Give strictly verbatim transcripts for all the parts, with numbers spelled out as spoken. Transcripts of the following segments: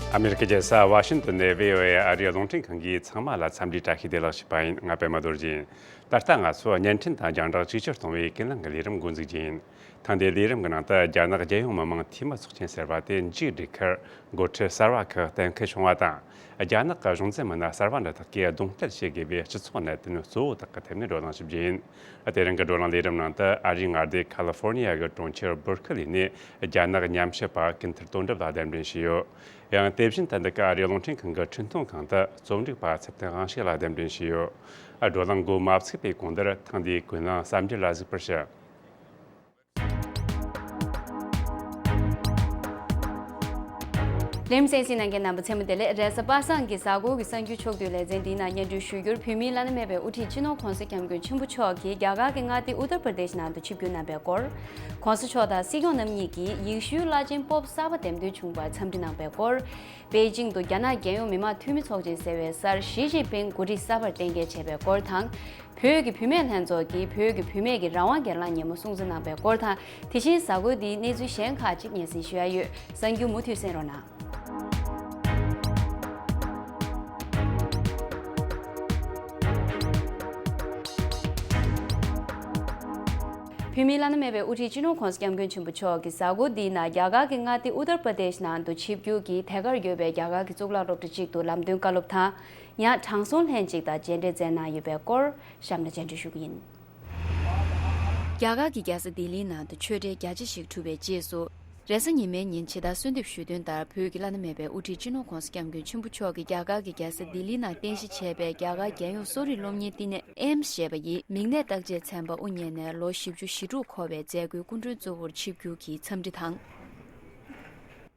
ཨ་མེ་རི་ཁའི་རྒྱལ་ས་ཝ་ཤིང་ཏོན་ནས་བྷི་ཨོ་ཨེ་ཨ་རིའི་རླུང་འཕྲིན་ཁང་གིས་ཚང་མ་ལ་འཚམས་འདྲིའི་བཀྲ་ཤིས་བདེ་ལེགས་ཞུས་པ་ཡིན། ང་པད་མ་རྡོ་རྗེ་ཡིན། ད་ལྟ་ང་ཚོ་བརྙན་འཕྲིན་དང་རྒྱང་བསྒྲགས་ཅིག་ཅར་གཏོང་བའི་ཀུན་གླེང་གི་ལས་རིམ་འགོ་འཛུགས་རྒྱུ་ཡིན། ཐེངས་འདིའི་ལས་རིམ་གྱི་ནང་དུ་རྒྱ་ནག་རྒྱལ་ཡོངས་མི་དམངས་འཐུས་མི་ཚོགས་ཆེན་ཟེར་བ་དེ་མཇུག་སྒྲིལ་ཁར། འགོ་ཁྲིད་གསར་བ་ཁག་གཏན་འཁེལ་བྱུང་བ་དང་། རྒྱ་ནག་གི་གཞུང་འཛིན་མི་སྣ་གསར་བ་འདི་དག་གིས་རྡུང་རྡེག་བྱེད་དགོས་པའི་སྤྱི་ཚོགས་གནད་དོན་གཙོ་བོ་དག་གི་ཐད་ནས་བགྲོ་གླེང་ཞུ་རྒྱུ་ཡིན། དེ་རིང་གི་བགྲོ་གླེང་ལས་རིམ་ནང་དུ་ཨ་རིའི་མངའ་སྡེ་ཁ་ལི་ཧྥོར་ནི་ཡ་གི་གྲོང་ཁྱེར་བར་ཁི་ལི་ནས་རྒྱ་ནག་ཉམས་ཞིབ་པ་ཀུན་ཐར་དོན་གྲུབ་ལགས་གདན་འདྲེན་ཞུས་ཡོད། ཡང་དེ་བཞིན་དུ་འདི་ག་ཨ་རིའི་རླུང་འཕྲིན་ཁང་གི་འཕྲིན་གཏོང་ཁང་དུ་རྩོམ་སྒྲིག་པ་ཚེ་བརྟན་དབང་ཕྱུག་ལགས་གདན་འདྲེན་ཞུས་ཡོད། བགྲོ་གླེང་འགོ་མ་ཚུགས་པའི་གོང་དུ་ཐེངས་འདིའི་ཀུན་གླེང་གསར་འགྱུར་ལ་གཟིགས་པར་ཞུ། ལེམ་སེན་སི་ནང་གི་རྣམ་པ་ཚེ་མོ་བདེ་ལེགས། རེས་གཟའ་པ་སངས་ཀྱི་གཟའ་འཁོར་གྱི་གསར་འགྱུར་ཕྱོགས་བསྡུས་ལེ་ཚན་འདིའི་ནང་སྙན་སྒྲོན་ཞུ་རྒྱུར། བོད་མིའི་བླ་ན་མེད་པའི་དབུ་ཁྲིད་སྤྱི་ནོར་༧གོང་ས་༧སྐྱབས་མགོན་ཆེན་པོ་མཆོག་གིས་རྒྱ་གར་གྱི་མངའ་སྡེ་ཨུ་ཏར་པར་དེཤ་ནང་དུ་ཆིབས་བསྒྱུར་གནང་བའི་སྐོར། ༸གོང་ས་མཆོག་དང་སྲིད་སྐྱོང་རྣམ་གཉིས་ཀྱིས་ཡེ་ཤུའི་བླ་ཆེན་པོབ་གསར་པ་འདེམས་ཐོན་བྱུང་བར་འཚམས་འདྲི་གནང་བའི་སྐོར། པེ་ཅིང་དུ་རྒྱ་ནག་རྒྱལ་ཡོངས་མི་དམངས་འཐུས་མི་ཚོགས་ཆེན་ཟེར་བའི་སར་ཞི་ཅིན་ཕིང་འགོ་ཁྲིད་གསར་པར་གཏན་འཁེལ་བྱས་པའི་སྐོར་དང་། བོད་ཀྱི་བུད་མེད་ལྷན་ཚོགས་ཀྱིས་བོད་ཀྱི་བུད་མེད་ཀྱི་རང་དབང་སྒེར་ལངས་ཉིན་མོ་སྲུང་བརྩི་གནང་པའི་སྐོར་དང་། དེ་བཞིན་གཟའ་འཁོར་འདིའི་གནས་ཚུལ་གཞན་ཁག་ཅིག་སྙན་སེང་ཞུ་ཡ་ཡོད། གསར་འགྱུར་མུ་མཐུད་གསན་རོགས་གནང་། བོད་མིའི་བླ་ན་མེད་པའི་དབུ་ཁྲིད་སྤྱི་ནོར་༸གོང་ས་༸སྐྱབས་མགོན་ཆེན་པོ་མཆོག་གིས་གཟའ་འཁོར་འདིའི་ནང་རྒྱ་གར་གྱི་མངའ་སྡེ་ཨུ་ཏར་པར་དེཤ་ནང་དུ་ཆིབས་བསྒྱུར་གྱིས་དེ་གར་ཡོད་པའི་རྒྱ་གར་གྱི་གཙུག་ལག་སློབ་གྲྭ་གཅིག་ཏུ་ལམ་སྟོན་བཀའ་སློབ་དང་། ཡང་དྲང་སྲོང་ལྷན་ཅིག་དང་མཇལ་འཕྲད་མཛད་གནང་ཡོད་པའི་སྐོར། གཤམ་ལ་མཇལ་འཕྲད་ཞུ་གི་ཡིན། རྒྱ་གར་གྱི་རྒྱལ་ས་ལྡི་ལིའི་ནང་དུ་ཆོས་འབྲེལ་རྒྱ་ཆེ་ཞིག་གྲུབ་པའི་རྗེས་སུ། རེས་གཟའ་ཉི་མའི་ཉིན་ཇི་ལྟར་གསོལ་འདེབས་ཞུས་དོན་ལྟར། བོད་ཀྱི་བླ་ན་མེད་པའི་དབུ་ཁྲིད་སྤྱི་ནོར་༸གོང་ས་༸སྐྱབས་མགོན་ཆེན་པོ་མཆོག་གིས་རྒྱ་གར་གྱི་རྒྱལ་ས་ལྡི་ལི་ནང་རྟེན་གཞི་བྱས་པའི་རྒྱ་གར་རྒྱལ་ཡོངས་གསོ་རིག་སློབ་གཉེར་བསྟི་གནས་ཨེམ་སི་ཞེས་པ་ཡི་མིག་ནད་བརྟག་དཔྱད་ཚན་པ་དབུ་བརྙེས་ནས་ལོ་བཞི་བཅུ་ཞེ་དྲུག་འཁོར་བའི་མཛད་སྒོའི་སྐུ་མགྲོན་གཙོ་བོར་ཆིབས་བསྒྱུར་གྱིས་འཚམས་འདྲི་དང་།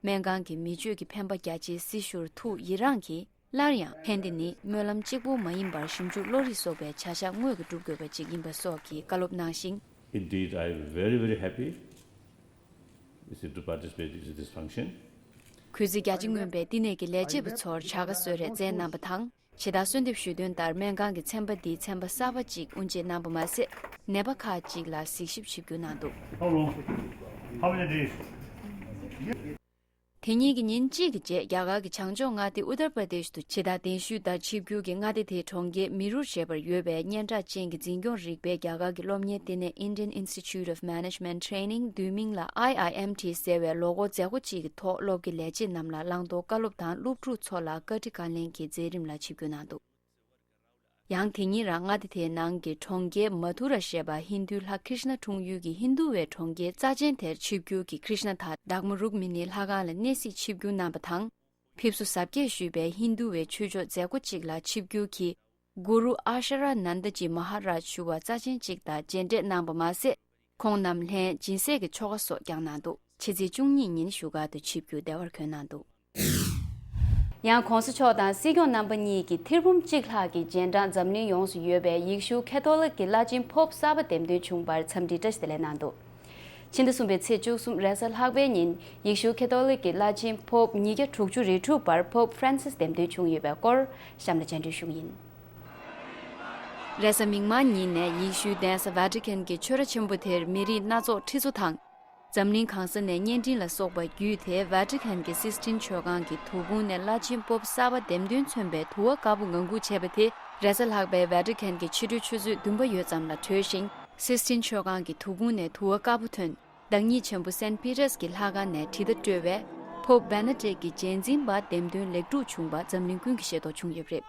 སྨན་ཁང་གི་མི་སྤྱོད་ཀྱི་ཕན་པ་རྒྱ་ཆེའི་སྲི་ཞུར་ཐུགས་ཡི་རངས་ཀྱིས། སླར་ཡང་ཕན་བདེ་ནི་སྨོན་ལམ་གཅིག་པུ་མ་ཡིན་པར་ཞིབ་འཇུག་བློ་རིག་སོགས་པའི་བྱ་གཞག་དངོས་ཀྱིས་སྒྲུབ་དགོས་པ་ཅིག་ཡིན་པ་སོགས་ཀྱི་བཀའ་སློབ་གནང་ཞིང་། Indeed, I am very, very happy, you see, to participate in this function. གུས་བརྩི་རྒྱ་ཆེ་མངོན་པའི་བསྟི་གནས་ཀྱི་ལས་བྱེད་པ་ཚོར་བྱ་དགའ་གསོལ་རས་སྩལ་གནང་བ་དང་། ཇི་ལྟར་གསོལ་འདེབས་ཞུས་དོན་ལྟར་སྨན་ཁང་གི་ཚན་པ་འདིའི་ཚན་པ་གསར་པ་གཅིག་དབུ་འབྱེད་གནང་པ་མ་ཟད། ནད་པ་ཁག་ཅིག་ལ་གཟིགས་ཞིབ་ཞིབ་བསྒྱུར་གནང་འདུག How long? How many days? དེ་ཉིད་ཀྱི་ཉིན་གཅིག་གི་རྗེས་རྒྱ་གར་གྱི་བྱང་ཕྱོགས་མངའ་སྡེ་ཨུ་ཏར་པར་དེཤ་དུ་ཇི་ལྟར་གདན་ཞུས་ལྟར་ཆིབས་བསྒྱུར་གྱིས་མངའ་སྡེ་དེའི་གྲོང་ཁྱེར་མི་རུར་ཞེས་པར་ཡོད་པའི་སྙན་གྲགས་ཅན་གྱི་འཛིན་སྐྱོང་རིག་པའི་རྒྱ་གར་གྱི་སློབ་གཉེར་བསྟི་གནས་Indian Institute of Management Training བསྡུས་མིང་ལ་I I M T ཟེར་བའི་ལོ་འཁོར་མཛད་སྒོ་གཅིག་གི་ཐོག་སློབ་དགེ་ལས་བྱེད་རྣམས་ལ་བླང་དོར་བཀའ་སློབ་དང་སློབ་ཕྲུག་ཚོ་ལ་བཀའ་ཁྲིད་བཀའ་ལན་གྱི་མཛད་རིམ་ལ་ཆིབས་བསྒྱུར་གནང་འདུག་ཡང་དེ་ཉིན་རང་མངའ་སྡེ་དེའི་ནང་གི་གྲོང་ཁྱེར་མ་ཐུ་ར་ཞེས་པ་ཧིན་རྡུའི་ལྷ་ཀྲིཤ་ན་འཁྲུངས་ཡུལ་གྱི་ཧིན་རྡུ་བའི་གྲོང་ཁྱེར་རྩ་ཆེན་དེར་ཆིབས་བསྒྱུར་གྱིས་ཀྲིཤ་ན་དང་བདག་མོ་རུག་མི་ནིའི་ལྷ་ཁང་ལ་གནས་གཟིགས་ཆིབས་བསྒྱུར་གནང་བ་དང་། ཕེབས་བསུ་གཟབ་རྒྱས་ཞུས་པའི་ཧིན་རྡུ་བའི་ཆོས་ཕྱོགས་མཛད་སྒོ་གཅིག་ལ་ཆིབས་བསྒྱུར་གྱིས་གུ་རུ་ཨ་ཤ་ར་ནན་ད་ཇི་མ་ཧ་རཱཇ་ཞུ་བ་རྩ་ཆེན་གཅིག་དང་མཇལ་འཕྲད་གནང་པ་མ་ཟད། ཁོང་རྣམས་ལྷན་སྦྱིན་སྲེག་གི་ཆོ་ག་སོགས་བསྐྱངས་གནང་འདུག་ཕྱི་ཚེས་བཅུ་གཉིས་ཉིན་བཞུགས་སྒར་དུ་ཆིབས་བསྒྱུར་བདེ་བར་འཁོད་གནང་འདུག་ཡང་༸གོང་ས་མཆོག་དང་སྲིད་སྐྱོང་རྣམ་པ་གཉིས་ཀྱི་ཐེར་འབུམ་གཅིག་ལྷག་གི་རྗེས་འབྲང་འཛམ་གླིང་ཡོངས་སུ་ཡོད་པའི་ཡེ་ཤུ་ཁེ་ཐོ་ལིག་གི་བླ་ཆེན་པོབ་གསར་པ་འདེམས་ཐོན་བྱུང་བར་འཚམས་འདྲིའི་བཀྲ་ཤིས་བདེ་ལེགས་གནང་འདུག་ཕྱི་ཟླ་གསུམ་པའི་ཚེས་བཅུ་གསུམ་རེས་གཟའ་ལྷག་པའི་ཉིན་ཡེ་ཤུ་ཁེ་ཐོ་ལིག་གི་བླ་ཆེན་པོབ་ཉིས་བརྒྱ་དྲུག་ཅུ་རེ་དྲུག་པར་པོབ་ཧྥ་རན་སིས་འདེམས་ཐོན་བྱུང་ཡོད་པའི་སྐོར་གཤམ་ལ་མཇལ་འཕྲད་ཞུ་གི་ཡིན། རེས་གཟའ་མིག་དམར་ཉིན་ནས་ཡེ་ཤུའི་གདན་ས་ཝ་ཊི་ཀན་གྱི་ཆོས་ར་ཆེན་པོ་དེར་མི་རིགས་སྣ་ཚོགས་ཁྲི་ཚོ་དང་། འཛམ་གླིང་གང་ས་ནས་བརྙན་འཕྲིན་ལ་སོགས་པ་བརྒྱུད་དེ་ཝ་ཊི་ཀན་གྱི་སིས་ཊིན་ཆོས་ཁང་གི་དུ་ཁུང་ནས་བླ་ཆེན་པོབ་གསར་པ་འདེམས་ཐོན་མཚོན་པའི་དུ་བ་དཀར་པོ་ངང་སྒུག་བྱས་པ་དེ་རེས་གཟའ་ལྷག་པའི་ཝ་ཊི་ཀན་གྱི་ཕྱི་དྲོའི་ཆུ་ཚོད་བདུན་པ་ཡོལ་ཙམ་ལ་གྲོལ་ཞིང་། སིས་ཊིན་ཆོས་ཁང་གི་དུ་ཁུང་ནས་དུ་བ་དཀར་པོ་ཐོན། བདག་ཉིད་ཆེན་པོ་སན་པི་ཏྲས་ཀྱི་ལྷ་ཁང་ནས་དྲིལ་བརྡ་སྤྲོད་པས། པོབ་བེ་ན་ཌིག་གི་རྗེས་འཛིན་པ་འདེམས་ཐོན་ལེགས་གྲུབ་བྱུང་བ་འཛམ་གླིང་ཀུན་གྱིས་ཤེས་རྟོགས་བྱུང་ཡོད་པ་རེད།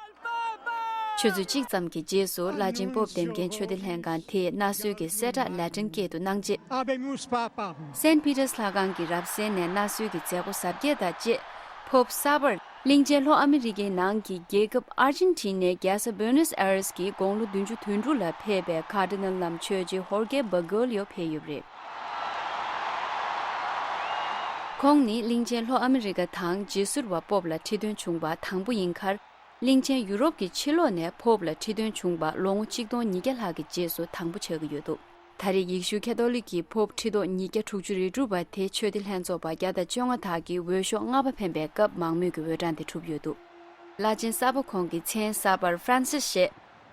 ཆུ་ཚོད་གཅིག་ཙམ་གྱི་རྗེས་སུ་བླ་ཆེན་པོབ་འདེམས་མཁན་ཆོས་སྡེ་ལྷན་ཁང་དེས་གནའ་སྲོལ་གྱི་གསལ་བསྒྲགས་ལེ་ཊིན་སྐད་དུ་གནང་རྗེས། Habemus Papam. སན་པི་ཏྲས་ལྷ་ཁང་གི་རབ་གསལ་ནས་གནའ་སྲོལ་གྱི་མཛད་སྒོ་གཟབ་རྒྱས་དང་བཅས། པོབ་གསར་པར་གླིང་ཆེན་ལྷོ་ཨ་མི་རི་ཀའི་ནང་གི་རྒྱལ་ཁབ་ཨར་ཇེན་ཊི་ནའི་རྒྱལ་ས་བུ་ནོས་ཨ་རེས་ཀྱི་དགུང་ལོ་བདུན་ཅུ་དོན་དྲུག་ལ་ཕེབས་པའི་ཀར་ཌི་ནལ་ལམ་ཆོས་རྗེ་ཧོར་གེ་བྷ་གོ་ལིའོ་ཕེབས་ཡོད་པ་རེད། ཁོང་ནི་གླིང་ཆེན་ལྷོ་ཨ་མི་རི་ཀ་དང་རྗེས་སོར་བ་པོབ་ལ་ཁྲི་འདོན་བྱུང་བ་དང་པོ་ཡིན་ཁར། གླིང་ཆེན་ཡུ་རོབ་ཀྱི་ཕྱི་ལོགས་ནས་པོབ་ལ་ཁྲི་འདོན་བྱུང་བ་ལོ་ངོ་ཆིག་སྟོང་ཉིས་བརྒྱ་ལྷག་གི་རྗེས་སུ་དང་པོ་ཆགས་ཀྱི་ཡོད་འདུག་ད་རེས་ཡེ་ཤུ་ཁ་ཐོ་ལིག་གི་པོབ་ཁྲི་ཐོག་ཉིས་བརྒྱ་དྲུག་ཅུ་རེ་དྲུག་པ་དེ་ཆོས་སྡེ་ལྷན་ཚོགས་པ་བརྒྱ་དང་བཅོ་ལྔ་དག་གིས་འོས་ཤོག་ལྔ་པ་འཕེན་པའི་སྐབས་མང་མོས་ཀྱི་འོས་གྲངས་དེ་གྲུབ་ཡོད་འདུག་བླ་ཆེན་གསར་པ་ཁོང་གི་མཚན་གསར་པར་ཧྥ་རན་སིས་ཞེས།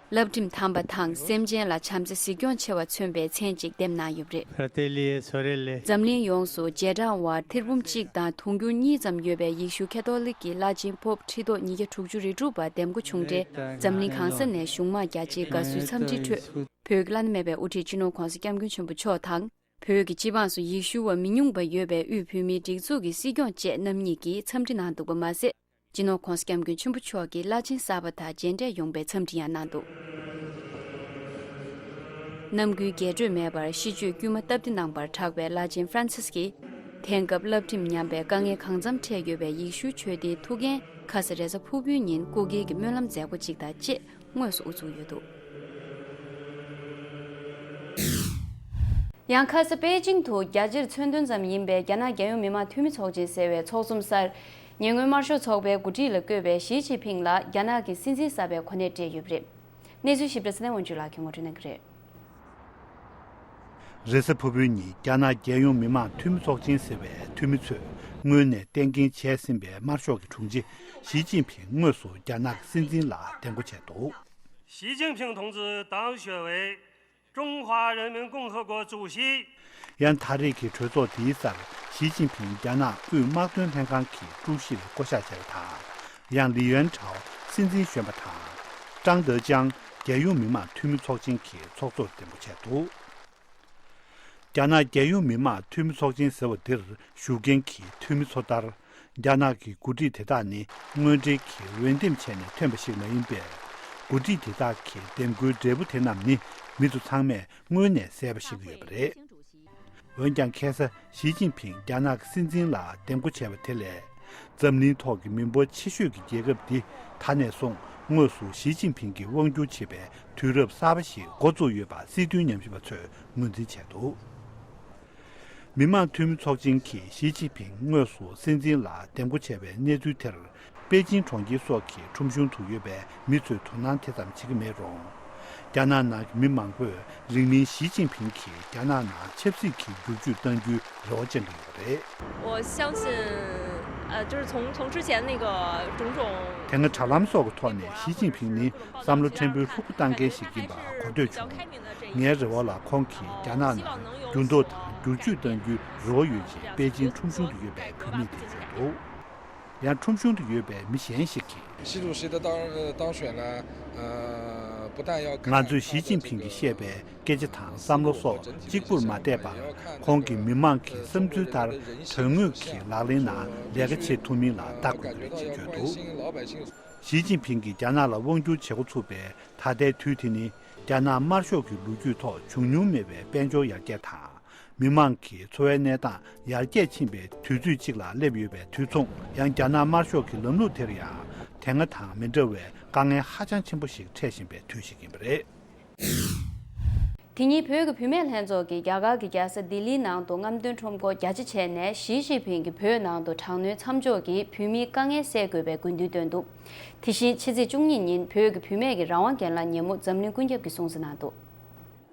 བསླབ་ཁྲིམས་དམ་པ་དང་སེམས་ཅན་ལ་བྱམས་བརྩེ་གཟིགས་སྐྱོང་ཆེ་བ་མཚོན་པའི་མཚན་ཅིག་འདེམས་གནང་ཡོད་པ་རེད། Fratelli e sorelle། འཛམ་གླིང་ཡོངས་སུ་རྗེས་འབྲང་བར་ཐེར་འབུམ་གཅིག་དང་དུང་ཕྱུར་གཉིས་ཙམ་ཡོད་པའི་ཡེ་ཤུ་ཁ་ཐོ་ལིག་གི་བླ་ཆེན་པོབ་ཁྲི་ཐོག་ཉིས་བརྒྱ་དྲུག་ཅུ་རེ་དྲུག་པ་འདེམས་བསྐོ་བྱུང་འབྲས། འཛམ་གླིང་གང་ས་ནས་གཞུང་དམངས་རྒྱ་ཆེའི་དགའ་བསུའི་འཚམས་འདྲིའི་ཁྲོད། བོད་ཀྱི་བླ་ན་མེད་པའི་དབུ་ཁྲིད་སྤྱི་ནོར་༸གོང་ས་༸སྐྱབས་མགོན་ཆེན་པོ་མཆོག་དང་། བོད་ཀྱི་སྤྱི་འབངས་སུ་ཡེ་ཤུ་བ་མི་ཉུང་བ་ཡོད་པའི་དབུས་བོད་མིའི་སྒྲིག་འཛུགས་ཀྱི་སྲིད་སྐྱོང་བཅས་རྣམ་གཉིས་ཀྱིས་འཚམས་འདྲི་གནང་འདུག་པ་མ་ཟད། སྤྱི་ནོར་༸གོང་ས་༸སྐྱབས་མགོན་ཆེན་པོ་མཆོག་གིས་བླ་ཆེན་གསར་པ་དང་མཇལ་འཕྲད་ཡོང་བའི་འཚམས་འདྲི་ཡང་གནང་འདུག། ནམ་རྒྱུན་རྒྱས་སྤྲོས་མེད་པར་ཤིས་བརྗོད་དཀྱུས་མ་སྟབས་བདེ་གནང་བར་གྲགས་པའི་བླ་ཆེན་ཧྥ་རན་སིས་ཀྱིས། དེང་སྐབས་བསླབ་ཁྲིམས་ཉམས་པའི་དཀའ་ངལ་གང་འཚམ་འཕྲད་ཡོད་པའི་ཡེ་ཤུ་ཆོས་སྡེའི་ཐུགས་འགན་ཁ་ས་རེས་གཟའ་ཕུར་བུའི་ཉིན་སྐུ་སྒེར་གྱི་སྨོན་ལམ་མཛད་སྒོ་ཅིག་དང་བཅས་དངོས་སུ་དབུ་བཙུགས་ཡོད་འདུག། ཡང་ཁ་ས་པེ་ཅིང་དུ་རྒྱ་ཆེར་མཚོན་དོན་ཙམ་ཡིན་པའི་རྒྱ་ནག་རྒྱལ་ཡོངས་མི་དམངས་འཐུས་མི་ཚོགས་ཆེན་ཟེར་བའི་ཚོགས་འཛོམས་སར། ཉེ་སྔོན་དམར་ཤོག་ཚོགས་པའི་འགོ་ཁྲིད་ལ་བསྐོས་པའི་ཞི་ཅིན་ཕིང་ལ་རྒྱ་ནག་གི་སྲིད་འཛིན་གསར་པའི་གོ་གནས་སྤྲད་ཡོད་པ་རེད། གནས་ཚུལ་ཞིབ་ཕྲ་ཚེ་བརྟན་དབང་ཕྱུག་ལགས་ཀྱིས་ངོ་སྤྲོད་གནང་གི་རེད། རེས་གཟའ་ཕུར་བུའི་ཉིན་རྒྱ་ནག་རྒྱལ་ཡོངས་མི་དམངས་འཐུས་མི་ཚོགས་ཆེན་ཟེར་བའི་འཐུས་མི་ཚོས་སྔོན་ནས་གཏན་འཁེལ་བྱས་ཟིན་པའི་དམར་ཤོག་གི་དྲུང་ཆེ་ཞི་ཅིན་ཕིང་དངོས་སུ་རྒྱ་ནག་གི་སྲིད་འཛིན་ལ་འདེམས་བསྐོ་བྱས་འདུག། 习近平同志当选为中华人民共和国主席。 ཡང་ད་རེས་ཀྱི་གྲོས་ཚོགས་འདིའི་སར་ཞི་ཅིན་ཕིང་རྒྱ་ནག་དབུས་དམག་དོན་ལྷན་ཁང་གི་ཀྲུའུ་ཞི་ལ་བསྐོ་གཞག་བྱས་པ་དང་། ཡང་ལི་ཡོན་ཁྲའོ་སྲིད་འཛིན་གཞོན་པ་དང་། ཀྲང་ཏེ་ཅང་རྒྱལ་ཡོངས་མི་དམངས་འཐུས་མི་ཚོགས་ཆེན་གྱི་ཚོགས་གཙོར་འདེམས་བསྐོ་བྱས་འདུག། རྒྱ་ནག་རྒྱལ་ཡོངས་མི་དམངས་འཐུས་མི་ཚོགས་ཆེན་ཟེར་བ་འདིར་ཞུགས་མཁན་གྱི་འཐུས་མི་ཚོ་ལྟར། རྒྱ་ནག་གི་འགོ་ཁྲིད་དེ་དག་ནི་དངོས་འབྲེལ་གྱིས་འོས་འདེམས་བྱས་ནས་ཐོན་པ་ཞིག་མ་ཡིན་པས། འགོ་ཁྲིད་དེ་དག་གི་འདེམས་བསྐོའི་འབྲས་བུ་དེ་རྣམས་ནི་མི་ཚོ་ཚང་མས་སྔོན་ནས་གསལ་པོ་ཤེས་ཀྱི་ཡོད་པ་རེད། འོན་ཀྱང་ཁ་སང་ཞི་ཅིན་ཕིང་རྒྱ་ནག་གི་སྲིད་འཛིན་ལ་འདེམས་བསྐོ་བྱས་པ་དེ་ལས། འཛམ་གླིང་ཐོག་གི་མི་འབོར་ཆེ་ཤོས་ཀྱི་རྒྱལ་ཁབ་འདི་ད་ནས་བཟུང་དངོས་སུ་ཞི་ཅིན་ཕིང་གིས་དབང་སྒྱུར་བྱེད་པའི་དུས་རབས་གསར་པ་ཞིག་འགོ་བཙུགས་ཡོད་པ་སྲིད་དོན་ཉམས་ཞིབ་པ་ཚོས་ངོས་འཛིན་བྱས་འདུག། མི་དམངས་འཐུས་མི་ཚོགས་ཆེན་གྱིས་ཞི་ཅིན་ཕིང་དངོས་སུ་སྲིད་འཛིན་ལ་འདེམས་བསྐོ་བྱས་པའི་གནས་ཚུལ་དེར། པེ་ཅིང་གྲོང་ཁྱེར་སོགས་ཀྱི་ཁྲོམ་གཞུང་དུ་ཡོད་པའི་མི་ཚོས་དོ་སྣང་དེ་ཙམ་བྱེད་ཀྱི་མེད་རུང་། རྒྱ་ནག་ནང་གི་མི་མང་པོས་རིང་མིན་ཞི་ཅིན་ཕིང་གིས་རྒྱ་ནག་ནང་ཆབ་སྲིད་ཀྱི་འགྱུར་བཅོས་གཏང་རྒྱུའི་རེ་བ་བཅངས་ཀྱི་ཡོད་པ་རེད། 我相信，呃，就是从从之前那个种种 དེ་སྔ་དྲ་ལམ་སོགས་ཀྱི་ཐོག་ནས་ཞི་ཅིན་ཕིང་ནི་བསམ་བློ་ཕྲན་བུའི་ལྷུག་པོ་གཏང་མཁན་ཞིག་ཡིན་པ་གོ་ཐོས་བྱུང་། ངའི་རེ་བ་ལ་ཁོང་གིས་རྒྱ་ནག་ནང་འགྱུར་ལྡོག་དང་འགྱུར་བཅོས་གཏང་རྒྱུའི་རེ་བ་ཡོད་ཅེས་པེ་ཅིང་ཁྲོམ་གཞུང་དུ་ཡོད་པའི་བུད་མེད་དེས་བརྗོད་འདུག། ཡང་ཁྲོམ་གཞུང་དུ་ཡོད་པའི་མི་གཞན་ཞིག་གིས། 习主席的当呃当选呢，呃，不但要 ང་ཚོས་ཞི་ཅིན་ཕིང་གིས་བཤད་པའི་སྐད་ཆ་དང་བསམ་བློ་སོགས་གཅིག་པུར་མ་བལྟས་པར། ཁོང་གིས་མི་མང་གི་བསམ་ཚུལ་ལྟར་དོན་དངོས་ཀྱི་ལག་ལེན་ནང་ལས་ཀ་བྱེད་ཐུབ་མིན་ལ་ལྟ་དགོས་ཀྱི་རེད་ཅེས་བརྗོད་འདུག། ཞི་ཅིན་ཕིང་གིས་རྒྱ་ནག་ལ་དབང་སྒྱུར་བྱེད་འགོ་ཚུགས་པའི་ད་ལྟའི་དུས་དེ་ནི། རྒྱ་ནག་དམར་ཤོག་གི་ལོ་རྒྱུས་ཐོག་བྱུང་མྱོང་མེད་པའི་དཔལ་འབྱོར་ཡར་རྒྱས་དང་། མི་མང་གི་འཚོ་བའི་གནས་སྟངས་ཡར་རྒྱས་ཕྱིན་པའི་དུས་ཚོད་ཅིག་ལ་སླེབས་ཡོད་པའི་དུས་མཚུངས། ཡང་རྒྱ་ནག་དམར་ཤོག་གི་ལམ་ལུགས་དེར་ཡང་དེ་སྔ་དང་མི་འདྲ་བའི་དཀའ་ངལ་ཧ་ཅང་ཆེན་པོ་ཞིག་འཕྲད་བཞིན་པའི་དུས་ཤིག་ཡིན་པ་རེད། དེ་ཉིན་བོད་ཀྱི་བུད་མེད་ལྷན་ཚོགས་ཀྱིས་རྒྱ་གར་གྱི་རྒྱལ་ས་ལྡི་ལིའི་ནང་དུ་རྔམ་སྟོན་ཁྲོམ་སྐོར་རྒྱ་ཆེ་བྱས་ནས་ཞི་ཅིན་ཕིང་གིས་བོད་ནང་དུ་དྲག་གནོན་མཚམས་འཇོག་གིས་བོད་མིའི་དཀའ་ངལ་སེལ་དགོས་པའི་དགོས་འདུན་བཏོན་འདུག། དེ་བཞིན་ཕྱི་ཚེས་བཅུ་གཉིས་ཉིན་བོད་ཀྱི་བུད་མེད་ཀྱི་རང་དབང་སྒེར་ལངས་ཉིན་མོ་འཛམ་གླིང་ཀུན་ཁྱབ་ཀྱིས་སྲུང་བརྩི་གནང་འདུག།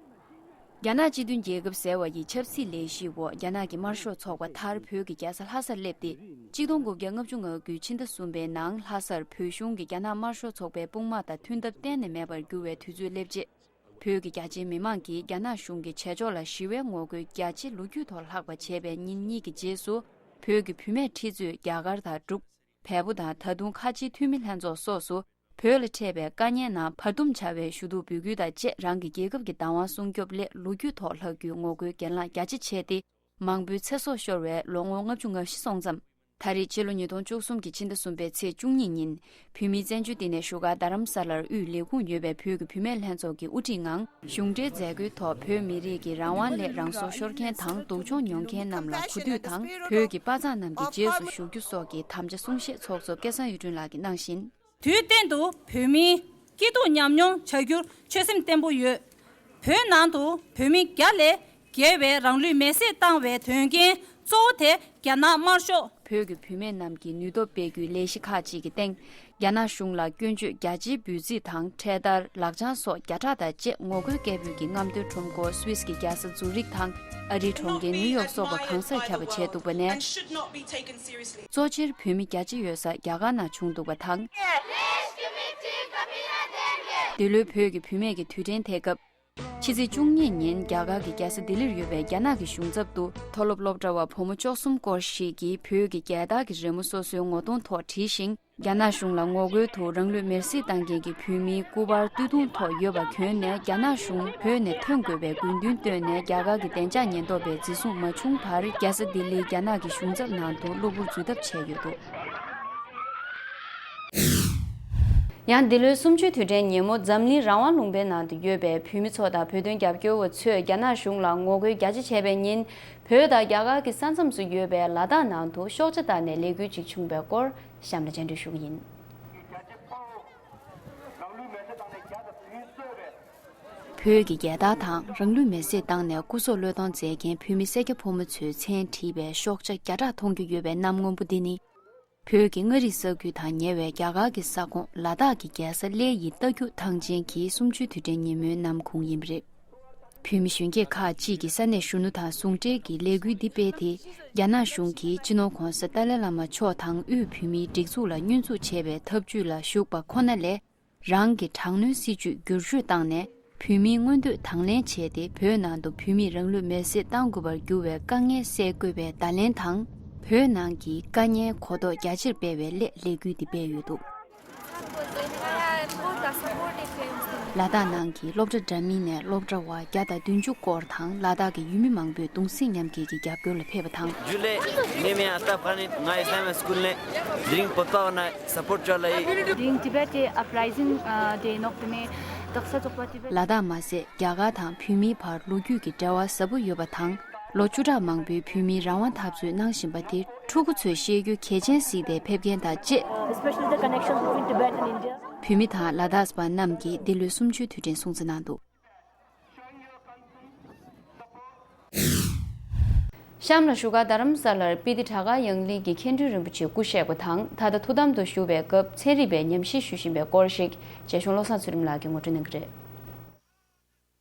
རྒྱ་ནག་སྤྱི་མཐུན་རྒྱལ་ཁབ་ཟེར་བ་ཡི་ཆབ་སྲིད་ལས་གཞིའི་འོག་རྒྱ་ནག་གི་དམར་ཤོག་ཚོགས་པ་མཐར་བོད་ཀྱི་རྒྱལ་ས་ལྷ་སར་སླེབས་ཏེ། གཅིག་སྟོང་དགུ་བརྒྱ་ལྔ་བཅུ་ང་དགུའི་ཕྱི་ཟླ་གསུམ་པའི་ནང་ལྷ་སར་བོད་གཞུང་གིས་རྒྱ་ནག་དམར་ཤོག་ཚོགས་པའི་དཔུང་དམག་དང་མཐུན་ཐབས་གཏན་ནས་མེད་པར་གྱུར་བའི་དུས་ཚོད་སླེབས་རྗེས། བོད་ཀྱི་རྒྱ་ཆེའི་མི་མང་གིས་རྒྱ་ནག་གཞུང་གི་བྱེད་ཕྱོགས་ལ་ཞི་བའི་ངོ་རྒོལ་རྒྱ་ཆེ་ལོ་རྒྱུས་ཐོག་ལྷག་པ་བྱས་པའི་ཉིན་གཉིས་ཀྱི་རྗེས་སུ། བོད་ཀྱི་བུད་མེད་ཁྲི་ཚོས་རྒྱ་གར་དང་འབྲུག་བལ་པོ་དང་ད་དུང་ཁ་ཆེའི་འཐུས་མི་ལྷན་ཚོགས་སོགས་སུ། བོད་ལ་འཕྲད་པའི་དཀའ་ཉེན་ནང་བར་འདུམ་བྱ་བའི་ཞུ་གཏུག་འབོད་སྐུལ་དང་བཅས་རང་གི་རྒྱལ་ཁབ་ཀྱི་བདག་དབང་སྲུང་སྐྱོབ་སླད་ལོ་རྒྱུས་ཐོག་ལྷག་རྒྱུའི་ངོ་རྒོལ་གྱེན་ལངས་རྒྱ་ཆེ་བྱས་ཏེ། མང་པོའི་ཚེ་སྲོག་ཤོར་བའི་ལོ་ངོ་ལྔ་བཅུ་ང་བཞི་སོང་ཙམ། ད་རེས་ཕྱི་ལོ་ཉིས་སྟོང་བཅུ་གསུམ་གྱི་ཕྱི་ཟླ་གསུམ་པའི་ཚེས་བཅུ་གཉིས་ཉིན། བོད་མིའི་བཙན་བྱོལ་སྡེ་ནས་བཞུགས་སྒར་རྡ་རམ་ས་ལར་དབུས་ལས་ཁུངས་ཡོད་པའི་བོད་ཀྱི་བུད་མེད་ལྷན་ཚོགས་ཀྱི་དབུ་ཁྲིད་ངང་། གཞུང་འབྲེལ་མཛད་སྒོའི་ཐོག་བོད་མི་རིགས་ཀྱི་རང་དབང་སླད་རང་སྲོག་ཤོར་མཁན་དང་སྡུག་སྦྱོང་མྱོང་མཁན་རྣམས་ལ་གུས་འདུད་དང་། བོད་ཀྱི་དཔའ་མཛངས་རྣམས་ཀྱི་རྗེས་སུ་ཞུགས་རྒྱུ་སོགས་ཀྱི་དམ་བཅའ་གསུང་བཤད་ཚོགས་གཙོ་སྐལ་བཟང་གཡུ་སྒྲོན་ལགས་ཀྱིས་གནང་བཞིན། དུས་གཏན་དུ་བོད་མིའི་སྐྱིད་སྡུག་ཉམས་མྱོང་བྱ་རྒྱུར་ཆོད་སེམས་བརྟན་པོ་ཡོད། བོད་ནང་དུ་བོད་མི་བརྒྱ་ལས་བརྒལ་བས་རང་ལུས་མེར་སྲེག་བཏང་བའི་དོན་རྐྱེན་གཙོ་བོ་དེ་རྒྱ་ནག་དམར་ཤོག་བོད་ཀྱི་བུད་མེད་རྣམས་ཀྱི་ནུས་སྟོབས་སྤེལ་རྒྱུའི་ལས་གཞི་ཁག་ཅིག་གི་སྟེང་། རྒྱ་ནག་གཞུང་ལ་སྐྱོན་བརྗོད་རྒྱ་ཆེའི་འབོད་ཚིག་དང་འཕྲེད་དར་ལག་བྱང་སོགས་བརྒྱ་ཕྲག་དང་བཅས་ངོ་རྒོལ་སྐད་འབོད་ཀྱི་རྔམ་སྟོན་ཁྲོམ་སྐོར་སུད་སི་གི་རྒྱལ་ས་ཛུ་རིག་དང་ཨ་རིའི་གྲོང་ཁྱེར་ནིའུ་ཡོག་སོགས་པ་གང་སར་ཁྱབ་པ་བྱས་འདུག་པ་ནས། གཙོ་ཆེར་བོད་མི་རྒྱ་ཆེ་ཡོད་ས་རྒྱ་གར་ནང་བྱུང་འདུག་པ་དང་། འདི་ལོའི་བོད་ཀྱི་བུད་མེད་ཀྱི་དུས་དྲན་དེ་སྐབས། ཕྱི་ཚེས་བཅུ་གཉིས་ཉིན་རྒྱ་གར་གྱི་རྒྱལ་ས་ལྡི་ལིར་ཡོད་པའི་རྒྱ་ནག་གི་གཞུང་ཚབ་ཏུ་མཐོ་སློབ་སློབ་གྲྭ་བ་བུ་མོ་བཅུ་གསུམ་སྐོར་ཞིག་གིས་བོད་ཀྱི་རྒྱལ་དར་གྱི་རི་མོ་སོ་སོའི་ངོ་གདོང་ཐོག་བྲིས་ཤིང་། རྒྱ་ནག་གཞུང་ལ་ངོ་རྒོལ་དུ་རང་ལུས་མེར་སྲེག་བཏང་མཁན་གྱི་བོད་མིའི་སྐུ་པར་སྟོད་ཐུང་ཐོག་ཡོད་པ་གྱོན་ནས། རྒྱ་ནག་གཞུང་བོད་ནས་ཐོན་དགོས་པའི་དགོས་འདུན་བཏོན་ནས། རྒྱ་གར་གྱི་བདེ་འཇགས་ཉེན་རྟོག་པས་འཛིན་བཟུང་མ་བྱུང་བར། རྒྱལ་ས་ལྡི་ལིའི་རྒྱ་ནག་གི་གཞུང་ཚབ་ནང་དུ་གློ་བུར་འཛུལ་ཐབས་བྱས་ཡོད་འདུག། ཡང་འདི་ལོའི་གསུམ་བཅུའི་དུས་དྲན་ཉིན་མོ། འཛམ་གླིང་རང་དབང་ལུང་པའི་ནང་དུ་ཡོད་པའི་བོད་མི་ཚོ་དང་བོད་དོན་རྒྱབ་སྐྱོར་བ་ཚོས་རྒྱ་ནག་གཞུང་ལ་ངོ་རྒོལ་རྒྱ་ཆེ་བྱས་པའི་ཉིན། བོད་དང་རྒྱ་གར་གྱི་ས་མཚམས་སུ་ཡོད་པའི་ལ་དྭགས་ནང་དུ་ཤོག་བྱ་བཏང་ནས་ལས་འགུལ་ཅིག་བྱུང་བའི་སྐོར་གཤམ་ལ་མཇལ་འཕྲད་ཞུ་གི་ཡིན། བོད་ཀྱི་རྒྱལ་དར་དང་རང་ལུས་མེར་སྲེག་བཏང་ནས་སྐུ་སྲོག་བློས་གཏོང་མཛད་མཁན་བོད་མི་སེར་སྐྱ་ཕོ་མོ་ཚོའི་མཚན་བྲིས་པའི་ཤོག་བྱ་བརྒྱ་ཕྲག་མཐོང་རྒྱུ་ཡོད་པའི་གནམ་སྔོན་པོ་འདི་ནི། བོད་ཀྱི་མངའ་རིས་ས་ཁུལ་དང་ཉེ་བའི་རྒྱ་གར་གྱི་ས་ཁོངས་ལ་དྭགས་ཀྱི་རྒྱལ་ས་གླེ་ཡི་རྟ་རྒྱུག་ཐང་ཆེན་གྱི་གསུམ་བཅུའི་དུས་དྲན་ཉིན་མོའི་ནམ་གུང་ཡིན་པ་རེད། བོད་མི་གཞོན་སྐྱེས་ཁག་ཅིག་གིས་ས་གནས་གཞོན་ནུ་དང་ཟུང་འབྲེལ་གྱིས་ལས་འགུལ་འདི་སྤེལ་ཏེ། རྒྱ་ནག་གཞུང་གིས་སྤྱི་ནོར་༧གོང་ས་ཏཱ་ལའི་བླ་མ་མཆོག་དང་དབུས་བོད་མིའི་སྒྲིག་འཛུགས་ལ་བསྙོན་འཛུགས་བྱས་པའི་ཐབས་ཇུས་ལ་ཞུགས་པ་ཁོ་ན་ལས། རང་གི་དྲག་གནོན་སྲིད་བྱུས་བསྒྱུར་བཅོས་བཏང་ནས། བོད་མིའི་མངོན་འདོད་དང་ལེན་བྱས་ཏེ། བོད་ནང་དུ་བོད་མིས་རང་ལུས་མེར་སྲེག་བཏང་དགོས་པར་གྱུར་བའི་དཀའ་ངལ་སེལ་དགོས་པའི་བརྡ་ལན་དང་། བོད་ནང་གི་དཀའ་ཉེན་གོ་རྟོགས་རྒྱ་ཆེར་སྤེལ་བའི་སླད་ལས་འགུལ་འདི་སྤེལ་ཡོད་འདུག། ལ་དྭགས་ནང་གི་སློབ་གྲྭ་འདྲ་མིན་ནས་སློབ་གྲྭ་བ་བརྒྱ་དང་བདུན་ཅུ་སྐོར་དང་། ལ་དྭགས་ཀྱི་ཡུལ་མི་མང་པོས་གདུང་སེམས་མཉམ་སྐྱེད་ཀྱི་རྒྱབ་སྐྱོར་ལ་ཕེབས་པ་དང་། Julie, ངའི་མིང་ཨ་སྟག་ཕ་ནི། ང་ཨི་སི་ཨེམ་ཨེས་སྐུལ་ནས་དེ་རིང་བོད་པ་ནས་སཔོར་ཊི་བྱ་ལ་ཡིན། དེ་རིང་ཊི་བེཊ་ཀྱི་ཨབ་རའི་ཟིང་ཌེ་ནོག་དེ་ནས་དག་ས་ཚོགས་པ་ཊི་བེཊ། ལ་དྭགས་མ་ཟད་རྒྱ་གར་དང་བོད་མིའི་བར་ལོ་རྒྱུས་ཀྱི་འབྲེལ་བ་ཟབ་པོ་ཡོད་པ་དང་། ལོ་བཅུ་ཕྲག་མང་པོའི་བོད་མིའི་རང་དབང་འཐབ་རྩོད་གནང་བཞིན་པ་དེ་ཕྲུ་གུ་ཚོས་ཤེས་རྒྱུ་གལ་ཆེན་གཟིགས་ཏེ་ཕེབས་མཁན་དང་བཅས། Especially the connection between Tibet and India. བོད་མི་དང་ལ་དྭགས་པ་རྣམས་ཀྱིས་འདི་ལོའི་གསུམ་བཅུའི་དུས་དྲན་སྲུང་བརྩི་གནང་འདུག། གཤམ་ལ་བཞུགས་སྒར་རྡ་རམ་ས་ལར་སྤི་ཏི་བྲག་དཀར་ཡང་གླིང་གི་མཁན་སྤྲུལ་རིན་པོ་ཆེ་སྐུ་གཤེགས་པ་དང་། ད་ལྟ་ཐུགས་དམ་དུ་བཞུགས་པའི་སྐབས་ཚན་རིག་པས་ཉམས་ཞིབ་ཞུ་བཞིན་པའི་སྐོར་ཞིག་རྗེ་གཞུང་བློ་བཟང་ཚུལ་ཁྲིམས་ལགས་ཀྱིས་ངོ་སྤྲོད་གནང་གི་རེད།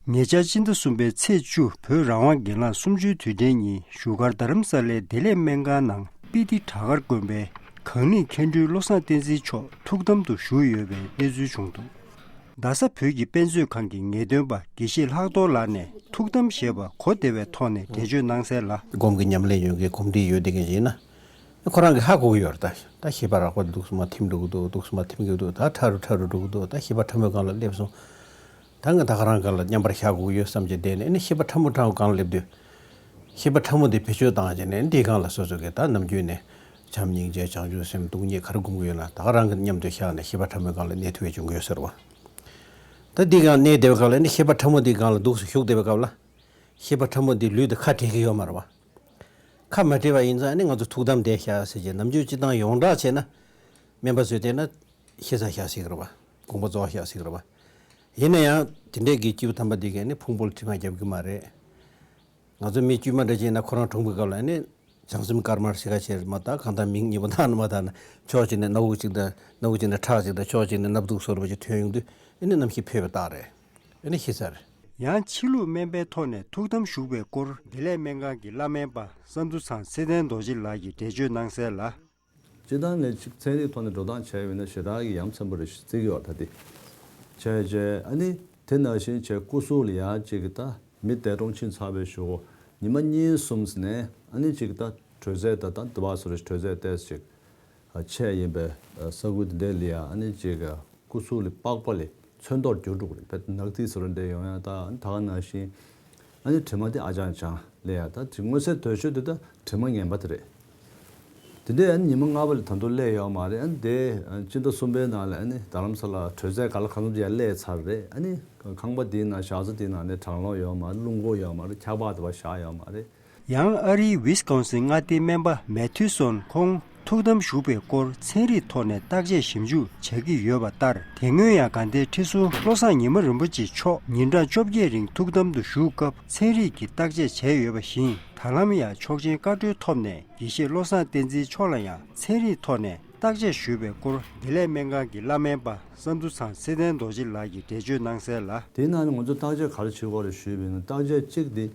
ཉེ་ཆར་སྤྱི་ཟླ་གསུམ་པའི་ཚེས་བཅུ་བོད་རང་དབང་སྒེར་ལངས་གསུམ་བཅུའི་དུས་དྲན་ཉིན་བཞུགས་སྒར་རྡ་རམ་ས་ལའི་བདེ་ལེགས་སྨན་ཁང་ནང་སྤི་ཏི་བྲག་དཀར་དགོན་པའི་གང་ལེགས་མཁན་སྤྲུལ་བློ་བཟང་བསྟན་འཛིན་མཆོག་ཐུགས་དམ་དུ་བཞུགས་ཡོད་པའི་གནས་ཚུལ་བྱུང་འདུག། རྡ་ས་བོད་ཀྱི་དཔེ་མཛོད་ཁང་གི་ངེས་སྟོན་པ་དགེ་བཤེས་ལྷག་རྡོར་ལགས་ནས་ཐུགས་དམ་བཞེས་པ་གོ་བདེ་བའི་ཐོག་ནས་འགྲེལ་བརྗོད་གནང་གསལ་ལ། སྒོམ་གྱི་ཉམས་ལེན་ཡོད་མཁན་གོམས་འདྲིས་ཡོད་བསྡད་མཁན་ཞིག་ཡིན་ན། ཁོ་རང་གིས་ཧ་གོ་གི་ཡོད་རེད་ད། ད་ཤེས་པ་རགས་པ་འདུག་སེ་མར་ཐིམ་འགྲོ་གི་འདུག་འདུག་སེ་མར་ཐིམ་གྱི་འདུག་ད་ཕྲ་རུ་ཕྲ་རུ་འགྲོ་གི་འདུག་ད་ཤེས་པ་ཕྲ་མོའི་སྒང་ལ་སླེབས་སོང་། ད་ང་ད་ག་རང་སྒང་ལ་མཉམ་པར་བཞག་དགོས་ཀྱི་ཡོད་བསམ་གྱི་བསྡད་ནས། ཨ་ནི་ཤེས་པ་ཕྲ་མོ་ཕྲ་མོ་སྒང་ལ་སླེབས་དུས། ཤེས་པ་ཕྲ་མོ་འདི་བེད་སྤྱོད་བཏང་བྱས་ནས་འདིའི་སྒང་ལ་སོ་སོ་གིས་ད་ནམ་རྒྱུན་ནས་བྱམས་སྙིང་རྗེ་བྱང་ཆུབ་སེམས་སྡུག་བསྔལ་ག་རེ་སྒོམ་གྱི་ཡོད་ན་ད་ག་རང་གི་མཉམ་དུ་བཞག་ནས་ཤེས་པ་ཕྲ་མོའི་སྒང་ལ་གནས་ཐུབ་ཡས་བྱུང་གི་ཡོད་ཟེར་བ། ད་འདིའི་སྒང་གནས་བསྡད་པའི་སྐབས་ལ་ནི་ཤེས་པ་ཕྲ་མོ་འདིའི་སྒང་ལ་འདུག་སེ་བཞུགས་བསྡད་པའི་སྐབས་ལ། ཤེས་པ་ཕྲ་མོ་འདི་ལུས་དང་ཁ་བྲལ་གྱི་ཡོད་མ་རེད་བ། ཁ་མ་བྲལ་བ་ཡིན་ཙང་ནི་ང་ཚོ་ཐུགས་དམ་བསྡད་ཤག་ཟེར་གྱི་ནམ་རྒྱུན་སྤྱིར་བཏང་ཡོངས་གྲགས་བྱས་ན། སྨན་པ་ཚོས་བལྟས་ན་ཤི་ཚར་ཤག་ཟེར་གྱི་རེད་བ། དགོངས་པ་རྫོགས་ཤག་ཟེར་གྱི་རེད་བ། ཡིན་ན་ཡང་དེ་འདྲས་ཀྱི་སྐྱེས་བུ་དམ་པ་འདི་གས་ནི་ཕུང་པོ་ལ་དྲི་མ་རྒྱབ་ཀྱི་མ་རེད། ང་ཚོ་མི་དཀྱུས་མ་འདྲ་ཅིག་ཡིན་ན་ཁོ་རང་གྲོངས་པའི་སྐབས་ལ་ནི་བྱང་སེམས་དཀར་དམར་ཟེར་ཁ་ཆེར་མ་དག་གང་ལྟར་མིང་གཉིས་པོ་དག་ནི་མ་དག་ན་ཕྱོགས་གཅིག་ནས་སྣ་བུག་གཅིག་དང་སྣ་བུག་གཅིག་ནས་ཁྲག་གཅིག་དང་ཕྱོགས་གཅིག་ནས་སྣབས་སྡུག་སོགས་པ་ཅིག་ཐོན་ཡོང་དུས་ཨེ་ནི་རྣམ་ཤེས་འཕོས་པའི་རྟགས་རེད། ཨེ་ནི་ཤི་ཚར། ཡང་ཕྱི་ལུགས་སྨན་པའི་ཐོག་ནས་ཐུགས་དམ་བཞུགས་པའི་སྐོར་བདེ་ལེགས་སྨན་ཁང་གི་བླ་སྨན་པ་བསམ་གྲུབ་ཚང་ཚེ་བརྟན་རྡོ་རྗེ་ལགས་ཀྱིས་འགྲེལ་བརྗོད་གནང་གསལ་ལ། སྤྱིར་བཏང་ནས་ཅིག་ཚན་རིག་ཐོག་ནས་འགྲོ་སྟངས་བྱས་ཡོད་ན་ཞེ་དྲག་གི་ཡ་མཚན་པོ་རེད་བརྩི་གི་ཡོད་ད་དེ། བྱས་རྗེས་ཨ་ནི་དེ་ནང་བཞིན་བྱས་སྐུ་གཟུགས་ལ་ཡང་ཅིག་གི་ད་མི་འདས་གྲོངས་ཕྱིན་ཚར་བའི་གཞུག་གུ་ཉི་མ་གཉིས་གསུམ་ཙམ་ནས་ཨ་ནི་ཅིག་ད་དྲོད་ཚད་ད་ད་དུ་བ་སོ་རེ་དྲོད་ཚད་ཏོག་ཙམ་ཅིག་ཆད་ཡིན་པའི་ས་ཁུལ་དེ་འདྲ་ལ་ཡང་ཨ་ནི་ཅིག་སྐུ་གཟུགས་ལ་པགས་པ་ལ་ཚོན་མདོག་འགྱུར་འགྲོ་གི་རེད། དཔེ་ནག་ཐིག་སོ་རེ་འདྲ་ཡོང་ཡ་ད་ཨ་ནི་ད་ག་ནང་བཞིན། ཨ་ནི་དྲི་མ་དེ་ཨ་ཅང་ཅང་ལས་ཡ་ད་དེ་མངོན་གསལ་དོད་ཤོས་དེ་ད་དྲི་མ་ངན་པ་དེ་རེད། དེ་འདྲའི་ཨ་ནི་ཉི་མ་ལྔ་པ་ལས་ད་དུང་སླེབས་ཡོད་མ་རེད། ཨ་ནི་དེ་སྤྱི་ཟླ་གསུམ་པའི་ནང་ལ་ཨ་ནི་རྡ་རམ་ས་ལ་དྲོད་ཚད་ག་ལ་གང་འཚམ་ཅིག་ཡར་སླེབས་ཚར་རེད། ཨ་ནི་ཁང་པ་དེའི་ནང་བཞག་ས་དེའི་ནང་ནས་གྲང་རླུང་ཡོད་མ་རེད། རླུང་འཁོར་ཡོད་མ་རེད། འཁྱག་པ་དེ་བ་བཞག་ཡོད་མ་རེད། ཡང་ཨ་རིའི་ཝིས་ཀོན་སིན་མངའ་སྡེའི་སྨན་པ་མེ་ཐུ་སོན་ཁོང་ཐུགས་དམ་བཞུགས་པའི་སྐོར་ཚན་རིག་ཐོག་ནས་བརྟག་དཔྱད་ཞིབ་འཇུག་བྱ་གི་ཡོད་པ་ལྟར། དེ་སྔོན་ཡང་དགའ་ལྡན་ཁྲི་ཟུར་བློ་བཟང་ཉི་མ་རིན་པོ་ཆེ་མཆོག་ཉིན་གྲངས་བཅོ་བརྒྱད་རིང་ཐུགས་དམ་དུ་བཞུགས་སྐབས་ཚན་རིག་གི་བརྟག་དཔྱད་བྱས་ཡོད་པ་བཞིན། ད་ལམ་ཡང་ཆོག་མཆན་བཀའ་འཁྲོལ་ཐོབ་ནས་དགེ་བཤེས་བློ་བཟང་བསྟན་འཛིན་མཆོག་ལ་ཡང་ཚན་རིག་ཐོག་ནས་བརྟག་དཔྱད་ཞུས་པའི་སྐོར་བདེ་ལེགས་སྨན་ཁང་གི་བླ་སྨན་པ་བསམ་གྲུབ་ཚང་ཚེ་བརྟན་རྡོ་རྗེ་ལགས་ཀྱིས་འགྲེལ་བརྗོད་གནང་གསལ་ལ། དེའི་ནང་ནས་ང་ཚོ་བརྟག་དཔྱད་ག་རེ་བྱེད་དགོས་རེད་ཞུས་པ་ཡིན་ན། བརྟག་དཔྱད་གཅིག་དེ།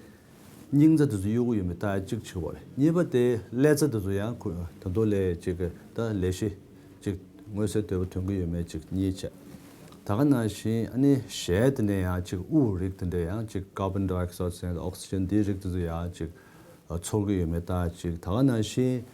སྙིང་རྩ་དེ་ཚོ་གཡུག་གི་ཡོད་མེད་ལྟ་ཡ་གཅིག་བྱེད་དགོས་རེད། གཉིས་པ་དེ་ཀླད་རྩ་དེ་ཚོ་ཡང་ཁུ་ད་དུང་ལས་ཅིག་གི་ད་ལས་གཞི་ཅིག་མངོན་གསལ་དོད་པོ་ཐོན་གི་ཡོད་མེད་ཅིག་གཉིས་བྱས། ད་ག་ནང་བཞིན་ཨ་ནི་གཞས་དེ་ནས་ཡང་ཅིག་དབུགས་རིགས་དེ་འདྲ་ཡང་ཅིག་carbon dioxide་ཟེར་oxygen་དེའི་རིགས་དེ་ཚོ་ཡང་ཅིག་ཚོར་གྱི་ཡོད་མེད་ལྟ་ཅིག་ད་ག་ནང་བཞིན་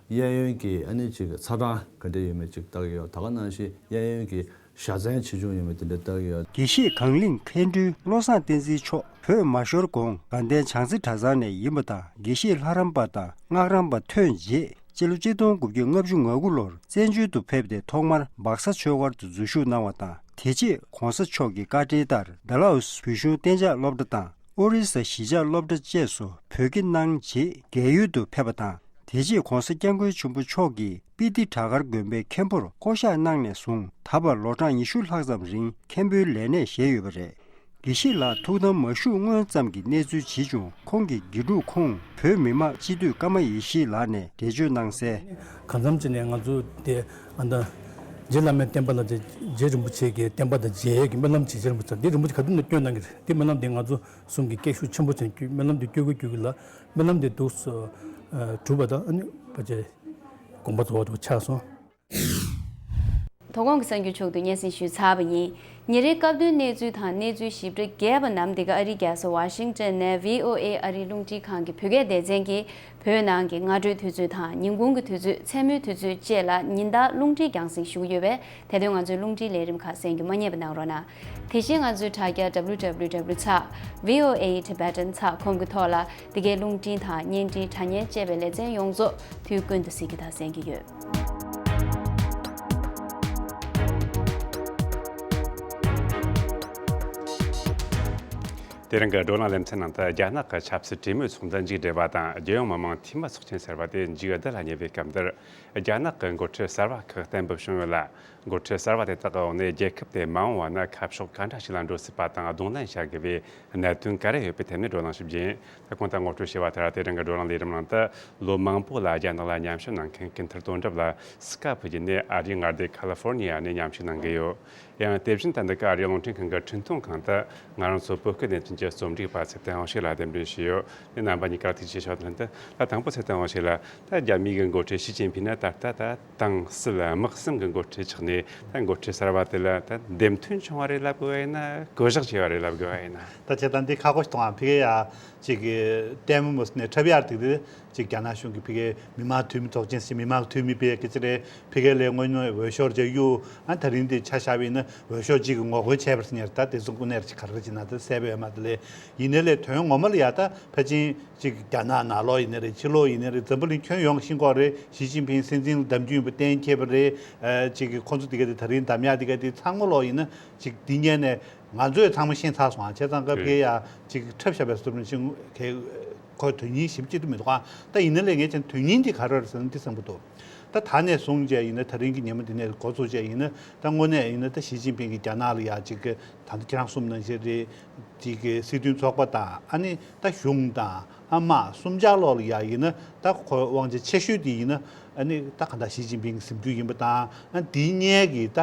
གཡས་གཡོན་གྱི་ཨ་ནི་ཅིག་ཚ་གྲང་ག་འདྲ་ཡོད་མེད་ཅིག་ལྟ་གི་ཡོད། ད་ག་ནང་བཞིན་གཡས་གཡོན་གྱི་བཞའ་ཚན་ཆེ་ཆུང་ཡོད་མེད་དེ་འདྲ་ལྟ་གི་ཡོད། དགེ་བཤེས་གངས་གླིང་མཁན་སྤྲུལ་བློ་བཟང་བསྟན་འཛིན་མཆོག་བོད་མ་ཤོར་གོང་དགའ་ལྡན་བྱང་རྩེ་གྲྭ་ཚང་ནས་ཡིན་པ་དང་། དགེ་བཤེས་ལྷ་རམས་པ་དང་སྔགས་རམས་པ་ཐོན་རྗེས་སྤྱི་ལོ་ཆིག་སྟོང་དགུ་བརྒྱ་ལྔ་བཅུ་ང་དགུ་ལོར་བཙན་བྱོལ་དུ་ཕེབས་ཏེ་ཐོག་མར་སྦག་ས་ཆོས་སྒར་དུ་འཛུལ་ཞུགས་གནང་བ་དང་། དེ་རྗེས་གོང་ས་མཆོག་གི་བཀའ་དྲིན་ལྟར་ཌལ་ཧོ་སི་བོད་གཞུང་གཏན་འཇགས་སློབ་གྲྭ་དང་། ཨོ་རི་ས་གཞིས་ཆགས་སློབ་གྲྭ་བཅས་སུ་བོད་སྐད་གནང་རྗེས་རྒས་ཡོལ་དུ་ཕེབས་པ་དང་། དེ་རྗེས་གོང་ས་སྐྱབས་མགོན་ཆེན་པོ་མཆོག་གིས་སྤི་ཏི་བྲག་དཀར་དགོན་པའི་མཁན་པོར་བསྐོ་གཞག་གནང་ནས་བཟུང་ད་བར་ལོ་གྲངས་ཉི་ཤུ་ལྷག་ཙམ་རིང་མཁན་པོའི་ལས་གནས་བཞེས་ཡོད་པ་རེད། དགེ་བཤེས་ལགས་ཐུགས་དམ་མ་བཞུགས་སྔོན་ཙམ་གྱི་གནས་ཚུལ་ཇི་བྱུང་ཁོང་གི་དགེ་ཕྲུག་ཁོང་བོད་མི་མང་སྤྱི་འཐུས་ཀརྨ་ཡེ་ཤེས་ལགས་ནས་འགྲེལ་བརྗོད་གནང་གསལ། གང་འཚམ་ཅིག་ནས་ང་ཚོ་དེ་ཨ་ད་རྗེ་བླ་མའི་བསྟན་པ་ལ་དེ་རྗེ་རིན་པོ་ཆེ་གི་བསྟན་པ་དང་མཇལ་ཡས་ཀྱི་སྨོན་ལམ་ཅིག་རྗེ་རིན་པོ་ཆེ་འདི་རིན་པོ་ཆེ་ག་དུས་ནས་བསྐྱོན་གནང་གི་རེད། དེ་སྨོན་ལམ་དེ་ང་ཚོ་གསུམ་གྱི་སྐད་ཤུགས་ཆེན་པོ་ཅན་གྱི་སྨོན་ལམ་དེ་བསྐྱོད་དགོས་བསྐྱོད་གི་ལ་སྨོན་ལམ་དེ་འདུག་སེ་གྲུབ་པ་དང་ཨ་ནི་ཕལ་ཆེར་དགོངས་པ་རྫོགས་པ་འདུག་ཆགས་སོང་། དོ་དགོང་གི་གསར་འགྱུར་ཕྱོགས་བསྡུས་སྙན་སེང་ཞུས་ཚར་བ་ཡིན། ཉིན་རེའི་སྐབས་བསྟུན་གནས་ཚུལ་དང་གནས་ཚུལ་ཞིབ་ཕྲ་རྒྱས་པ་རྣམས་འདི་ག་ཨ་རིའི་རྒྱལ་ས་ཝ་ཤིང་ཏོན་ནས་བྷི་ཨོ་ཨེ་ཨ་རིའི་རླུང་འཕྲིན་ཁང་གི་བོད་སྐད་སྡེ་ཚན་གྱིས་བོད་ནང་གི་སྔ་དྲོའི་དུས་ཚོད་དང་ཉིན་གུང་གི་དུས་ཚོད་མཚན་མོའི་དུས་ཚོད་བཅས་ལ་ཉིན་ལྟར་རླུང་འཕྲིན་རྒྱང་སྲིང་ཞུ་གི་ཡོད་པས། དེ་དོན་ང་ཚོའི་རླུང་འཕྲིན་ལས་རིམ་ཁག་གསན་རྒྱུ་མ་བསྙེལ་བ་གནང་རོགས་གནང་། དེ་བཞིན་ང་ཚོའི་དྲ་རྒྱ་W W W ཚེག་V O A Tibetan ཚེག་ཀོམ་གྱི་ཐོག་ལ་འདི་གའི་རླུང་འཕྲིན་དང་བརྙན་འཕྲིན་དྲ་བརྙན་བཅས་པའི་ལེ་ཚན་ཡོངས་རྫོགས་དུས་ཀུན་ཏུ་གཟིགས་རྒྱུ་དང་གསན་རྒྱུ་ཡོད། དེ་རིང་གི་བགྲོ་གླེང་ལེ་ཚན་ནང་དུ་རྒྱ་ནག་གི་ཆབ་སྲིད་གྲོས་མོལ་ཚོགས་འདུ་མཇུག་བསྒྲིལ་བ་དང་། རྒྱལ་ཡོངས་མི་དམངས་འཐུས་མི་ཚོགས་ཆེན་ཟེར་བ་དེ་མཇུག་བསྡུ་ལ་ཉེ་བའི་སྐབས་འདིར། རྒྱ་ནག་གི་འགོ་ཁྲིད་གསར་བ་ཁག་གཏན་འབེབས་བྱུང་ཡོད་ལ། འགོ་ཁྲིད་གསར་བ་དེ་དག་གི་འོག་ནས་རྒྱལ་ཁབ་དེ་མ་འོངས་པ་ན་ཁ་ཕྱོགས་ག་འདྲ་ཞིག་ལ་འགྲོ་སྲིད་པ་དང་གདོང་ལེན་བྱ་དགོས་པའི་གནད་དོན་ག་རེ་ཡོད་པའི་ཐད་ནས་བགྲོ་གླེང་ཞུ་རྒྱུ་ཡིན། ད་གོང་དུ་ངོ་སྤྲོད་བྱས་པ་ལྟར། དེ་རིང་གི་བགྲོ་གླེང་ལས་རིམ་ནང་དུ་ལོ་མང་པོ་ལ་རྒྱ་ནག་ལ་མཉམ་ཞུགས་གནང་མཁན་ཀུན་ཐར་དོན་གྲུབ་ལགས་སི་ཀ་ཕི་བརྒྱུད་ནས་ཨ་རིའི་མངའ་སྡེ་ཁ་ལི་ཧྥོར་ནི་ཡ་ནས་མཉམ་ཞུགས་གནང་གི་ཡོད། ཡང་དེ་བཞིན་ད་འདི་ག་ཨ་རིའི་རླུང་འཕྲིན་ཁང་གི་འཕྲིན་གཏོང་ཁང་དུ་ང་རང་ཚོ་བོད་སྐད་སྡེ་ཚན་གྱི་རྩོམ་སྒྲིག་པ་ཚེ་བརྟན་དབང་ཕྱུག་ལགས་རྟེན་འབྲེལ་ཞུས་ཡོད། ནས་རྣམ་པ་གཉིས་ཀར་ཐུགས་རྗེ་ཆེ་ཞུ་བ་དང་ལྷན་དུ། ད་དང་པོ་ཚེ་བརྟན་དབང་ཕྱུག་ལགས། ད་རྒྱ་མིའི་གི་འགོ་ཁྲིད་ཞི་ཅིན་ཕིང་ནི་ད་ལྟ་ད་ཏང་སྲིད་དམག་གསུམ་གི་འགོ་ཁྲིད་ཆགས་ནས། ད་འགོ་ཁྲིད་གསར་བ་དེ་ལ་ད་འདེམས་ཐོན་བྱུང་བ་རེད་ལབ་དགོས་པ་ཡིན་ན། བསྐོ་གཞག་བྱས་པ་རེད་ལབ་དགོས་པ་ཡིན་ན། ད་ཁྱེད་ད་འདི་ཁག་པོ་ཞིག་མཐོང་ཨ། ཕ་གི་ཡ་ཅིག་གི་ལྟད་མོ་མོ་ནས་འཁྲབ་ཡག་དེ་རེད། ཅིག་རྒྱ་ནག་གཞུང་གི་ཕ་གི་མི་དམངས་འཐུས་མི་ཚོགས་ཆེན་ཟེར། མི་དམངས་འཐུས་མི་ཕ་གི་ཅི་རེད། ཕ་གི་ལས་སྔོན་མ་འོས་ཤོག་ཅིག་གཡུགས། ཨ་ད་རིང་འདི་ཆ་བཞག་པ་ཡིན་ན་འོས་ཤོག་གཅིག་གི་ངོ་རྒོལ་བྱས་པ་རེད་ཟེར་ཉེར། ད་དེ་ཚོ་དངོས་གནས་རེད། ཅིག་ག་རེ་རེད་ཅེ་ན་ད་གསལ་པོ་ཡོད་མ་རེད་ལེ། ཡིན་ནའི་ལས་དོན་ངོ་མ་ལ་ཡ་ད་ཕལ་ཆེར་ཅིག་རྒྱ་ནག་ནང་ལོགས་ཡིན་ནའི་རེད། ཕྱི་ལོགས་ཡིན་ནའི་རེད། འཛམ་བུ་གླིང་ཁྱོན་ཡོངས་ཤིན་ཀོག་རེད། ཞི་ཅིན་ཕིང་སྲིད་འཛིན་ལ་གདམ་རྒྱུ་ཡིན་པ་གཏན་འཁེལ་བ་རེད། ཨ་ཅིག་གི་ཁོང་ཚོ་དེ་ག་དེ་ད་རིང་གདམ་ཡག་དེ་ག་དེ་ཚང་མ་ལོགས་ཡིན་ན་ཅིག་འདི་ཉན་ནས་ང་ཚོས་ཚང་མ་ཤེས་ཚར་སོང་ཨ། བྱས་ཙང་སྐབས་དེ་ཡ་ཅིག་འཁྲབ་བཞག་པའི་བཟོ་འདྲ་ཅིག་གི་ཁོ་དོན་སྙིང་ཞིབ་ཅིག་ཏུ་མི་འདུག་ཨ། ད་ཡིན་ནའི་ལས་ངས་ཀྱང་དོན་སྙིང་དེ་ག་རེ་རེད་ཟེར་ན་འདི་བསམ་གྱི་འདུག། ད་ད་ནས་བཟུང་བྱས་ཡིན་ན། ད་རིང་གི་ཉིན་མོ་འདི་ནས་འགོ་ཚུགས་བྱས་ཡིན་ན། ད་དངོས་གནས་ཡིན་ན་ད་ཞི་ཅིན་ཕིང་གིས་རྒྱ་ནག་ལ་ཡ་ཅིག་གི་ད་ལྟ་ཁྱེད་རང་གསུངས་ནང་བཞིན་རེད། ཅིག་གི་སྲིད་དོན་ཚོགས་པ་དང་ཨ་ནི་ད་གཞུང་དང་ཨ་དམག་གསུམ་ཆར་ལོགས་ལ་ཡ་ཡིན་ན། ད་ཁོ་དབང་ཆ་ཆེ་ཤོས་དེ་ཡིན་ན་ཨ་ནི་ད་ག་འདྲ་ཞི་ཅིན་ཕིང་གི་གཟིམ་རྒྱུ་ཡིན་པ་དང་། ཨ་འདི་གཉིས་ཀྱི་ད་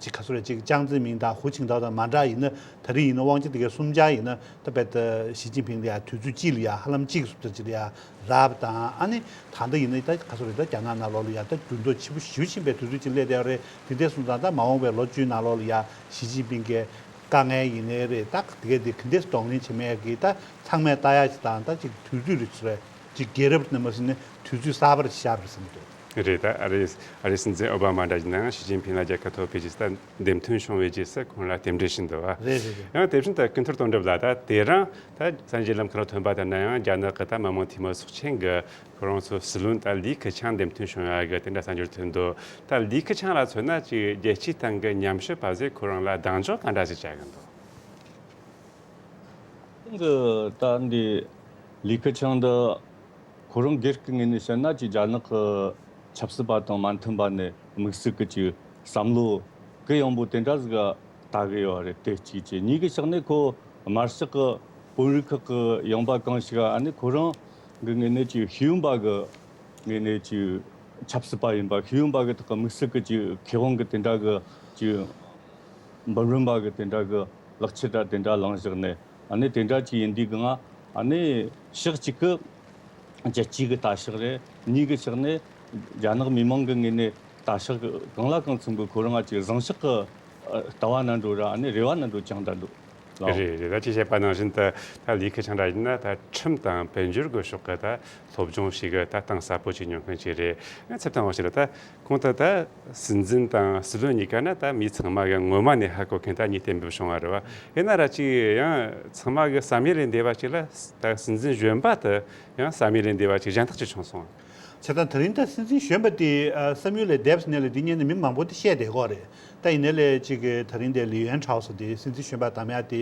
ཅིག་ག་ཚོད་རེད། ཅིག་ཅང་ཙེ་མིང་དང་ཧུའུ་ཆིང་ཐའོ་དང་མ་འདྲ་ཡིན་ན། ད་རིང་ཡིན་ན་དབང་ཆ་དེ་གའི་གསུམ་ཆར་ཡིན་ན་ད་དཔེ་ད་ཞི་ཅིན་ཕིང་ལ་ཡ་དུས་ཚོད་གཅིག་ལ་ཡ་ཧ་ལམ་གཅིག་གི་སུབ་ཚ་གཅིག་ལ་ཡ་རག་པ་དང་། ཨ་ནི་ད་ལྟ་ཡིན་ན་ད་ག་ཚོད་རེད། ད་རྒྱ་ནག་ནང་ལོགས་ལ་ཡ་ད་འགྱུར་ལྡོག་ཆེན་པོ་ཞེ་པོ་ཕྱིན་པའི་དུས་ཚོད་ཅིག་སླེབས་བསྡད་ཡོད་རེད། དེ་འདྲ་སོང་ཙང་ད་མ་འོངས་པའི་ལོ་བཅུའི་ནང་ལོགས་ལ་ཡ་ཞི་ཅིན་ཕིང་གི་དཀའ་ངལ་ཡིན་ནའི་རེད། ད་དེ་ག་དེ་ག་འདྲས་གདོང་ལེན་བྱེད་མེད་ཀྱི་ད་ཚང་མས་ལྟ་ཡག་ཅིག་དང་། ད་ཅིག་དུས་ཚོད་རེད་ཚོད་རེད། ཅིག་རྒྱལ་རབས་ནས་མ་ཟིན་ནས་དུས་ཚོད་གསར་པ་རེ་ཤར་བ་རེད་བསམ་གྱི་འདུག། རེད། ད་ཨ་རིའི་ཨ་རིའི་སྲིད་འཛིན་ཨོ་བྷ་མ་འདྲ་ཡིན་ནའང་ཞི་ཅིན་ཕིང་ལ་རྒྱལ་ཁ་ཐོབ་ཕེབས་རྗེས་ད་འདེམས་ཐོན་བྱུང་བའི་རྗེས་སུ་ཁོང་ལ་རྟེན་འབྲེལ་ཞུས་འདུག་བ། རེད་རེད་རེད། ཡང་དེ་བཞིན་དུ་ཀུན་ཐར་དོན་གྲུབ་ལགས། ད་དེ་རིང་ད་གསར་འགྱུར་ལམ་ཁ་ལ་ཐོན་པ་ལྟར་ན་ཡང་རྒྱ་ནག་གི་ད་མི་དམངས་འཐུས་མི་ཚོགས་ཆེན་གྱི་ཁོ་རང་ཚོའི་སྲིད་བློན་ད་ལི་ཁི་ཆང་འདེམས་ཐོན་བྱུང་ཡ་གི་དེ་འདྲ་གསར་འགྱུར་ཐོན་འདུག། ད་ལི་ཁི་ཆང་ལ་མཚོན་ན་ཅིག་རྒྱལ་སྤྱིའི་སྟེང་གི་ཉམས་ཞིབ་པ་ཚོས་ཁོ་རང་ལ་གདེང་འཇོག་ག་འདྲ་ཞིག་བྱ་གི་འདུག། ད་འདི་ལི་ཁི་ཆང་འདི་ཁོ་རང་སྒེར་གྱི་ངོས་ནས་བཤད་ན་ཅིག་རྒྱ་ནག་གི་ཆབ་སྲིད་པ་དང་མ་མཐུན་པ་ནས་དམིགས་བསལ་གྱི་ཅིག་བསམ་བློ་གུ་ཡངས་པོ་དེ་འདྲ་ཟིག་ལྟ་གི་ཡོད་རེད། དེ་གཅིག་བྱས། གཉིས་ཀྱི་ཕྱོགས་ནས་ཁོ་དམར་ཤོག་གི་དཔོན་རིགས་ཁག་གི་ཡངས་པ་གང་ཞིག་ཨ་ནི་ཁོ་རང་གི་ངོས་ནས་ཅིག་ཤེས་ཡོན་པ་གི་ངོས་ནས་ཅིག་ཆབ་སྲིད་པ་ཡིན་པ། ཤེས་ཡོན་པ་གི་ཐོག་གི་དམིགས་བསལ་གྱི་ཅིག་མཁས་དབང་གི་དེ་འདྲ་གི་ཅིག་འབུམ་རམས་པ་གི་དེ་འདྲ་གི་ལག་ཁྱེར་དང་དེ་འདྲ་བླངས་བཞག་ནས། ཨ་ནི་དེ་འདྲ་ཅིག་ཡིན་དུས་གི་ང་ཨ་ནི་ཕྱོགས་གཅིག་གི་རྒྱལ་སྤྱིའི་གི་ལྟ་ཕྱོགས་རེད། གཉིས་ཀྱི་ཕྱོགས་ནས་རྒྱ་ནག་མི་མང་གི་ངོས་ནས་ལྟ་ཕྱོགས་གང་ལ་གང་འཚམ་གི་ཁོ་རང་ང་ཅིག་བཟང་ཕྱོགས་གི་ ལྟ་བ་ནང་འགྲོ་ར་ཨ་ནི་རེ་བ་ནང་འགྲོ་ཅང་ད་འདུག་ལགས། རེད་རེད། ད་ཅི་བཤད་པ་ནང་བཞིན་དུ་ད་ལི་ཁེ་ཆང་ར་ཡིན་ན་ད་ཁྲིམས་དང་དཔལ་འབྱོར་གྱི་ཕྱོགས་ཀྱི་ད་སློབ་སྦྱོང་ཞིག་གི་ད་གཏིང་ཟབ་པོ་ཅིག་མྱོང་མཁན་ཅིག་རེད། ང་ཚེ་བརྟན་དབང་ཕྱུག་ལགས། ད་གོང་དུ་ད་སྲིད་འཛིན་དང་སྲིད་བློན་གཉིས་ཀ་ནི་ད་མི་ཚང་མ་གི་ངོ་མ་ནས་ཧ་གོ་མཁན་ད་གཉིས་བསྟན་འབེབས་བྱུང་བ་རེད་བ། ཡིན་ན་ར་ཅིག་ཡང་ཚང་མ་གི་བསམ་ཡུལ་ལས་འདས་པ་ཅིག་ལ་ད་སྲིད་འཛིན་གཞོན་པ་དེ་ཡང་བསམ་ཡུལ་ལས་འདས་པ་ཅིག་གཞན་དག་ཅིག་བྱུང་སོང་། བྱས་ཙང་དེ་རིང་ད་སྲིད་འཛིན་གཞོན་པ་དེ་ཨ་བསམ་ཡུལ་ལས་འདས་པ་ཟེར་ནས་ལ་འདི་སྔོན་ནས་མི་མང་པོ་དེ་བཤད་བསྡད་ཀྱི་ཡོད་རེད། ད་ཡིན་ནའི་ལས་ཅིག་གི་དེ་རིང་དེ་ལི་ཡུན་ཁྲའོ་ཟེར་དེ་སྲིད་འཛིན་གཞོན་པ་བདམས་ཡག་དེ་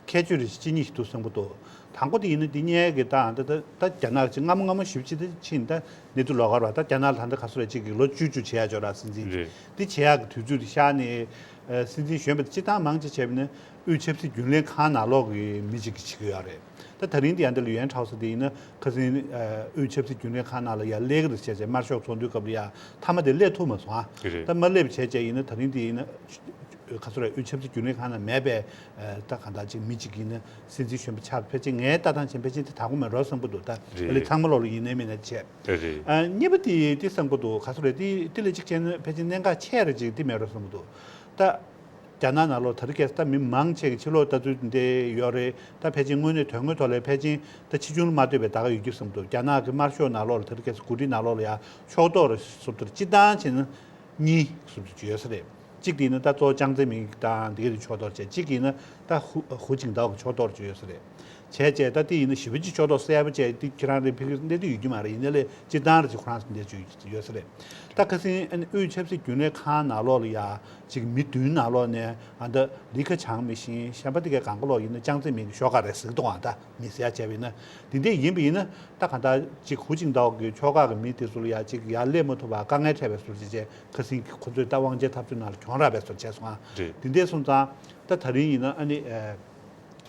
ཁྱད་ཆོས་རེ་ཞིག་གཅིག་གཉིས་ཤིག་འདུག་བསམ་གྱི་འདུག་དང་པོ་དེ་ཡིན་ན་འདི་སྔོན་གྱི་ད་ད་ད་རྒྱ་ནག་ཅིག་སྔ་མོ་སྔ་མོ་ཞེ་པོ་ཅིག་དེ་ཕྱིན་ད་གནས་ཚུལ་ལོགས་ཀ་རེད་བ། ད་རྒྱ་ནག་ལ་ད་ལྟ་ག་ཚོད་རེད་ཅིག་གི་ལོ་བཅུ་བཅུ་བྱེད་ཡག་ཅིག་ཡོད་ར། སྲིད་འཛིན་རེད། འདི་བྱེད་ཡག་གི་དུས་ཚོད་དེ་ཤར་ནས་ཨ་སྲིད་འཛིན་གཞོན་པ་དེ་སྤྱིར་བཏང་མང་ཆེ་བྱས་པ་ཡིན་ན་དབུས་ཆབ་སྲིད་རྒྱུན་ལས་ཁང་ནང་ལོགས་ཀྱི་མི་གཅིག་གིས་བྱེད་ཀྱི་ཡོད་རེད། ད་དེ་རིང་འདི་ཡང་འདི་ལི་ཡུན་ཁྲའོ་ཟེར་དེ་ཡིན་ན་ཁ་སང་ཨ་དབུས་ཆབ་སྲིད་རྒྱུན་ལས་ཁང་ནང་ལ་ཡར་སླེབས་ཀྱི་རེད་བྱས་བྱས་དམར་ཤོག་ཚོགས་འདུའི་སྐབས་ལ་ཡ་མཐའ་མ་དེ་སླེབས་ཐུབ་མ་སོང་ཨ། རེད། ད་མ་སླེབས་བྱས་བྱས་ཡིན་ན་དེ་རིང་འདི་ཡིན་ན་ག་ཚོད་རེད། དབུས་ཆབ་སྲིད་རྒྱུན་ལས་ཁང་ནང་མེད་པའི་ཨ་ད་གང་ལྟར་ཅིག་མི་གཅིག་ཡིན་ན་སྲིད་འཛིན་གཞོན་པ་ཆགས། ཕལ་ཆེར་ངའི་ལྟ་སྟངས་བྱས་ན་ཕལ་ཆེར་དེ་དྲག་པོ་མེད་འགྲོ་བསམ་གྱི་འདུག་ད་རེད། ཨ་ལས་ཚང་མ་ལོག་ལ་ཡིན་ནའི་མིན་ནའི་བྱས། རེད་རེད། ཨ་གཉིས་པ་དེ་དེ་བསམ་གྱི་འདུག་ག་ཚོད་རེད། དེ་དེ་ལས་གཅིག་བྱས་ན་ཕལ་ཆེར་གནད་འགག་ཆེ་རེ་ཅིག་དེ་མེད་འགྲོ་བསམ་གྱི་འདུག་ད་རྒྱ་ནག་ནང་ལོགས་ད་རེས་ཁ་སང་ད་མི་མང་ཆེ་གི་ཕྱི་ལོགས་ལྟ་ཚུལ་འདི་ཡོད་རེད། ད་ཕལ་ཆེར་དངོས་གནས་དོན་དངོས་ཐོག་ལ་ཕལ་ཆེར་ད་ཕྱིས་འབྱུང་ལ་མ་ལྟོས་པའི་ད་ག་ཡོད་རྒྱུ་བསམ་གྱི་འདུག་རྒྱ་ནག་གི་དམར་ཤོག་ནང་ལོགས་ལ་ད་རེས་ཁ་སང་འགོ་ཁྲིད་ནང་ལོགས་ལ་ཡ་ཕྱོགས་གཏོགས་རེ་སོ་སོར་སྤྱིར་བཏང་བྱས་ན་གཉིས་སོ་སོར་ཡོད་ས་རེད། གཅིག་དེ་ཡིན་ན་ད་གཙོ་བོ་ཅང་ཙེ་མིན་དང་འདི་ག་དེ་ཕྱོགས་གཏོགས་བྱས། གཅིག་ཡིན་ན་ད་ཧུ་ཧུ་ཅིང་ཏའོ་གི་ཕྱོགས་གཏོགས་ཅིག་ཡོད་ས་རེད། བྱས་བྱས་ད་དེ་ཡིན་ན་ཞེ་པོ་ཅིག་ཕྱོགས་གཏོགས་གསལ་པོ་བྱས་དེ་ཁྱེད་རང་རེ་ཕ་གིར་གནས་དུས་ཡོད་རྒྱུ་མ་རེད། ཡིན་ནའི་ལས་སྤྱིར་བཏང་རེ་ཅིག་ཁོ་རང་ཚོ་འདིར་ཅིག་ཡོད་ས་རེད། ད་ཁ་སང་ཨ་ནི་དབུས་ཆབ་སྲིད་རྒྱུན་ལས་ཁང་ནང་ལོགས་ལ་ཡ་ཅིག་མི་བདུན་ནང་ལོགས་ནས་ཨ་ད་ལི་ཁེ་ཆང་མི་ཤེས། གཞན་པ་དེ་གའི་གང་ག་ལོག་ཡིན་ན་ཅང་ཙེ་མིན་གྱི་ཤོག་ཁ་རེད་ཟེར་གྱི་འདུག་ཨ་ད་མི་ཟེར་ཡ་བྱས་པ་ཡིན་ན་དེ་འདྲས་ཡིན་པ་ཡིན་ན་ད་གང་ལྟར་ཅིག་ཧུ་ཅིང་ཏའོ་གི་ཕྱོགས་ཁག་གི་མི་དེ་ཚོ་ལ་ཡ་ཅིག་ཡར་སླེབས་མ་ཐུབ་པ་དཀའ་ངལ་འཕྲད་པའི་བཟོ་ཅིག་བྱས། ཁ་སང་གི་ཁོ་ཚོས་ད་དབང་ཆའི་འཐབ་རྩོད་ནང་ལ་གྱོང་རག་པའི་བཟོ་བྱས་སོང་ཨ། རེད། དེ་འདྲས་སོང་ཙང་ད་ད་རིང་ཡིན་ན་ཨ་ནི་ཨ་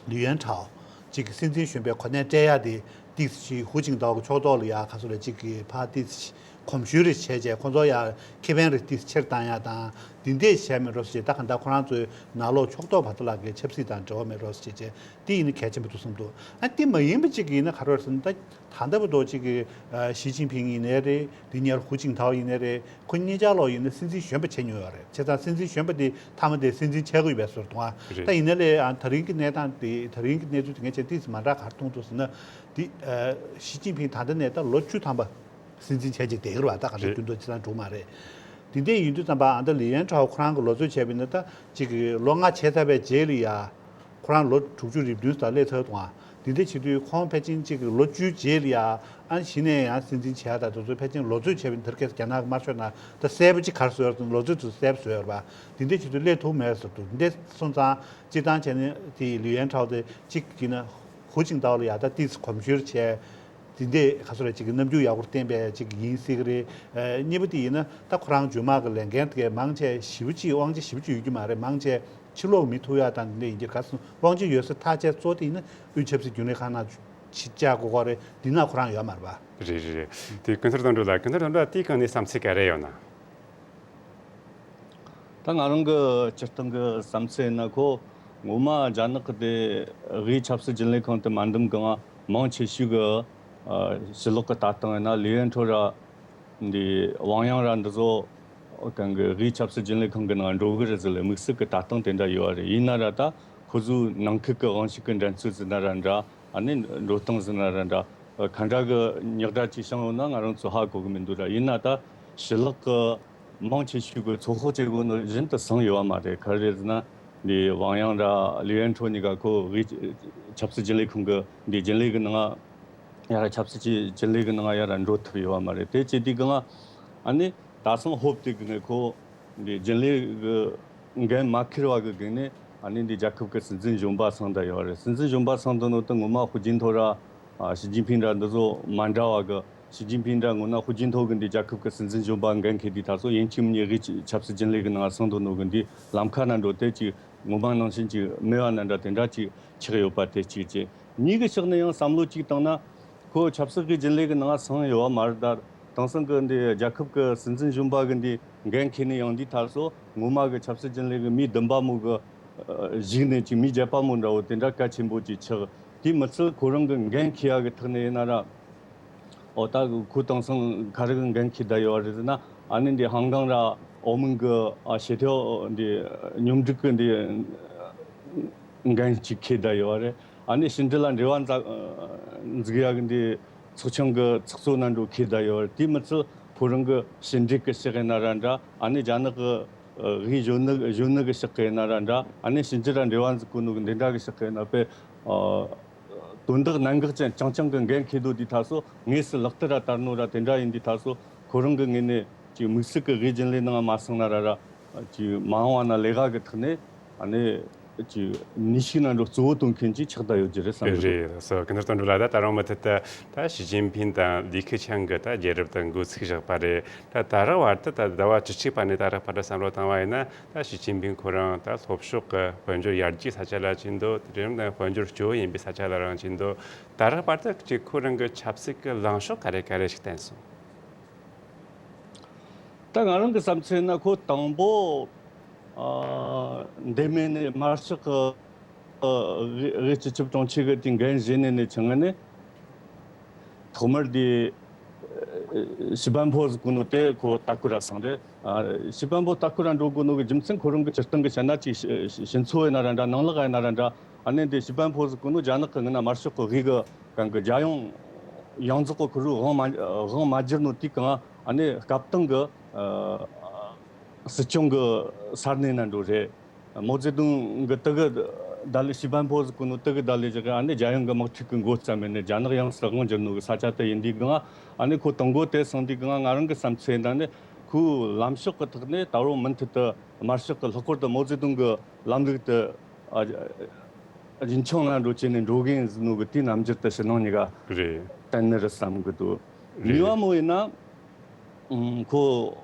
ལི་ཡོན་ཁྲའོ་ཅིག་གི་སྲིད་འཛིན་གཞོན་པའི་གོ་གནས་སྤྲད་ཡ་དེ་ཏིག་ཙི་ཧུ་ཅིང་ཏའོ་གི་ཕྱོགས་གཏོགས་ལ་ཡ་ག་ཚོད་རེད་ཅིག་གི་ཕར་ཏིག་ཙི་གོམས་ཞུ་རེ་བྱས་བྱས་ཁོ་ཚོ་ཡ་ཁེ་ཕན་རེ་ཏིག་ཙི་ཆེར་བཏང་ཡ་དང་དེ་འདྲས་བྱས་མེད་འགྲོ་ཟེར་བྱས། ད་ག་ད་ཁོ་རང་ཚོའི་ནང་ལོགས་ཕྱོགས་གཏོགས་བར་དུ་ལ་གི་ཆབ་སྲིད་དང་འབྲེལ་བ་མེད་འགྲོ་ཟེར་བྱས་བྱས་དེ་ཡིན་ན་གལ་ཆེན་པོ་འདུག་བསམ་འདུག་ཨ་དེ་མ་ཡིན་པ་ཅིག་ཡིན་ན་ག་རེ་རེད་ཟེར་ན་ད། ད་ལྟ་བར་དུ་གཅིག་གི་ཨ་ཞི་ཅིན་ཕིང་ཡིན་ནའི་རེད། དེ་ཉེར་ཧུ་ཅིང་ཐའོ་ཡིན་ནའི་རེད། ཁོ་གཉིས་ཆ་ལོག་ཡིན་ན་སྲིད་འཛིན་གཞོན་པ་བྱས་མྱོང་ཡོད་རེད། བྱས་ཙང་སྲིད་འཛིན་གཞོན་པ་དེ་མཐའ་མ་དེ་སྲིད་འཛིན་བྱེད་དགོས་ཡོད་པའི་བཟོ་འདུག་ཨ། རེད། ད་ཡིན་ནའི་ལས་ཨ་ད་རིང་གི་གནས་སྟངས་དེ་ད་རིང་གི་གནས་ཚུལ་དེ་ངས་བྱས་ཏིག་ཙམ་མ་འདྲ་ག་རེ་མཐོང་འདུག་ཟེར་ན། དེ་ཨ་ཞི་ཅིན་ཕིང་ད་ལྟ་ནས་ད་ལོ་བཅུ་ཐམ་པ་སྲིད་འཛིན་བྱས་ཅིག་བསྡད་ཀྱི་རེད་བ། ད་ག་འདྲ་རེད། རྒྱུན་དུ་ཅི་ལ་འགྲོ་མ་རེད། དེ་འདྲ་ཡིན་དུས་ཙམ་པ་ཨ་ད་ལི་ཡན་ཁྲའོ་ཁོ་རང་གི་ལོ་ཚོད་བྱས་པ་ཡིན་ན་ད་གཅིག་གི་ལོ་ལྔ་བྱས་ཚར་བའི་རྗེས་ལ་ཡ། ཁོ་རང་ལོ་དྲུག་ཅུ་རེ་བདུན་ཙམ་སླེབས་ཚར་འདུག་ཨ། དེ་འདྲ་བྱེད་དུས་ཁོང་ཕལ་ཆེར་གཅིག་གི་ལོ་བཅུའི་རྗེས་ལ་ཡ་ཨ་གཞི་ནས་ཡང་སྲིད་འཛིན་བྱས་ཡ་ད་དེ་ཚོ་ཕལ་ཆེར་ལོ་ཚོད་བྱས་པ་ཡིན་ད་རྒྱ་ནག་གི་དམར་ཤོག་ནང་ད་གསལ་པོ་གཅིག་ག་རེ་བཟོས་ཡོད་རེད་ཟེར་ན་ལོ་ཚོད་དེ་ཚོ་གསལ་པོ་བཟོས་ཡོད་རེད་པ། དེ་འདྲ་བྱེད་དུས་སླེབས་ཐུབ་མེད་ཟེར་འདུག་དེ་འདྲ་སོང་ཙང་སྤྱིར་བཏང་བྱས་ན་དེ་ལི་ཡན་ཁྲའོ་དེ་གཅིག་གིས་ན་ཧུ་ཅིང་ཏའོ་ལ་ཡ་ད་ཏིས་གོམས་ཞུར་བྱས། དེ་འདྲས་ག་ཚོད་རེད་ཅིག་གི་རྣམ་འགྱུར་ཡག་པོ་བསྟན་པའི་ཅིག་ཡིན་སྲིད་གི་རེད། ཨ་གཉིས་པ་དེ་ཡིན་ན་ད་ཁོ་རང་རྗེས་མ་གི་ལས་འགན་དེ་གའི་མང་ཆེ་ཞེ་པོ་ཅིག་དབང་ཆ་ཞེ་པོ་ཅིག་ཡོད་རྒྱུ་མ་རེད། མང་ཆེ་ཕྱི་ལོགས་མི་ཐུག་ཡག་དང་དེ་འདྲས་ཡིན་གྱི་རེད། ག་ཚོད་དབང་ཆ་ཡོད་ས་ཐག་བཅད་གཙོ་དེ་ཡིན་ན་དབུས་ཆབ་སྲིད་རྒྱུན་ལས་ཁང་ནང་ཕྱི་བཅར་དགོས་ཀྱི་རེད། འདི་ན་ཁོ་རང་ཡོད་མ་རེད་པ། རེད་རེད་རེད། དེ་ཀུན་ཐར་དོན་གྲུབ་ལགས། ཀུན་ཐར་དོན་གྲུབ་ལགས་དེའི་སྒང་ནས་བསམ་ཚུལ་ག་རེ་ཡོད་ན། ད་ང་རང་གི་སྤྱིར་བཏང་གི་བསམ་ཚུལ་ཡིན་ན་ཁོ་ངོ་མ་རྒྱ་ནག་གི་དེ་དབུས་ཆབ་སྲིད་རྒྱུན་ལས་ཁང་དུ་མ་འདེམས་གོང་ང་མང་ཆེ་ཤོས་གི་ཨ་ཕྱི་ལོགས་གི་ལྟ་སྟངས་ཡིན་ན་ལི་ཡན་ཁྲོ་ར་འདི་ཝང་ཡང་ར་འདི་ཚོ་གང་གི་དབུས་ཆབ་སྲིད་རྒྱུན་ལས་ཁང་གི་ནང་འགྲོ་གི་རེད་ཟེར་ལ་དམིགས་བསལ་གི་ལྟ་སྟངས་དེ་འདྲ་ཡོད་རེད། ཡིན་ན་ར་ད་ཁོ་ཚོའི་ནང་ཁུལ་གི་དབང་ཤུགས་གི་འགྲན་རྩོད་ཟེར་ན་ར་འདྲ་ཨ་ནི་འགྲོ་སྟངས་ཟེར་ན་ར་འདྲ་ག་འདྲ་གི་ཉག་དྲ་ཅིག་བྱུང་ཡོད་ན་ང་རང་ཚོ་ཧ་གོ་གི་མི་འདུག་ར། ཡིན་ན་ད་ཕྱི་ལོགས་གི་མང་ཆེ་ཤོས་ཀྱི་ཚོད་དཔག་བྱེད་དགོས་ནོ་བཞིན་དུ་སོང་ཡོད་པ་མ་རེད། ག་རེ་རེད་ཟེར་ན་འདི་ཝང་ཡང་ར་ལི་ཡན་ཁྲོ་གཉིས་ཀ་ཁོ་དབུས་ཆབ་སྲིད་རྒྱུན་ལས་ཁང་གི་འདི་རྒྱུན་ལས་ཀྱི་ནང་ང་ཡ་ར་ཆབ་སྲིད་ཀྱི་རྒྱུན་ལས་ཀྱི་ནང་ང་ཡ་ར་འགྲོ་ཐུབ་ཡོད་པ་མ་རེད། དེ་བྱེད་དུས་གི་ང་ཨ་ནི་ད་སང་ཧོབ་དེ་གི་ནས་ཁོ་འདི་རྒྱུན་ལས་གི་འགན་མ་འཁུར་བ་གི་སྒང་ནས་ཨ་ནི་འདི་རྒྱལ་ཁབ་ཀྱི་སྲིད་འཛིན་གཞོན་པ་སོང་བསྡད་ཡོད་རེད། སྲིད་འཛིན་གཞོན་པ་སོང་བསྡད་ནོ་དེ་ངོ་མ་ཧུའུ་ཅིན་ཐའོ་ར་ཨ་ཞི་ཅིན་ཕིང་འདྲ་འདི་ཚོ་མ་འདྲ་བ་གི། ཞི་ཅིན་ཕིང་འདྲ་ངོ་ན་ཧུའུ་ཅིན་ཐའོ་གི་འདི་རྒྱལ་ཁབ་ཀྱི་སྲིད་འཛིན་གཞོན་པ་འགན་འཁྱེར་དུས་ད་གཟོད་ཡིན་གཅིག་མིན་གཉིས་དབུས་ཆབ་སྲིད་རྒྱུན་ལས་ཀྱི་ནང་སོང་དོ་ནོ་གི་འདི་ལམ་ཁ་ན་འགྲོ་དེ་ཅིག་ངོ་མ་ནང་བཞིན་ཅིག་མེད་པ་ན་འདྲ་དེ་འདྲ་ཅིག་ཆགས་ཡོད་པ་དེ་གཅིག་བྱས། གཉིས་ཀྱི་ཕྱོགས་ནས་ཡང་བསམ་བློ་གཅིག་བཏང་ན་ཁོ་ཆབ་སྲིད་ཀྱི་རྒྱུན་ལས་ཀྱི་ནང་སོང་ཡོད་པ་མ་རེད། ད་དེང་སང་གི་འདི་རྒྱལ་ཁབ་ཀྱི་སྲིད་འཛིན་གཞོན་པ་གི་འདི་འགན་འཁྱེར་ནས་ཡོང་དུས་ད་གཟོད་ངོ་མ་གི་ཆབ་སྲིད་རྒྱུན་ལས་ཀྱི་མི་བདུན་པ་མོ་གི་གཞུག་ནས་ཅིག་མི་བརྒྱད་པ་མོ་འདྲ་བོ་དེ་འདྲ་གལ་ཆེན་པོ་ཅིག་ཆགས། དེ་མི་ཚད་ཁོ་རང་གི་འགན་འཁྱེར་ཡག་གི་ཐོག་ནས་ཡིན་ན་ར། ཨོ་ད་ཁོ་དེང་སང་ག་རེ་གི་འགན་འཁྱེར་བསྡད་ཡོད་རེད་ཟེར་ན་ཨ་ནི་འདི་ཧང་ཀང་ར་ ཨོ་མོན་གྱི་ཨ་ཞི་ཐེའོ་འདི་སྙོམས་སྒྲིག་གི་འདི་འགན་ཅིག་འཁྱེར་བསྡད་ཡོད་རེད། ཨ་ནི་ཕྱི་འབྲེལ་ལ་འབྲེལ་བ་འཛ་འཛུགས་ཡག་གི་འདི་ཚོགས་ཆུང་གི་ཚོགས་གཙོ་ནང་འགྲོ་འཁྱེར་བསྡད་ཡོད་རེད། དེ་མི་ཚད་ཁོ་རང་གི་ཕྱི་འབྲེལ་གི་ཕྱོགས་ཡིན་ན་ར་འདྲ། ཨ་ནི་རྒྱ་ནག་གི་ཨ་དབུས་གཞོན་ནུ་གཞོན་ནུ་གི་ཕྱོགས་ཡིན་ན་ར་འདྲ། ཨ་ནི་ཕྱི་འབྲེལ་ལ་འབྲེལ་བ་འཛུགས་གོ་ནོ་གི་འདི་འདྲ་གི་ཕྱོགས་ཡིན་ན་དཔེ་ཨ། དོན་དག་གནད་འགག་ཅན་རྐྱང་རྐྱང་གི་འགན་འཁྱེར་དོ་དེ་ཐ་སོ་དངོས་སུ་ལག་བསྟར་ར་བསྟར་ནོ་ར་དེ་འདྲ་ཡིན་དེ་ཐ་སོ་ཁོ་རང་གི་ངོས་ནས་ཅིག་དམིགས་བསལ་གི་དབུས་རྒྱུན་ལས་ནང་མ་སོང་ན་ར་ར་ཅིག་མ་འོངས་བ་ན་ལས་ཀ་གི་ཐོག་ནས་ཨ་ནི་ཅིག་ནུས་ཤུགས་ནང་འགྲོ་གཙོ་བོ་སྟོན་མཁན་ཅིག་ཆགས་བསྡད་ཡོད་ཀྱི་རེད་བསམ་གི་འདུག་རེད་སོ་གི་ནར་དང་འགྲོ་ལ་ད་ད་རང་མུ་མཐུད་དུ་ད་ཞི་ཅིན་ཕིང་དང་ལི་ཁེ་ཆང་གི་ད་རྒྱལ་རབས་དང་འགོ་ཚུགས་བཞག་པ་རེད། ད་ད་རག་བར་དུ་ད་ཟླ་བ་བཅུ་གཅིག་པ་ནས་ད་རག་བར་དུ་བསམ་བློ་བཏང་བ་ཡིན་ན། ད་ཞི་ཅིན་ཕིང་ཁོ་རང་ད་ལྷོ་ཕྱོགས་ཀྱི་དཔལ་འབྱོར་ཡར་རྒྱས་ས་ཆ་ལ་ཕྱིན་འདུག་དེ་རིང་ནས་དཔལ་འབྱོར་སྐྱོ་བོ་ཡིན་པའི་ས་ཆ་ལ་རང་ཕྱིན་འདུག་ད་རག་བར་དུ་ཅིག་ཁོ་རང་གི་ཆབ་སྲིད་ཀྱི་ལངས་ཕྱོགས་ག་རེ་ག་རེ་ཞིག་བསྟན་སོང་། ད་ང་རང་གི་བསམ་ཚུལ་ན་ཁོ་དང་པོ་ཨ་འདེམས་མེད་ནས་དམར་ཤོག་གི་ཨ་དབུས་སྤྱི་ཁྱབ་དྲུང་ཆེ་གི་དེ་འགན་བཞེས་ནས་ནས་ཆུང་ངུ་ནས། ཐོག་མར་དེ་ཞི་པན་ཕོ་ཟེར་གོ་ནོ་དེ་ཁོ་ལྟ་སྐོར་ར་སོང་རེད། ཞི་པན་ཕོ་ལྟ་སྐོར་ར་འགྲོ་དགོས་ནོ་གི་རྒྱུ་མཚན་ཁོ་རང་གི་སྤྱིར་བཏང་གི་བཤད་ན་ཅིག་ཕྱི་ཕྱི་ཚོགས་ཡིན་ན་ར་འདྲ་ནང་ལོགས་ཡིན་ན་ར་འདྲ། ཨ་ནི་དེ་ཞི་པན་ཕོ་ཟེར་གོ་ནོ་རྒྱ་ནག་གི་ངི་ན་དམར་ཤོག་གི་དབུས་གི་གང་གི་རྒྱལ་ཡོངས་ཡོངས་རྫོགས་གི་ཁོ་རུ་དབང་མ་དབང་མ་བསྒྱུར་ནོ་དེ་གང་ཨ་ནི་སྐབས་དང་གི་སྲིད་སྐྱོང་གི་ས་གནས་ན་འགྲོ་རེད། མའོ་ཙེ་ཏུང་གི་དེ་གི་ད་ལི་ཞི་པན་ཕོ་ཟེར་གོ་ནོ་དེ་གི་ད་ལི་ཞིག་ཨ་ནི་རྒྱལ་ཡོངས་ཀྱི་དམག་འཁྲུག་གི་འགོ་བརྩམས་ནས་རྒྱ་ནག་ཡོངས་སུ་དབང་བསྒྱུར་ནོ་གི་ས་ཆ་དེ་ཡིན་དུས་གང་ཨ་ནི་ཁོ་དང་པོ་དེ་སོང་དུས་གང་ང་རང་གི་བསམ་ཚུལ་ཡིན་ད་ནི་ཁོའི་ལམ་ཕྱོགས་ཀྱི་ཐོག་ནས་ད་རུང་མུ་མཐུད་དུ་དམར་ཤོག་གི་ལྷག་པར་དུ་མའོ་ཙེ་ཏུང་གི་ལམ་ལུགས་དེ་ཨ་རྒྱུན་འཁྱོངས་ལ་འགྲོ་བྱས་ནས་འགྲོ་གིན་ཟེར་ནོ་གི་དེའི་རྣམ་འགྱུར་དེ་ཕྱི་ནང་གཉིས་ཀ་རེད། བསྟན་ནི་རེད་བསམ་གི་འདུག་རེད། ནུས་པ་མོ་ཡིན་ན། ཨང་། ཁོ་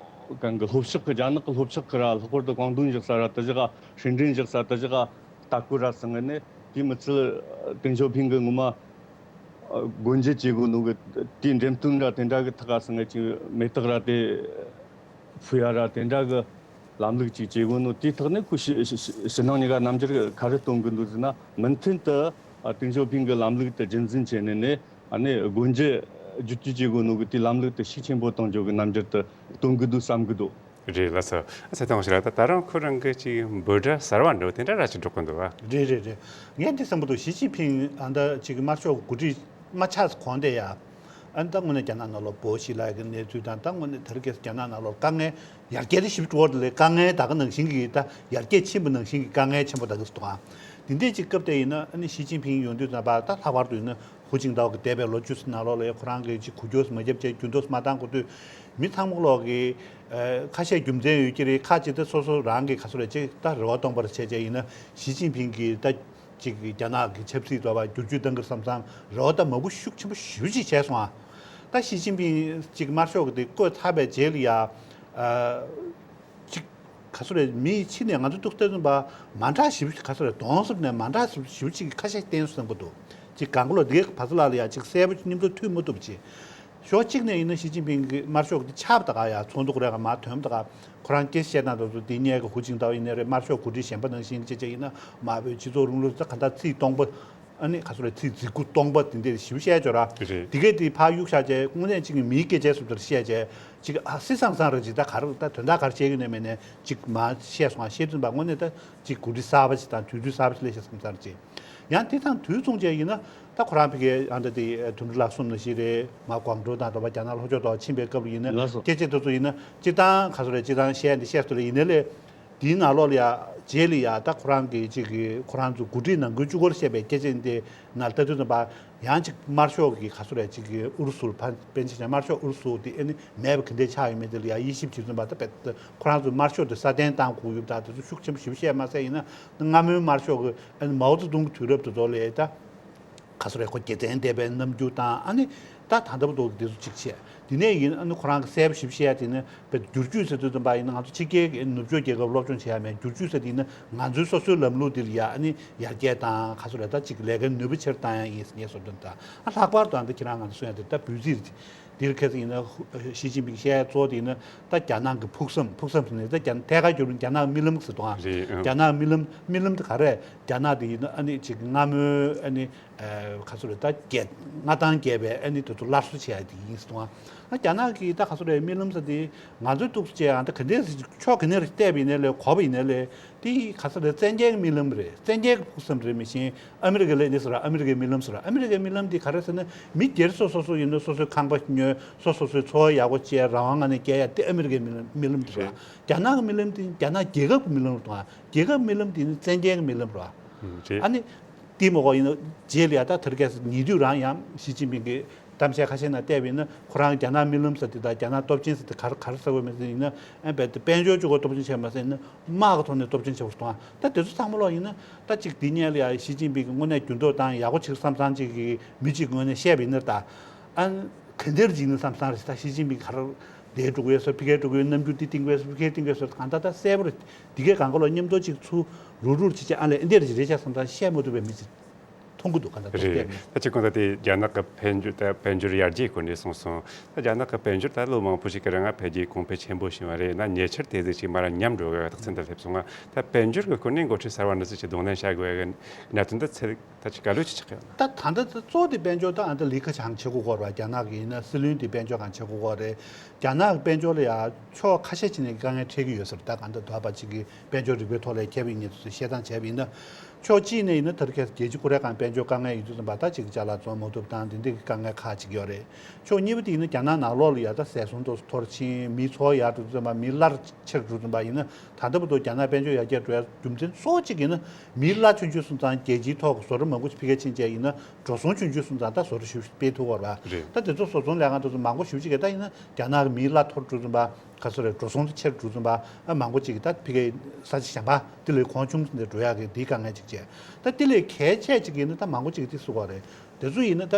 གང་གི་ལྷོ་ཕྱོགས་ཀྱི་རྒྱ་ནག་གི་ལྷོ་ཕྱོགས་ཀྱི་ར་ལྷག་པར་དུ་ཀོང་ཏུང་བཞག་ས་ར་དེ་བཞག་ཧྲིན་ཀྲིན་བཞག་ས་དེ་བཞག་ལྟ་སྐོར་ར་སོང་ངས་ནས་དེ་མི་ཚད་ཏེང་ཞའོ་ཕིང་གི་ངོ་མ་སྒོ་འབྱེད་བྱེད་དགོས་ནོ་གི་དེའི་འགྲེམས་སྟོན་ར་དེ་འདྲ་གི་ཐག་ག་སོང་ངས་ཅིག་མེ་སྟག་ར་དེ་ཕུ་ཡ་ར་དེ་འདྲ་གི་ལམ་ལུགས་ཅིག་བྱེད་དགོས་ནོ་དེའི་ཐོག་ནས་ཁོ་ཕྱི་ཕྱི་ཕྱི་ནང་གཉིས་ཀ་རྣམ་འགྱུར་ག་རེ་སྟོན་གི་འདུག་ཟེར་ན་མུ་མཐུད་དུ་ཏེང་ཞའོ་ཕིང་གི་ལམ་ལུགས་དེ་རྒྱུན་འཛིན་བྱས་ནས་ནས། ཨ་ནི་སྒོ་འབྱེད་བསྒྱུར་བཅོས་བྱེད་དགོས་ནོ་གི་དེའི་ལམ་ལུགས་དེ་ཤུགས་ཆེན་པོ་གཏོང་རྒྱུ་གི་རྣམ་འགྱུར་དེ་སྟོན་གི་འདུག་བསམ་གི་འདུག་རེད་ལགས་སོ། ཨ་ཚེ་ཐང་ཞིག་ལ་ད་ད་རང་ཁོ་རང་གི་ཅིག་འབོད་སྒྲ་གསར་བ་འགྲོ་དེ་འདྲ་ར་ཅིག་འགྲོ་གི་འདུག་བ། རེད་རེད་རེད། ངས་འདི་བསམ་གི་འདུག་ཞི་ཅིན་ཕིང་ཨ་ད་ཅིག་དམར་ཤོག་འགོ་ཁྲིད་མ་ཆགས་གོང་དེ་ཡ། ཨ་ད་དངོས་གནས་རྒྱ་ནག་ནང་ལོགས་བོད་ཞི་ལྷག་གི་གནས་ཚུལ་དང་ད་དངོས་གནས་དེ་རིང་ཁ་སང་རྒྱ་ནག་ནང་ལོགས་དཀའ་ངལ་ཡར་རྒྱས་དེ་ཞིབ་འགྲོ་བ་དེ་ལས་དཀའ་ངལ་ད་ག་ནང་བཞིན་གྱི་ད་ཡར་རྒྱས་ཕྱིན་པ་ནང་བཞིན་གྱི་དཀའ་ངལ་ཆེན་པོ་ད་གི་སུ་དང་། དེ་འདྲས་ཅིག་སྐབས་དེ་ཡིན་ན་ཨ་ནི་ཞི་ཅིན་ཕིང་ཡོང་དུས་ཙམ་པ་ད་ལྷག་པར་དུ་ཡིན་ན་ཧུའུ་ཅིན་ཐའོ་གི་འདས་པའི་ལོ་བཅུ་ཙམ་ནང་ལོགས་ལ་ཁོ་རང་གིས་ཅིག་འགུལ་སྐྱོད་མ་བརྒྱབ་བྱས་རྒྱུན་ཐོག་མ་བཏང་གོ་དུས་མི་ཚང་མ་ལོག་གིས་ཁ་ཤས་རྒྱུ་མཚན་ཡོད་ཀྱི་རེད། ཁ་ཅིག་ད་སོ་སོ་རང་གི་ག་ཚོད་རེད་ཅིག་ད་རེ་བ་སྟོང་པར་བྱས་བྱས་ཡིན་ན་ཞི་ཅིན་ཕིང་གིས་ད་ཅིག་རྒྱ་ནག་གི་ཆབ་སྲིད་ཐོག་བསྒྱུར་བཅོས་གཏང་གི་བསམ་བསམ་རེ་བ་ད་མང་པོ་ཤུགས་ཆེན་པོ་ཞེ་པོ་ཅིག་བྱས་སོང་ཨ། ད་ཞི་ཅིན་ཕིང་ཅིག་དམར་ཤོག་གི་དེ་བསྐོས་ཚར་བའི་རྗེས་ལ་ཡ། ཅིག་ག་ཚོད་རེད། མི་ཕྱི་ནས་ང་ཚོ་ཏོག་ཙམ་པ་མ་འདྲ་ཞིབ་ག་ཚོད་རེད། གདོང་གསུམ་ནས་མ་འདྲ་ཞིབ་ཞིབ་ཅིག་ཁ་ཤས་བསྟན་སོང་བསམ་གི་འདུག་ཅིག་གང་ག་ལོ་འདི་ག་བ་ཚ་ལ་ལ་ཡ་ཅིག་གསལ་པོ་མཉམ་དུ་མཐུད་མ་ཐུབ་ཅིག་ཕྱོགས་གཅིག་ནས་ཡིན་ན་ཞི་ཅིན་ཕིང་གི་དམར་ཤོག་གི་ཆབ་ད་ག་ཡ་ཚོགས་འདུ་རེ་ག་མ་ཐོན་ད་ག་ཁོ་རང་སྐད་ཆ་བཤད་སྟངས་དང་དེ་ཉེ་གི་ཧུའུ་ཅིན་ཐའོ་ཡིན་ནའི་རེད། དམར་ཤོག་འགོ་ཁྲིད་གཞན་པ་ནང་བཞིན་ཅེས་བྱས་ཡིན་ན་མ་བོད་སྤྱི་ཚོགས་རིང་ལུགས་ད་ག་འདྲ་ཚིག་སྟོང་པ། ཨ་ནི་ག་ཚོད་རེད། ཚིག་རྫིག་པོ་སྟོང་པ་དེ་འདྲས་ཞིབ་བཤད་ཅོ་ར། རེད། དེ་གས་དེ་ཕར་གཡུག་བཞག་བྱས་དངོས་གནས་གཅིག་གི་མིའི་སྐད་ཆའི་ཟུར་དུ་བཤད་བྱས་གཅིག་ཨ་སི་སང་སང་རེད། ཅིག་ད་ག་རེ་ད་དོན་དག་ག་རེ་བཤད་ཀྱི་ནས་མེད་ནས་གཅིག་མ་བཤད་སོང་ཨ། བཤད་ཚུན་པ་དངོས་གནས་ད་གཅིག་འགོ་ཁྲིད་གསར་པ་ཞིག་དང་དུས་ཚོད་གསར་པ་ཞིག་སླེབས་ཤག་བསམ་ཚར་ཅིག་ཡང་དེ་དང་དུས་མཚུངས་བྱས་ཡིན་ན་ད་ཁོ་རང་ཕ་གིའི་ཨ་འདྲ་དེ་དོན་གྲུབ་ལགས་གསུངས་ནང་བཞིན་རེད། མ་ཀོང་ཀྲོའུ་དང་དོ་བ་རྒྱ་ནག་ལྷོ་ཕྱོགས་ཐོག་ཕྱིན་པའི་སྐབས་ལ་ཡིན་ན་ལགས་སོ། སྐད་ཆ་དེ་ཚོ་ཡིན་ན་སྤྱིར་བཏང་ག་ཚོད་རེད། སྤྱིར་བཏང་བཤད་འདི་བཤད་ཚུལ་ལ་ཡིན་ནའི་ལས། དེའི་ནང་ལོགས་ལ་ཡ་རྗེས་ལ་ཡ་ད་ཁོ་རང་གི་ཅིག་གི་ཁོ་རང་ཚོ་འགོ་ཁྲིད་ནང་ཁུལ་གཅིག་པོར་བཤད་པའི་སྐད་ཆ་འདི་ནང་ལྟ་དུས་ཙམ་པ་ཡང་ཅིག་དམར་ཤོག་གི་ག་ཚོད་རེད། ཅིག་གི་ཨུ་རུ་སུར་ཕན་ཕན་ཆད་ཀྱང་དམར་ཤོག་ཨུ་རུ་སུ་དེ་ཨ་ནི་མེད་པ་ག་འདྲས་ཆགས་ཡོད་མེད་དེ་ལ་ཡ་དབྱེ་ཞིབ་བྱེད་ཙམ་པ་ད་དཔེ་ཁོ་རང་ཚོ་དམར་ཤོག་དེ་སྲ་བརྟན་བཏང་དགོས་ཡོད་ད་དེ་ཚོ་ཤུགས་ཆེན་པོ་ཞིབ་བཤད་མ་ཟད་ཡིན་ན་སྔ་མོའི་དམར་ཤོག་གི་ཨ་ནི་མའོ་ཙེ་ཏུང་གི་དུས་རབས་དེ་ཚོ་ལ་ད། ག་ཚོད་རེད། ཁོ་རྒྱལ་མཚན་འདས་པའི་རྣམ་འགྱུར་དང་ཨ་ནི་ད་ད་ལྟ་བར་དུ་འདི་ཚོ་གཅིག་བྱས། དེ་ནས་ཡིན་ཨ་ནི་ཁོ་རང་གི་གསལ་པོ་ཞིབ་བཤད་དེ་ནི་བསྒྱུར་བཅོས་ཟེར་དུས་ཙམ་པ་ཡིན་ན་ང་ཚོ་ཕྱི་རྒྱལ་གྱི་ནུབ་ཕྱོགས་རྒྱལ་ཁབ་སློབ་སྦྱོང་བྱེད་ཡ་མེད། བསྒྱུར་བཅོས་ཟེར་དེ་ཡིན་ན་ང་ཚོའི་སོ་སོའི་ལམ་ལུགས་འདི་ལ་ཡ་ཨ་ནི་ཡར་རྒྱས་དང་ག་ཚོད་རེད། ད་གཅིག་ལས་ཀའི་ནུས་པ་ཆེར་བཏང་ཡ་ཡིན་ངས་བཟོ་དོན་དང་ཨ་ལྷག་པར་དུ་ཨ་ནི་ཁྱེད་རང་ང་ཚོ་གསུང་ཡ་དེ་ད་འབོད་ཚིག་རེད། འདིར་ཁ་སང་ཡིན་ན་ཧུ་ཞི་ཅིན་ཕིང་བཤད་ཡ་གཙོ་བོ་དེ་ཡིན་ན་ད་རྒྱ་ནག་གི་ཕུགས་བསམ། ཕུགས་བསམ་ཟེར་ནས་ད་རྒྱ་ཐད་ཀར་བསྒྱུར་ན་རྒྱ་ནག་རྨི་ལམ་ཟེར་དང་། རེད། ཨང་། རྒྱ་ནག་རྨི་ལམ། རྨི་ལམ་དེ་ག་རེ། རྒྱ་ནག་དེ་ཡིན་ན་ཨ་ནི་ཅིག་སྔ་མོའི་ཨ་ནི་ཨ་ག་ཚོད་རེད། ད་རྒྱལ་མངའ་ཐང་རྒྱས་པའི་ཨ་ནི་དེ་ཚོ་སླར་གསོ་བྱེད་ཡ་དེ་ཡིན་ཟེར་དང་། ད་རྒྱ་ནག་གི་ད་ག་ཚོད་རེད། རྨི་ལམ་ཟེར་དེ་ང་ཚོའི་ཐུགས་སུ་བྱས་ཡང་ད་ག་འདྲས་ཕྱོགས་ག་ནས་བལྟས་པ་ཡིན་ནའི་ལས་གོ་བ་ཡིན་ནའི་ལས་དེ་ག་ཚོད་རེད། བཙན་རྒྱལ་གྱི་རྨི་ལམ་རེད། བཙན་རྒྱལ་གྱི་ཕུགས་བསམ་རེད། མི་ཤེས། ཨ་མི་རི་ཀའི་ལས་འདི་ཟེར། ཨ་མི་རི་ཀའི་རྨི་ལམ་ཟེར། ཨ་མི་རི་ཀའི་རྨི་ལམ་འདི་ག་རེ་ཟེར་ན། མི་སྒེར་སོ་སོ་སོ་ཡིན་ན་སོ་སོའི་ཁང་པ་ཉོས། སོ་སོ་སོའི་འཚོ་བ་ཡག་པོ་བྱས། རང་དབང་ངང་ནས་སྐྱེལ་ཡ་དེ་ཨ་མི་རི་ཀའི་རྨི་ལམ་རྨི་ལམ་འདི་རེད། རེད། རྒྱ་ནག་གི་རྨི་ལམ་འདི་རྒྱ་ནག་རྒྱལ་ཁབ་ཀྱི་རྨི་ལམ་རེད་དང་། རྒྱལ་ཁབ་རྨི་ལམ་འདི་ནི་བཙན་རྒྱལ་གྱི་རྨི་ལམ་རེད། ཨ་ནི་དེ་མ་གཏོགས་ཡིན་ན་རྗེས་ལ་ཡ་ད་དེ་རིང་ཁ་སང་ཉེ་དུས་རང་ཡང་ཞི་ཅིན་ཕིང་གིས་གཏམ་བཤད་ཁ་ཤས་ནང་བལྟས་པ་ཡིན་ན། ཁོ་རང་རྒྱ་ནག་རྨི་ལམ་ཟེར་དེ་དང་རྒྱ་ནག་སྟོབས་ཆེན་ཟེར་དེ་ག་རེ་ག་རེ་ཟེར་དགོས་མེད་ཟེར་ཡིན་ན། ཨ་བས་དེ་དཔལ་འབྱོར་གཅིག་པོ་སྟོབས་ཆེན་བྱས་མ་ཟད་ཡིན་ན་དམག་གི་ཐོག་ནས་སྟོབས་ཆེན་བྱས་པ་རེད་དང་། ད་དེ་ཚོ་ཚང་མ་ལོག་ཡིན་ན་ད་ཅིག་འདི་སྔོན་ལ་ཡ་ཞི་ཅིན་ཕིང་གིས་དངོས་གནས་འགྱུར་ལྡོག་བཏང་ཡག་པོ་བྱེད་བསམ་བསམ་ཅིག་གི་མི་གཅིག་ངོས་ནས་བཤད་པ་ཡིན་ན། ད་ཨ་ག་འདྲས་ཅིག་ཡིན་ན་བསམ་བསམ་རེད། ད་ཞི་ཅིན་ཕིང་ག་རེ་འདིར་འགྲོ་གི་ཡོད་ཟེར། ཕ་གིར་འགྲོ་གི་ཡོད། རྣམ་འགྱུར་འདི་བསྟན་གི་ཡོད་ཟེར། ཕ་གིར་བསྟན་གི་ཡོད་ཟེར། གང་ལྟར་ད་གསལ་པོ་རེད། འདི་གའི་སྒང་ག་ལོག་མཉམ་དུ་ཅིག་ཚུར་རུག་རུག་བྱེད་ཅིག་ཨ་ལས་འདི་འདྲས་རེད་ཤག་བསམ་བསམ་བཤད་མ་ཐུབ་པའི་མི་ཅིག་མཐོང་གི་འདུག། གང་ལྟར་ད་རེད། བལྟས་ནས། ད་ཅིག་གོང་ད་དེ་རྒྱ་ནག་གི་དཔལ་འབྱོར། ད་དཔལ་འབྱོར་ཡར་རྒྱས་སྐོར་ནས་གསུངས་སོང་། ད་རྒྱ་ནག་གི་དཔལ་འབྱོར་ད་ལོ་མང་པོ་ཞིག་གི་རིང་ང་འཕེལ་རྒྱས་གོང་འཕེལ་ཆེན་པོ་བྱུང་བ་རེད། ན་ཉེ་ཆར་དེ་ཟིག་ཅིག་མར་ཉམས་འགྲོ་གི་རྟགས་མཚན་དེ་སླེབས་སོང་ང་། ད་དཔལ་འབྱོར་གྱི་སྐོར་ནས་འགོ་ཁྲིད་གསར་བ་འདི་ཚོས་ཅིག་གདོང་ལེན་བྱ་དགོས་གི་གནད་དོན་དེ་ཚོ་ད་ཅིག་ག་ལོས་ཅིག་ཆགས་ཡོད་ན། ད་ད་ལྟ་གཙོ་བོ་དེ་དཔལ་འབྱོར་ད་ཨ་ད་ལི་ཁེ་ཆང་བྱེད་དགོས་སྐོར་བ། རྒྱ་ནག་གི་ཡིན་ན་སྲིད་བློན་དེ་དཔལ་འབྱོར་སྒང་བྱེད་དགོས་སྐོར་རེད། རྒྱ་ནག་གི་དཔལ་འབྱོར་ལ་ཡང་ཕྱོགས་ཁ་ཤས་ཅིག་ནས་དཀའ་ངལ་འཕྲད་ཀྱི་ཡོད་ཟེར། ད་གང་ལྟར་དོགས་པ་ཅིག་གི་དཔལ་འབྱོར་རིག་པའི་ཐོག་ལ་མཁས་པའི་ངོས་ནས་བཤད་སྟངས་བྱས་པ་ཡིན་ན། ཕྱོགས་གཅིག་ནས་ཡིན་ན་ད་རྒྱལ་སྤྱི་ཁོ་རའི་སྒང་དཔལ་འབྱོར་དཀའ་ངལ་ཡོད་དུས་ཙམ་པ་ད་ཅིག་ཅ་ལག་བཙོང་མ་ཐུབ་དང་དེ་འདྲའི་དཀའ་ངལ་ཁག་ཅིག་ཡོད་རེད། ཕྱོགས་གཉིས་པ་དེ་ཡིན་ན་རྒྱ་ནག་ནང་ལོགས་ལ་ཡ་ད་ཟད་གསུམ་དུ་འཐོར་ཕྱིན། མིའི་འཚོ་བ་ཡག་འགྲོ་དུས་ཙམ་པ་མིའི་གླ་ཆེར་འགྲོ་དུས་ཙམ་པ་ཡིན་ན། ད་ལྟ་བར་དུ་རྒྱ་ནག་དཔལ་འབྱོར་ཡར་རྒྱས་འགྲོ་ཡ་རྒྱུ་མཚན་གཙོ་བོ་གཅིག་ཡིན་ན། མིའི་གླ་ཆུང་ཆུང་སོང་ཙང་རྒྱལ་སྤྱིའི་ཐོག་གི་བཟོ་གྲྭ་མང་པོ་ཞིག་ཕ་གིར་ཕྱིན་བྱས་ཡིན་ན། འགྲོ་སོང་ཆུང་ཆུང་སོང་ཙང་ད་བཟོ་གྲྭ་ཞེ་པོ་ཅིག་སྤེལ་ཐུབ་ཀྱི་ཡོད་རེད་པ། རེད། ད་དེ་ཚོ་བཟོ་ཚོང་ལས་ཁང་དེ་ཚོ་མང་པོ་ཞེ་པོ་ཅིག་གིས་ད་ཡིན་ན་རྒྱ་ནག་གི་མིའི་གླ་མཐོ་རུ་འགྲོ་དུས་ཙམ་པ། ག་ཚོད་རེད། འགྲོ་སོང་དེ་ཆེ་རུ་འགྲོ་དུས་ཙམ་པ། ཨ་མང་པོ་ཅིག་གིས་ད་ཕ་གིའི་ས་ཆ་གཞན་པ་དེ་ལས་གོང་ཆུང་དུ་འགྲོ་ཡག་གི་དེའི་དཀའ་ངལ་ཅིག་བྱས། ད་དེ་ལས་གལ་ཆེ་ཅིག་ཡིན་ན་ད་མང་པོ་ཅིག་གིས་དེ་གསུང་གི་ཡོད་རེད། དེ་ཚོ་ཡིན་ན་ད་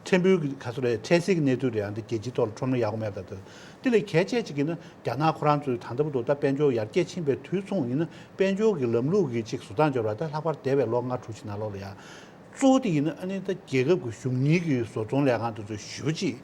ཕྲན་བུ་གི་ག་ཚོད་རེད། འཕྲལ་སེལ་གྱི་གནས་ཚུལ་རེད། ཨ་འདི་རྒྱལ་སྤྱིའི་ཐོག་ལ་ཁྲོམ་ར་ཡག་པོ་མེད་པ་ད། ད་དེ་ལས་གལ་ཆེ་ཅིག་ཡིན་ན་རྒྱ་ནག་ཁོ་རང་ཚོའི་ད་ལྟ་བར་དུ་ད་དཔལ་འབྱོར་ཡར་རྒྱས་ཕྱིན་པའི་དུས་མཚུངས་ཡིན་ན་དཔལ་འབྱོར་གྱི་ལམ་ལུགས་ཀྱི་ཅིག་བཟོ་སྟངས་སྦྱོར་བ་ད་ལྷག་པར་འདས་པའི་ལོ་ལྔ་དྲུག་ཅིག་ནང་ལོགས་ལ་ཡ། གཙོ་བོ་དེ་ཡིན་ན་ཨ་ནི་ད་རྒྱལ་ཁབ་ཀྱི་གཞུང་གཉེར་གྱི་བཟོ་ཚོང་ལས་ཁང་དེ་ཚོ་ཞེ་པོ་ཅིག་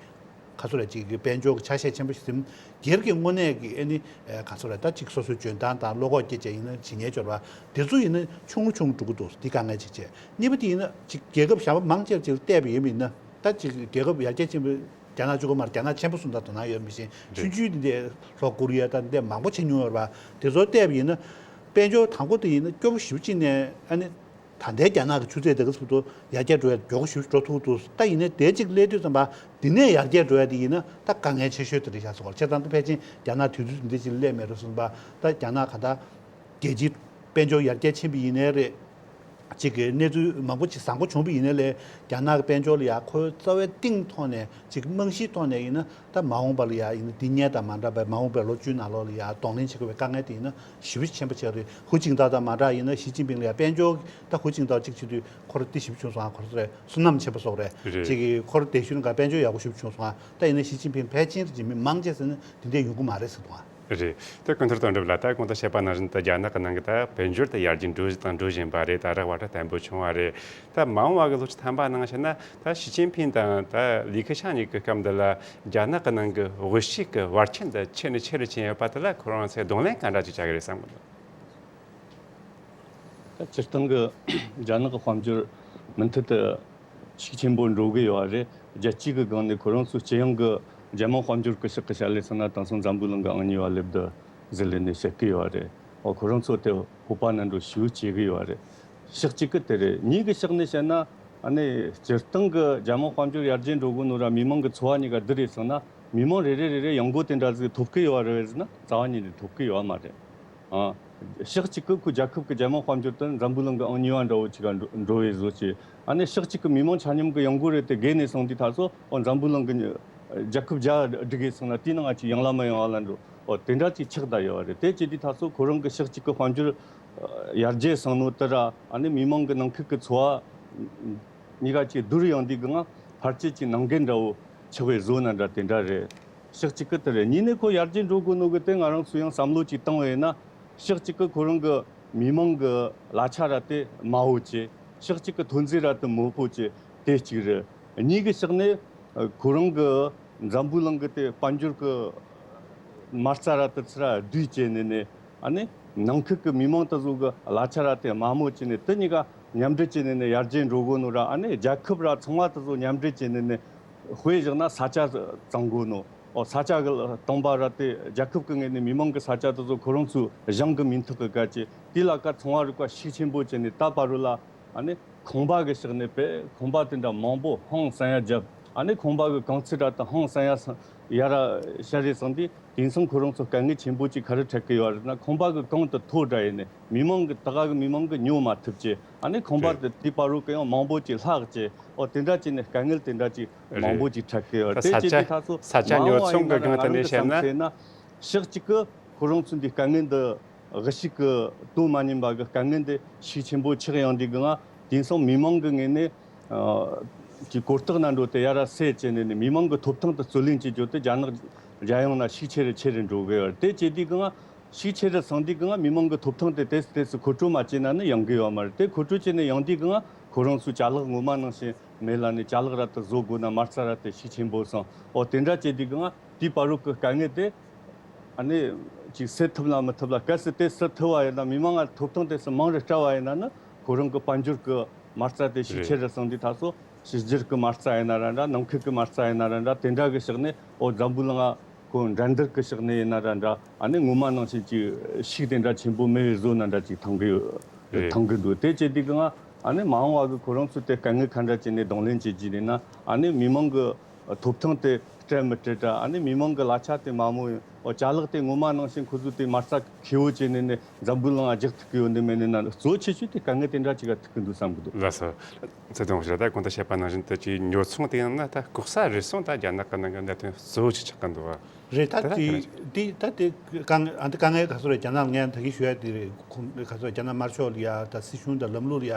ག་ཚོད་རེད། ཅིག་གི་དཔལ་འབྱོར་གྱི་ཆ་ཤས་ཆེན་པོ་ཞིག་ཟིན། སྒེར་གྱི་དངོས་གནས་ཀྱི་ཨ་ནི་ཨེ་ག་ཚོད་རེད། ད་ཅིག་སོ་སོའི་འཇོན་ཐང་དང་བློ་ཁོག་བསྐྱེད་བྱས་ཡིན་ན་བྱེད་ཉེས་སྦྱོར་བ་དེ་ཚོ་ཡིན་ན་ཆུང་ངུ་ཆུང་ངུ་འགྲོ་གི་འདུག། འདི་དཀའ་ངལ་ཅིག་བྱས། གཉིས་པ་དེ་ཡིན་ན་ཅིག་རྒྱལ་ཁབ་གཞན་པ་མང་ཆེ་བ་ཅིག་ལ་བལྟས་པ་ཡིན་པ་ཡིན་ན། ད་ཅིག་རྒྱལ་ཁབ་ཡར་རྒྱས་ཕྱིན་པའི་རྒྱ་ནག་གཅིག་པོ་མ་རེད། རྒྱ་ནག་ཆེན་པོ་གསུམ་དང་དོ་སྣང་ཡོད་མི་ཤེས། རེད། ཆུང་ཆུང་དེ་འདྲས་ལྷོ་ཀོ་རི་ཡ་དང་འདི་འདྲས་མང་པོ་བྱེད་མྱོང་ཡོད་རེད་པ། དེ་ཚོ་བལྟས་པ་ཡིན་ན་དཔལ་འབྱོར་དང་པོ་དེ་ཡིན་ན་སྐྱོ་པོ་ཞེ་པོ་ཅིག་ནས་ཨ་ནི། ད་ལྟའི་རྒྱ་ནག་གི་ཆུ་ཚད་དེ་ག་ཚོད་དུ་ཡར་རྒྱས་འགྲོ་ཡ་མགྱོགས་པོ་ཞེ་པོ་འགྲོ་ཐུབ་འདུག། ད་ཡིན་ནའི་དེ་གཅིག་སླེབས་དུས་ཙམ་པ་འདི་ནས་ཡར་རྒྱས་འགྲོ་ཡ་དེ་ཡིན་ན་ད་དཀའ་ངལ་ཆེ་ཤོས་དེ་རེད་ཤག་ཟེར་བ། བྱས་ཙང་ད་ཕལ་ཆེར་རྒྱ་ནག་དུས་ཚོད་འདི་ཅིག་སླེབས་མེད་འགྲོ་སོང་པ། ད་རྒྱ་ནག་ག་ད་རྒྱལ་སྤྱིའི་དཔལ་འབྱོར་ཡར་རྒྱས་ཕྱིན་པ་ཡིན་ནའི་རེད། ཅིག་གི་གནས་ཚུལ་མང་པོ་ཅིག་བཟང་པོ་བྱུང་བ་ཡིན་ནའི་ལས་རྒྱ་ནག་གི་དཔལ་འབྱོར་ལ་ཡ་ཁོའི་རྩ་བའི་གཏིང་ཐོག་ནས་ཅིག་རྨང་གཞིའི་ཐོག་ནས་ཡིན་ན་ད་མ་འོངས་པ་ལ་ཡ་ཡིན་ན་འདི་སྔོན་དང་མ་འདྲ་བའི་མ་འོངས་པའི་ལོ་བཅུའི་ནང་ལོགས་ལ་ཡ་གདོང་ལེན་བྱེད་དགོས་པའི་དཀའ་ངལ་དེ་ཡིན་ན་ཞེ་པོ་ཆེན་པོ་ཆགས་རེད། ཧུའུ་ཅིན་ཐའོ་དང་མ་འདྲ་ཡིན་ན་ཞི་ཅིན་ཕིང་ལ་ཡ་དཔལ་འབྱོར་ད་ཧུའུ་ཅིན་ཐའོ་གཅིག་བྱེད་དུས་ཁོ་རང་འདི་ཞེ་པོ་བྱུང་སོང་ཨ། ཁོ་རང་ཚོ་བསོད་ནམས་ཆེན་པོ་སོགས་རེད། རེད། ཅིག་གིས་ཁོ་རང་དེ་ཤུལ་ཁ་དཔལ་འབྱོར་ཡག་པོ་ཞེ་པོ་བྱུང་སོང་ཨ། ད་ཡིན་ན་ཞི་ཅིན་ཕིང་ཕལ་ཆེར་ཅིག་མི་མང་ཆེ་ཟེར་ན་འདི་འདྲས་ཡོང་གི་མ་རེད་ཟེར་འདུག་ཨ། རེད། དེ་ཀུན་ཐར་དོན་གྲུབ་ལགས། ད་གོང་དུ་བཤད་པ་ནང་བཞིན་ད་རྒྱ་ནག་གི་ནང་གི་ད་དཔལ་འབྱོར་དེ་ཡར་རྒྱས་འགྲོ་བཞིན་དང་འགྲོ་བཞིན་པ་རེད། ད་རག་པ་ད་བརྟན་པོ་བྱུང་བ་རེད། ད་མ་འོངས་པ་གི་ལོ་བཅུ་ཐམ་པ་ནང་བཤད་ན་ད་ཞི་ཅིན་ཕིང་དང་ད་ལི་ཁེ་ཆང་གཉིས་ཀྱི་སྐབས་འདི་ལ་རྒྱ་ནག་གི་ནང་གི་དབུལ་ཕྱུག་གི་བར་ཁྱད་འདི་ཆེ་ནས་ཆེ་རུ་ཕྱིན་ཡོད་པ་དེ་ལ་ཁོ་རང་ཚོས་གདོང་ལེན་ག་འདྲ་ཅིག་བྱ་གི་རེད་བསམ་གི་འདུག། ད་སྤྱིར་བཏང་གི་རྒྱ་ནག་གི་དཔལ་འབྱོར་མུ་མཐུད་དུ་ཤུགས་ཆེན་པོ་འགྲོ་གི་ཡོད་རེད། རྒྱལ་སྤྱི་གི་སྒང་ནས་ཁོ་རང་ཚོའི་སྤྱི་ཡོངས་ཀྱི་རྒྱལ་དམངས་དཔལ་འབྱོར་གྱི་ཕྱོགས་ཀྱི་བྱ་ལས་ཚང་ན་དེང་སང་འཛམ་བུ་གླིང་གི་ཨང་གཉིས་པ་སླེབས་འདུག་ཟེར་ལས་ནས་བཤད་ཀྱི་ཡོད་རེད། འོ་ཁོ་རང་ཚོ་དེ་སྤོབས་པ་ནང་འགྲོ་ཤུགས་སྐྱེ་གི་ཡོད་རེད། ཕྱོགས་གཅིག་གི་དེ་རེད། གཉིས་ཀྱི་ཕྱོགས་ནས་བཤད་ན་ཨ་ནི་སྤྱིར་བཏང་གི་རྒྱལ་དམངས་དཔལ་འབྱོར་ཡར་རྒྱས་འགྲོ་གི་ནོ་ར་མི་མང་གི་འཚོ་བ་གཉིས་ཀ་བསྡུར་རེད་སོང་ན་མི་མང་རེ་རེ་རེ་རེ་ཡང་སྒོ་དེ་འདྲ་ཟིག་ཐོབ་ཀྱི་ཡོད་རེད་ཟེར་ན་རྩ་བ་ཉིད་ནས་ཐོབ་ཀྱི་ཡོད་མ་རེད། ཨ། ཕྱོགས་གཅིག་གི་ཁོ་རྒྱལ་ཁབ་ཀྱི་རྒྱལ་དམངས་དཔལ་འབྱོར་དེ་འཛམ་བུ་གླིང་གི་ཨང་གཉིས་པ་འདྲ་བོ་ཅིག་ག་འགྲོ་འགྲོ་བའི་བཟོ་བྱས། ཨ་ནི་ཕྱོགས་གཅིག་གི་མི་མང་ཆ་མཉམ་གི་ཡང་སྒོ་རེ་དེ་བརྒལ་ནས་སོང་དུས་ད་གཟོད་འོ་འཛམ་བུ་གླིང་གི་རྒྱལ་ཁབ་བརྒྱ་སྒྲིག་གི་སོང་ན་དེའི་ནང་ང་ཅིག་ཡང་ལ་མ་ཡང་ལ་འགྲོ། འོ་དེ་འདྲ་ཅིག་ཆགས་བསྡད་ཡོད་རེད། དེ་བྱས་དུས་ད་གཟོད་ཁོ་རང་གི་ཕྱོགས་གཅིག་གི་དཔལ་འབྱོར་ཡར་རྒྱས་སོང་ནོ་དེ་ར་ཨ་ནི་མི་མང་གི་ནང་ཁུལ་གྱི་འཚོ་བ་གཉིས་ཀ་ཅིག་བསྡུར་ཡོང་དུས་གི་ང་ཕལ་ཆེར་ཅིག་ནང་འགལ་འདྲ་བོ་ཆགས་པའི་བཟོ་ན་འདྲ་དེ་འདྲ་རེད། ཕྱོགས་གཅིག་གི་དེ་རེད། གཉིས་ནས་ཁོ་ཡར་རྒྱས་འགྲོ་དགོས་ནོ་གི་དེ་ང་རང་ཚོ་ཡང་བསམ་བློ་ཅིག་བཏང་བས་ན། ཕྱོགས་གཅིག་གི་ཁོ་རང་གི་མི་མང་གི་གླ་ཆ་ར་དེ་དམའ་བོ་བྱས། ཕྱོགས་གཅིག་གི་ཐོན་རྫས་ར་དེ་མང་པོ་བྱས། དེ་གཅིག་རེད། གཉིས་ཀྱི་ཕྱོགས་ནས་ཁོ་རང་གི་འཛམ་བུ་གླིང་གི་དེ་དཔལ་འབྱོར་གི་མ་རྩ་ར་དེ་ཚུར་བསྡུས་བྱས་ནས་ནས་ཨ་ནི་ནང་ཁུལ་གི་མི་མང་དེ་ཚོ་གི་གླ་ཆ་ར་དེ་དམའ་མོ་བྱས་ནས་དེ་གཉིས་ཀ་མཉམ་འབྲེལ་བྱས་ནས་ནས་ཡར་རྒྱས་འགྲོ་དགོས་ནོ་ར། ཨ་ནི་རྒྱལ་ཁབ་ར་ཚང་མ་དེ་ཚོ་མཉམ་འབྲེལ་བྱས་ནས་ནས་དཔེ་བཞག་ན་ས་ཆ་གཙང་དགོས་ནོ། ཨོ་ས་ཆ་གི་སྟོང་པ་ར་དེ་རྒྱལ་ཁབ་ཀྱི་ངོས་ནས་མི་མང་གི་ས་ཆ་དེ་ཚོ་ཁོ་རང་ཚོའི་གཞུང་གི་མིང་ཐོག་གི་བཀལ་ཅེ་དེ་ལ་ཀ་ཚོང་བ་རིག་པ་ཤུགས་ཆེན་པོ་བྱས་ནས་ད་བར་རུ་ལ་ཨ་ནི་ཁང་པ་གི་ཕྱག་ནས་པས་ཁང་པ་དེ་འདྲ་མང་པོ་ཧང་སང་ཡ་བརྒྱབ། ཨ་ནི་ཁང་པ་གི་གོང་ཚད་ར་དང་ཧང་སང་ཡ་སང་ཡ་ར་ཤ་རེ་སང་དེ་དེང་སང་ཁོ་རང་ཚོ་དཀའ་ངལ་ཆེན་པོ་ཅིག་ག་རེ་འཕྲད་ཀྱི་ཡོད་རེད་ན། ཁང་པ་གི་གོང་དུ་མཐོ་དྲགས་ཡིན་ནས་མི་མང་གི་ད་ག་གི་མི་མང་གི་ཉོ་མ་ཐུབ་ཅེ། ཨ་ནི་ཁང་པ་རེད། དེ་དེ་བར་རུ་གི་ཡང་མང་པོ་ཅིག་ལྷག་ཅེ། ཨོ་དེ་འདྲ་ཅིག་ནས་དཀའ་ངལ་དེ་འདྲ་ཅིག་མང་རེད། པོ་ཅིག་འཕྲད་ཀྱི་ཡོད་རེད། ས་དེ་ཆ་ཅེ་དེ་ད་ཚོ་ས་ཆ་མང་ཉོ་བ་ཚོང་ཡིན་གི་ན་སྒང་དེ་ང་རང་ནས་གི་བསམ་བཤད་ན། ན་ཕྱོགས་གཅིག་གི་ཁོ་རང་ཚོ་འདི་དཀའ་ངལ་འདི་གཞི་གཅིག་གི་དོ་མ་མཉམ་པ་གི་དཀའ་ངལ་འདི་ཤུགས་ཆེན་པོ་ཆགས་ཡོང་དུས་གི་ང་དེང་སང་མི་མང་གི་ངོས་ནས་ཨ་ཀྱི་གོ་རྟོགས་ན་འགྲོ་དེ་ཡ་ར་སེ་བྱས་ནས་ནི་མི་མང་གི་ཐོབ་ཐང་དུ་རྩོད་ལེན་བྱེད་རྒྱུ་དེ་རྒྱ་ནག་རྒྱལ་ཡོངས་ན་ཤུགས་ཆེ་རུ་ཆེ་རུ་འགྲོ་གི་ཡོད་རེད། དེ་བྱེད་དུས་གི་ང་ཤུགས་ཆེ་རུ་སོང་དུས་གི་ང་མི་མང་གི་ཐོབ་ཐང་དེ་དེ་སུ་དེ་སུ་མཁོ་སྤྲོད་མ་བྱས་ན་ནི་ཡོང་གི་ཡོད་མ་རེད། དེ་མཁོ་སྤྲོད་བྱས་ནས་ཡོང་དུས་གི་ང་ཁོ་རང་ཚོའི་ཅ་ལག་ངོ་མ་ནང་བཞིན་མེད་ལ་ནི་ཅ་ལག་ར་དུ་བཟོ་དགོས་ན་མ་རྩ་ར་དུ་ཤུགས་ཆེན་པོ་སོང་། ཨོ་དེ་འདྲ་བྱེད་དུས་གི་ང་དེའི་བར་རུ་གི་དཀའ་ངལ་དེ་ཨ་ནི་ཅིག་སེལ་ཐུབ་ན་མི་ཐུབ་ལ། གལ་སྲིད་དེ་སེལ་ཐུབ་བ་ཡིན་ན་མི་མང་ང་ཐོབ་ཐང་དེ་སུ་མང་རུ་སྤྲད་བ་ཡིན་ན་ནི་ཁོ་རང་གི་དཔལ་འབྱོར་གི་མ་རྩ་དེ་ཤུགས་ཆེ་རུ་སོང་དུས་ད་ཚོ་ཕྱི་རྒྱལ་གི་མ་རྩ་ཡིན་ན་ར་འདྲ། ནང་ཁུལ་གི་མ་རྩ་ཡིན་ན་ར་འདྲ། དེ་འདྲ་གི་ཕྱོགས་ནས་ཨོ་འཛམ་བུ་གླིང་ང་ཁོ་འགྲན་བསྡུར་གི་ཕྱོགས་ནས་ཡིན་ན་ར་འདྲ། ཨ་ནི་ངོ་མ་ནང་བཞིན་གྱི་ཤུགས་དེ་འདྲ་ཆེན་པོ་མེད་པའི་བཟོ་ན་འདྲ་ཅིག་མཐོང་གི་ཡོད། རེད། མཐོང་གི་འདུག་དེ་བྱེད་དུས་གི་ང་ཨ་ནི་མ་འོངས་བ་གི་ཁོ་རང་ཚོ་དེ་དཀའ་ངལ་ག་འདྲ་བྱས་ནས་གདོང་ལེན་བྱེད་ཀྱི་ཡིན་ན། ཨ་ནི་མི་མང་གི་ཐོབ་ཐང་དེ་སྤྲད་མི་སྤྲད་འདྲ། ཨ་ནི་མི་མང་གི་གླ་ཆ་དེ་མ་མོ་ཡིན། ཨོ་ཅ་ལག་དེ་ངོ་མ་ནང་བཞིན་ཁོ་ཚོ་དེ་མ་རྩ་ཁེ་བོ་བྱས་ནས་ནི་འཛམ་བུ་གླིང་ང་རྒྱག་ཐུབ་ཀྱི་ཡོད་ནི་མེད་ནི་ན། གཙོ་ཆེ་ཤོས་དེ་དཀའ་ངལ་དེ་འདྲ་ཅིག་ག་ཐུག་གི་འདུག་བསམ་གི་འདུག་ལགས་སོ། ཚེ་དང་ཞོ་ད་གོང་དུ་བཤད་པ་ནང་བཞིན་དུ་ཅིག་ཉོ་ཚོང་དེ་ཡང་ན་ད་ལྐོག་ཟ་རུལ་སུངས་ད་རྒྱ་ནག་གི་ནང་གི་གནད་དོན་གཙོ་བོ་ཞིག་ཆགས་ཀྱི་འདུག་བ། རེད། ད་ད་ལྟ་དེ་དེ་ད་དེ་དཀའ་ངལ་ཨ་འདི་དཀའ་ངལ་ག་ཚོད་རེད། རྒྱ་ནག་ངས་ད་གིན་ཞུ་ཡ་དེ་རེད། ཁོང་ག་ཚོད་རྒྱ་ནག་དམར་ཤོག་ལ་ཡ་ད་སྲིད་གཞུང་དང་ལམ་ལུགས་ལ་ཡ་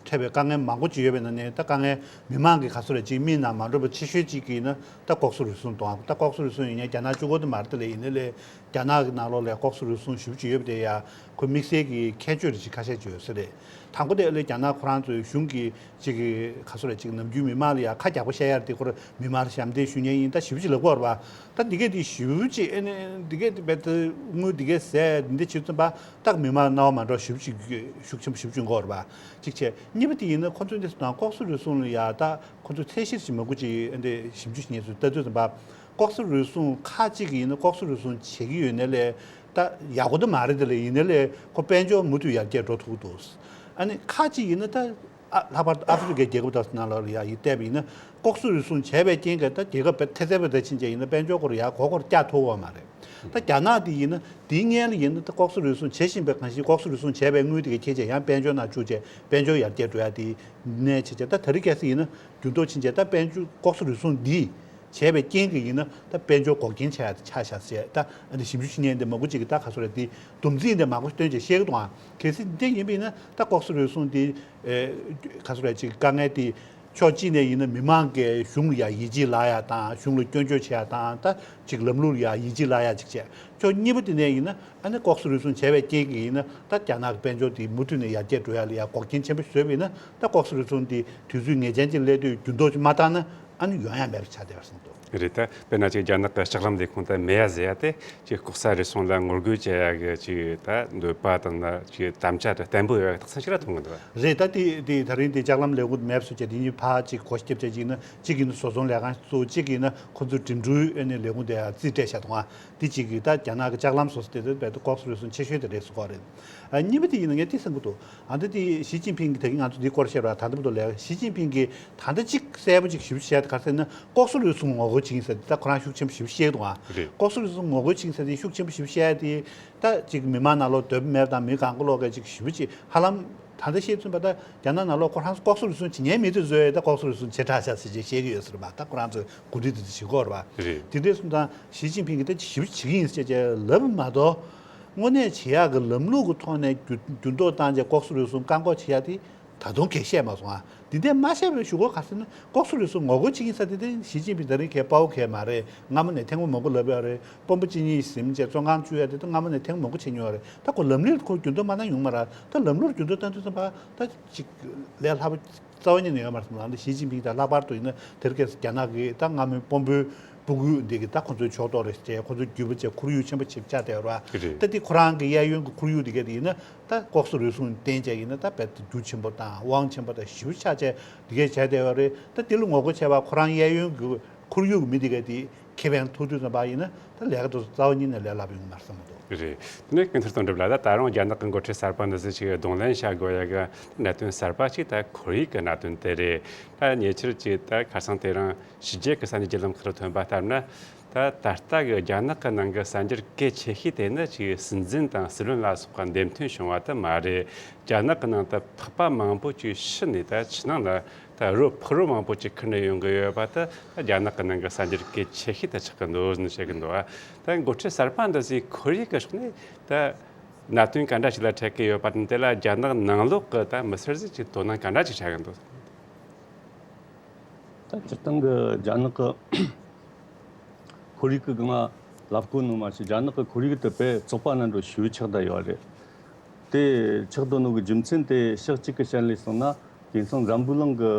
འཕྲད་པའི་དཀའ་ངལ་མང་པོ་ཅིག་ཡོད་པའི་ནང་ནས་ད་དཀའ་ངལ་མི་མང་གི་ག་ཚོད་རེད་ཅིག་མིག་ནང་མ་འགྲོ་བ་ཆེ་ཤོས་ཅིག་གི་ཡིན་ན་ད་ལྐོག་ཟ་རུལ་སུངས་གཏོང་བ། ད་ལྐོག་ཟ་རུལ་སུངས་ཡིན་ན་རྒྱ་ནག་གཅིག་པོ་དེ་མ་རེད་དེ་ལས་ཡིན་ནའི་ལས། རྒྱ་ནག་གི་ནང་ལོགས་ལ་ལྐོག་ཟ་རུལ་སུངས་ཞེ་པོ་ཅིག་ཡོད་པ་དེ་ཡ་ཁོ་དམིགས་བསལ་གྱི་ཁྱད་ཆོས་རེ་ཞིག་ཁ་ཤས་ཅིག་ཡོད་ས་རེད། དང་པོ་དེ་ལས་རྒྱ་ནག་ཁོ་རང་ཚོའི་གཞུང་གི་ཅིག་གི་ག་ཚོད་རེད་ཅིག་ནམ་རྒྱུན་མི་མང་ལ་ཡ་ཁ་རྒྱག་པོ་བཤད་ཡ་དེ་ཁོ་ར་མི་མང་ལ་ཞབས་འདེགས་ཞུ་མཁན་ཡིན་ད་ཞེ་པོ་ཅིག་ལབ་ཀྱི་ཡོད་རེད་པ། ད་འདི་གས་དེ་ཞེ་པོ་ཅིག་ཨེ་ནས་འདི་གས་དེ་རྦད་དེ་དངུལ་འདི་གས་ཟད་འདི་འདྲ་བྱེད་ཙམ་པ་ད་མི་མང་རྣ་བ་མ་འགྲོ་ཞེ་པོ་ཅིག་ཤུགས་ཆེན་པོ་ཞེ་པོ་ཅིག་འགོར་བ་གཅིག་བྱས། གཉིས་པ་དེ་ཡིན་ན་ཁོ་ཚོས་འདི་དང་ལྐོག་ཟ་རུལ་སུངས་ལ་ཡ་ད་ཁོ་ཚོས་ཚད་གཞིར་ཞིག་མང་པོ་ཅིག་ཨེ་འདྲ་ཞིབ་འཇུག་བྱེད་མཁན་ཚོས་ལྟ་དུས་ཙམ་པ། ལྐོག་ཟ་རུལ་སུངས་ཁག་ཅིག་ཡིན་ན་ལྐོག་ཟ་རུལ་སུངས་བྱེད་ཀྱི་ཡོད་ནའི་ལས་ད་ཡག་པོ་དེ་མ་རེད་དེ་ལས་ཡིན་ནའི་ལས་ཁོ་དཔལ་འབྱོར་མུ་མཐུད་ཡར་རྒྱས་འགྲོ་ཐུབ་ཀྱི་འདུག་ཨ་ནི་ཁག་ཅིག་ཡིན་ན་ད་ཨ་ལྷག་པར་དུ་ཨ་ཧྥེ་རི་ཀའི་རྒྱལ་ཁབ་དག་ནང་ལོགས་ལ་ཡ་ཡིན་བལྟས་པ་ཡིན་ན་ལྐོག་ཟ་རུལ་སུངས་བྱས་པའི་རྐྱེན་གྱིས་ད་རྒྱལ་ཁབ་ཐེ་ཚད་པ་དེ་ཕྱིན་ཆད་ཡིན་ན་དཔལ་འབྱོར་སྐོར་ཡ་གོ་སྐོར་བཀྱག་ཐུབ་ཀྱི་ཡོད་མ་རེད། ད་རྒྱ་ནག་དེ་ཡིན་ན་དེའི་སྔོན་ལ་ཡིན་ན་ད་ལྐོག་ཟ་རུལ་སུངས་བྱེད་བཞིན་པའི་གང་ཞིག་ལྐོག་ཟ་རུལ་སུངས་བྱས་པའི་དངུལ་དེ་གའི་ཁྱེད་ཅག་ཡང་དཔལ་འབྱོར་ནང་བཅུག་བྱས་དཔལ་འབྱོར་ཡར་རྒྱས་འགྲོ་ཡ་དེ་ནས་བྱས་བྱས་ད་ད་རེས་གལ་སྲིད་ཡིན་ན་འགྱུར་ལྡོག་ཕྱིན་ཆད་ད་དཔལ་འབྱོར་ལྐོག་ཟ་རུལ་སུངས་འདི། བྱས་པའི་རྐྱེན་གྱིས་ཡིན་ན་ད་དཔལ་འབྱོར་འགོག་རྐྱེན་ཆགས་ཆགས་བཞག་ཟེར། ད་ཨ་ནི་ཞིབ་འཇུག་བྱེད་མཁན་འདི་མང་པོ་ཅིག་གིས་ད་ག་ཚོད་རེད་དེ་སྡོམ་རྩིས་འདི་མང་པོ་བཏོན་བྱས་བཤད་ཀྱི་འདུག་ཨང་། གལ་སྲིད་འདི་ཡིན་པ་ཡིན་ན་ད་ལྐོག་ཟ་རུལ་སུངས་འདི་ཨེ་ག་ཚོད་རེད་ཅིག་དཀའ་ངལ་དེ་ཕྱོགས་གཅིག་ནས་ཡིན་ན་མི་མང་གིས་གཞུང་ལ་ཡ་ཡིད་ཆེས་ལ་ཡ་དང་གཞུང་ལ་སྐྱོན་བརྗོད་བྱེད་ཡ་དང་ད་ཅིག་ལམ་ལུགས་ལ་ཡ་ཡིད་ཆེས་ལ་ཡ་ཅིག་བྱས། ཕྱོགས་གཉིས་པ་དེ་ནས་ཡིན་ན་ཨ་ནི་ལྐོག་ཟ་རུལ་སུངས་བྱས་པའི་རྐྱེན་གྱིས་ཡིན་ན་ད་རྒྱ་ནག་གི་དཔལ་འབྱོར་དེ་མུ་མཐུད་ནས་ཡར་རྒྱས་འགྲོ་ཡ་ལ་ཡ་འགོག་རྐྱེན་ཆེན་པོ་བཟོས་པ་ཡིན་ན་ད་ལྐོག་ཟ་རུལ་སུངས་དེ་དུས་ཚོད་ངེས་ཅན་ཅིག་སླེབས་དུས་འགྱུར་ལྡོག་ཅིག་མ་བཏང་ན། ཨ་ནི་ཡོང་ཡ་མེད་པ་ཆགས་བསྡད་པ་བཟང་འདུག་རེད། ད་དཔེར་ན་ཅིག་རྒྱ་ནག་གི་ལྕགས་ལམ་ལས་ཁུངས་དང་མེ་ཡ་ཟེར་ཡ་དེ་ཅིག་ལྐོག་ཟ་རུལ་སུངས་ལ་ངོ་རྒོལ་བྱེད་ཡ་གི་ཅིག་ད་འདོད་པ་དང་ན་ཅིག་དམ་བཅའ་དང་བརྟན་པོ་ཡོད་ཡ་རྟགས་མཚན་ཞིག་ལ་མཐོང་གི་འདུག་རེད། ད་དེ་དེ་ད་རིང་དེ་ལྕགས་ལམ་ལས་ཁུངས་མེད་པ་སོགས་ཀྱི་དེ་གཉིས་ཕར་ཅིག་གོ་སྐབས་བྱས་ཅིག་ན་གཅིག་གིས་ནི་བཟོ་ཚོང་ལས་ཁང་གཙོ་བོ་གཅིག་གིས་ནི་ཁོ་ཚོའི་འགྲིམ་འགྲུལ་ཨ་ནི་ལས་ཁུངས་དེ་ཡ་རྩིས་སྤྲད་བཞག་འདུག་ཨ། དེ་གཅིག་གིས་ད་རྒྱ་ནག་གི་ལྕགས་ལམ་བཟོ་ས་དེ་དེ་རྦད་དེ་ལྐོག་ཟ་རུལ་སུངས་ཆེ་ཤོས་དེ་རེད་ཟེར་གོ་རེད། ཨ་གཉིས་པ་དེ་ཡིན་ན་ངས་དེ་བསམ་གི་འདུག་ཨ་ད་དེ་ཞི་ཅིན་ཕིང་གིས་ད་གིན་ང་ཚོ་འདིའི་སྐོར་བཤད་རོགས། ད་ལྟ་བར་དུ་ལས་ཞི་ཅིན་ཕིང་གིས་ད་ལྟ་གཅིག་གསལ་པོ་གཅིག་ཞིབ་བཤད་ག་རེ་ཟེར་ན་ལྐོག་ཟ་རུལ་སུངས་ངོ་རྒོལ་བྱེད་ཀྱི་ཡིན་ཟེར་དེ་ད་ཁོ་རང་ཤུགས་ཆེན་པོ་ཞིབ་བཤད་ཀྱི་འདུག་ཨ། རེད། ལྐོག་ཟ་རུལ་སུངས་ངོ་རྒོལ་བྱེད་ཀྱི་ཡིན་ཟེར་དེ་ཤུགས་ཆེན་པོ་ཞིབ་བཤད་དེ་ད་གཅིག་མི་མང་ནང་ལོགས་འདོད་པ་མེད་པ་དང་མི་གང་ག་ལོག་གིས་གཅིག་ཞེ་པོ་ཅིག་ཧ་ལམ་ད་ལྟ་བཤད་ཚུན་པ་ད་རྒྱ་ནག་ནང་ལོགས་ཁོ་རང་ཚོ་ལྐོག་ཟ་རུལ་སུངས་བྱེད་མཁན་མེད་དུས་ཚོད་ད་ལྐོག་ཟ་རུལ་སུངས་བྱེ་བྲག་ཤག་ཟེར་བྱས་བཤད་ཀྱི་ཡོད་ཟེར་བ་ད་ཁོ་རང་ཚོས་གོ་སྒྲིག་དེ་ཚོ་བྱེད་ཀྱི་ཡོད་རེད་བ། རེད། དེ་འདྲ་སོང་ཙང་ཞི་ཅིན་ཕིང་གིས་ད་ཅི་ཞིབ་བྱེད་ཀྱི་ཡིན་ཟེར་བྱས་ལབ་མ་གཏོགས་དངོས་གནས་བྱེད་ཡག་གི་ལམ་ལུགས་ཀྱི་ཐོག་ནས་འགྱུར་འགྱུར་ལྡོག་བཏང་བྱས་ལྐོག་ཟ་རུལ་སུངས་བཀག་འགོག་བྱེད་ཡག་དེ་ད་དུང་གང་ཡང་བཤད་མ་སོང་ཨ། འདི་འདྲ་མ་བཤད་པའི་གཞུག་གུ་ག་ཟེར་ན་ལྐོག་ཟ་རུལ་སུངས་ངོ་རྒོལ་བྱེད་ཀྱི་ཡིན་ཟེར་དེ་དེ་ཞི་ཅིན་ཕིང་ད་རིང་གས་དཔའ་བོ་གས་མ་རེད། སྔ་མོ་ནས་ཐེངས་མ་མང་པོ་ལབ་ཡོད་རེད། དཔོན་པོ་གཅིག་གཉིས་ཟིན་བྱས་བཙོན་ཁང་བཅུག་ཡ་དེ་ད་སྔ་མོ་ནས་ཐེངས་མང་པོ་བྱས་མྱོང་ཡོད་རེད། ད་ཁོ་ལམ་ལུགས་ཁོ་འགྱུར་ལྡོག་མ་གཏང་ཡོང་མ་རེད། ད་ལམ་ལུགས་འགྱུར་ལྡོག་གཏང་དུས་ཙམ་པ་ད་ཅིག་ལས་སླ་པོ་རྩ་བ་ཉིད་ནས་ཡོད་མ་རེད། ང་ཚོ་ཞི་ཅིན་ཕིང་དང་ལྷག་པར་དུ་ཡིན་ན་དེ་རིང་ཁ་སང་རྒྱ་ནག་གི་ད་སྔ་མོའི་དཔོན་པོའི་སྤུ་གུ་འདི་གི་ད་ཁོ་ཚོའི་ཕྱོགས་གཏོགས་རེད་ཅེས་ཁོ་ཚོའི་རྒྱུད་པ་བཅས་ཁོར་ཡུག་ཆེན་པོ་ཞིག་ཆགས་བསྡད་ཡོད་རེད། རེད། ད་དེ་ཁོ་རང་གི་གཡས་གཡོན་གྱི་ཁོར་ཡུག་འདི་ག་དེ་ཡིན་ན་ད་ལྐོག་ཟ་རུལ་སུངས་བསྟན་བྱས་ཡིན་ན་ད་རྦད་དེ་རྒྱུ་ཆེན་པོ་དང་དབང་ཆེན་པོ་དང་ཞེ་པོ་ཆགས་བྱས་འདི་གས་བྱས་བསྡད་ཡོད་རེད། ད་དེ་ལ་ངོ་རྒོལ་བྱས་པ་ཁོ་རང་གཡས་གཡོན་གྱི་ ཁོར་ཡུག་གི་མི་དེ་ག་དེ་ཁེ་ཕན་ཐོགས་དུས་ཙམ་པ་ཡིན་ན་ད་ལས་ཀ་དེ་ཚོ་རྩ་བ་ཉིད་ནས་ལས་སླ་པོ་ཡོང་གི་མ་རེད་བསམ་གྱི་འདུག་རེད། དེ་ནས་ཀུན་ཐར་དོན་གྲུབ་ལགས། ད་ད་རུང་རྒྱ་ནག་གི་འགོ་ཁྲིད་གསར་པ་འདི་ཚོས་ཅིག་གདོང་ལེན་བྱ་དགོས་ཡ་གི་གནད་དོན་གསར་པ་ཅིག་ད་ཁོར་ཡུག་གི་གནད་དོན་དེ་རེད། ད་ཉེ་ཆར་ཅིག་ད་ཁ་སང་དེ་རིང་ཕྱི་རྒྱལ་གྱི་ས་གནས་བརྒྱུད་ལམ་ཁག་ལ་ཐོན་པ་ལྟར་ན། ད་ད་ལྟ་གི་རྒྱ་ནག་གི་ནང་གི་གསར་འགྱུར་གལ་ཆེ་ཤོས་དེ་ནི་ཅིག་སྲིད་འཛིན་དང་སྲིད་བློན་ལ་སོགས་པ་འདེམས་ཐོན་བྱུང་བ་དེ་མ་རེད། རྒྱ་ནག་གི་ནང་དུ་ཕག་པ་མང་པོ་ཅིག་ཤི་ནས་ད་ཕྱི་ནང་ལ་ད་རོ་ཕག་རོ་མང་པོ་ཅིག་ཁུར་ནས་ཡོང་གི་ཡོད་པ་དེ་རྒྱ་ནག་གི་ནང་གི་གསར་འགྱུར་གལ་ཆེ་ཤོས་དེ་ཆགས་ཀྱི་འདུག་ཟེར་ནས་བཤད་ཀྱི་འདུག་ད་འགོ་ཁྲིད་གསར་པ་འདི་ཚོས་ཁོར་ཡུག་གི་ཕྱོགས་ནས་ད་གནད་དོན་ག་འདྲ་ཞིག་ལ་འཕྲད་ཀྱི་ཡོད་པ་དང་། དེ་ལ་རྒྱ་ནག་ནང་ལོགས་ཀྱི་ད་མི་སེར་ཚོས་ཅིག་དོ་སྣང་ག་འདྲ་ཅིག་བྱ་གི་འདུག་ད་སྤྱིར་བཏང་གི་རྒྱ་ནག་གི་ཁོར་ཡུག་གི་སྒང་ལ་ལབ་དགོས་ནོ་མ་ཤེས། རྒྱ་ནག་གི་ཁོར་ཡུག་དེ་དཔེ་བཙོག་པ་ནང་འགྲོ་ཞུ་ཆགས་བསྡད་ཡོད་རེད། དེ་ཆགས་བསྡད་ནོ་གི་རྒྱུ་མཚན་དེ་ཕྱོགས་གཅིག་གི་ཞལ་ནས་སོང་ན། དེང་སང་འཛམ་བུ་གླིང་གི་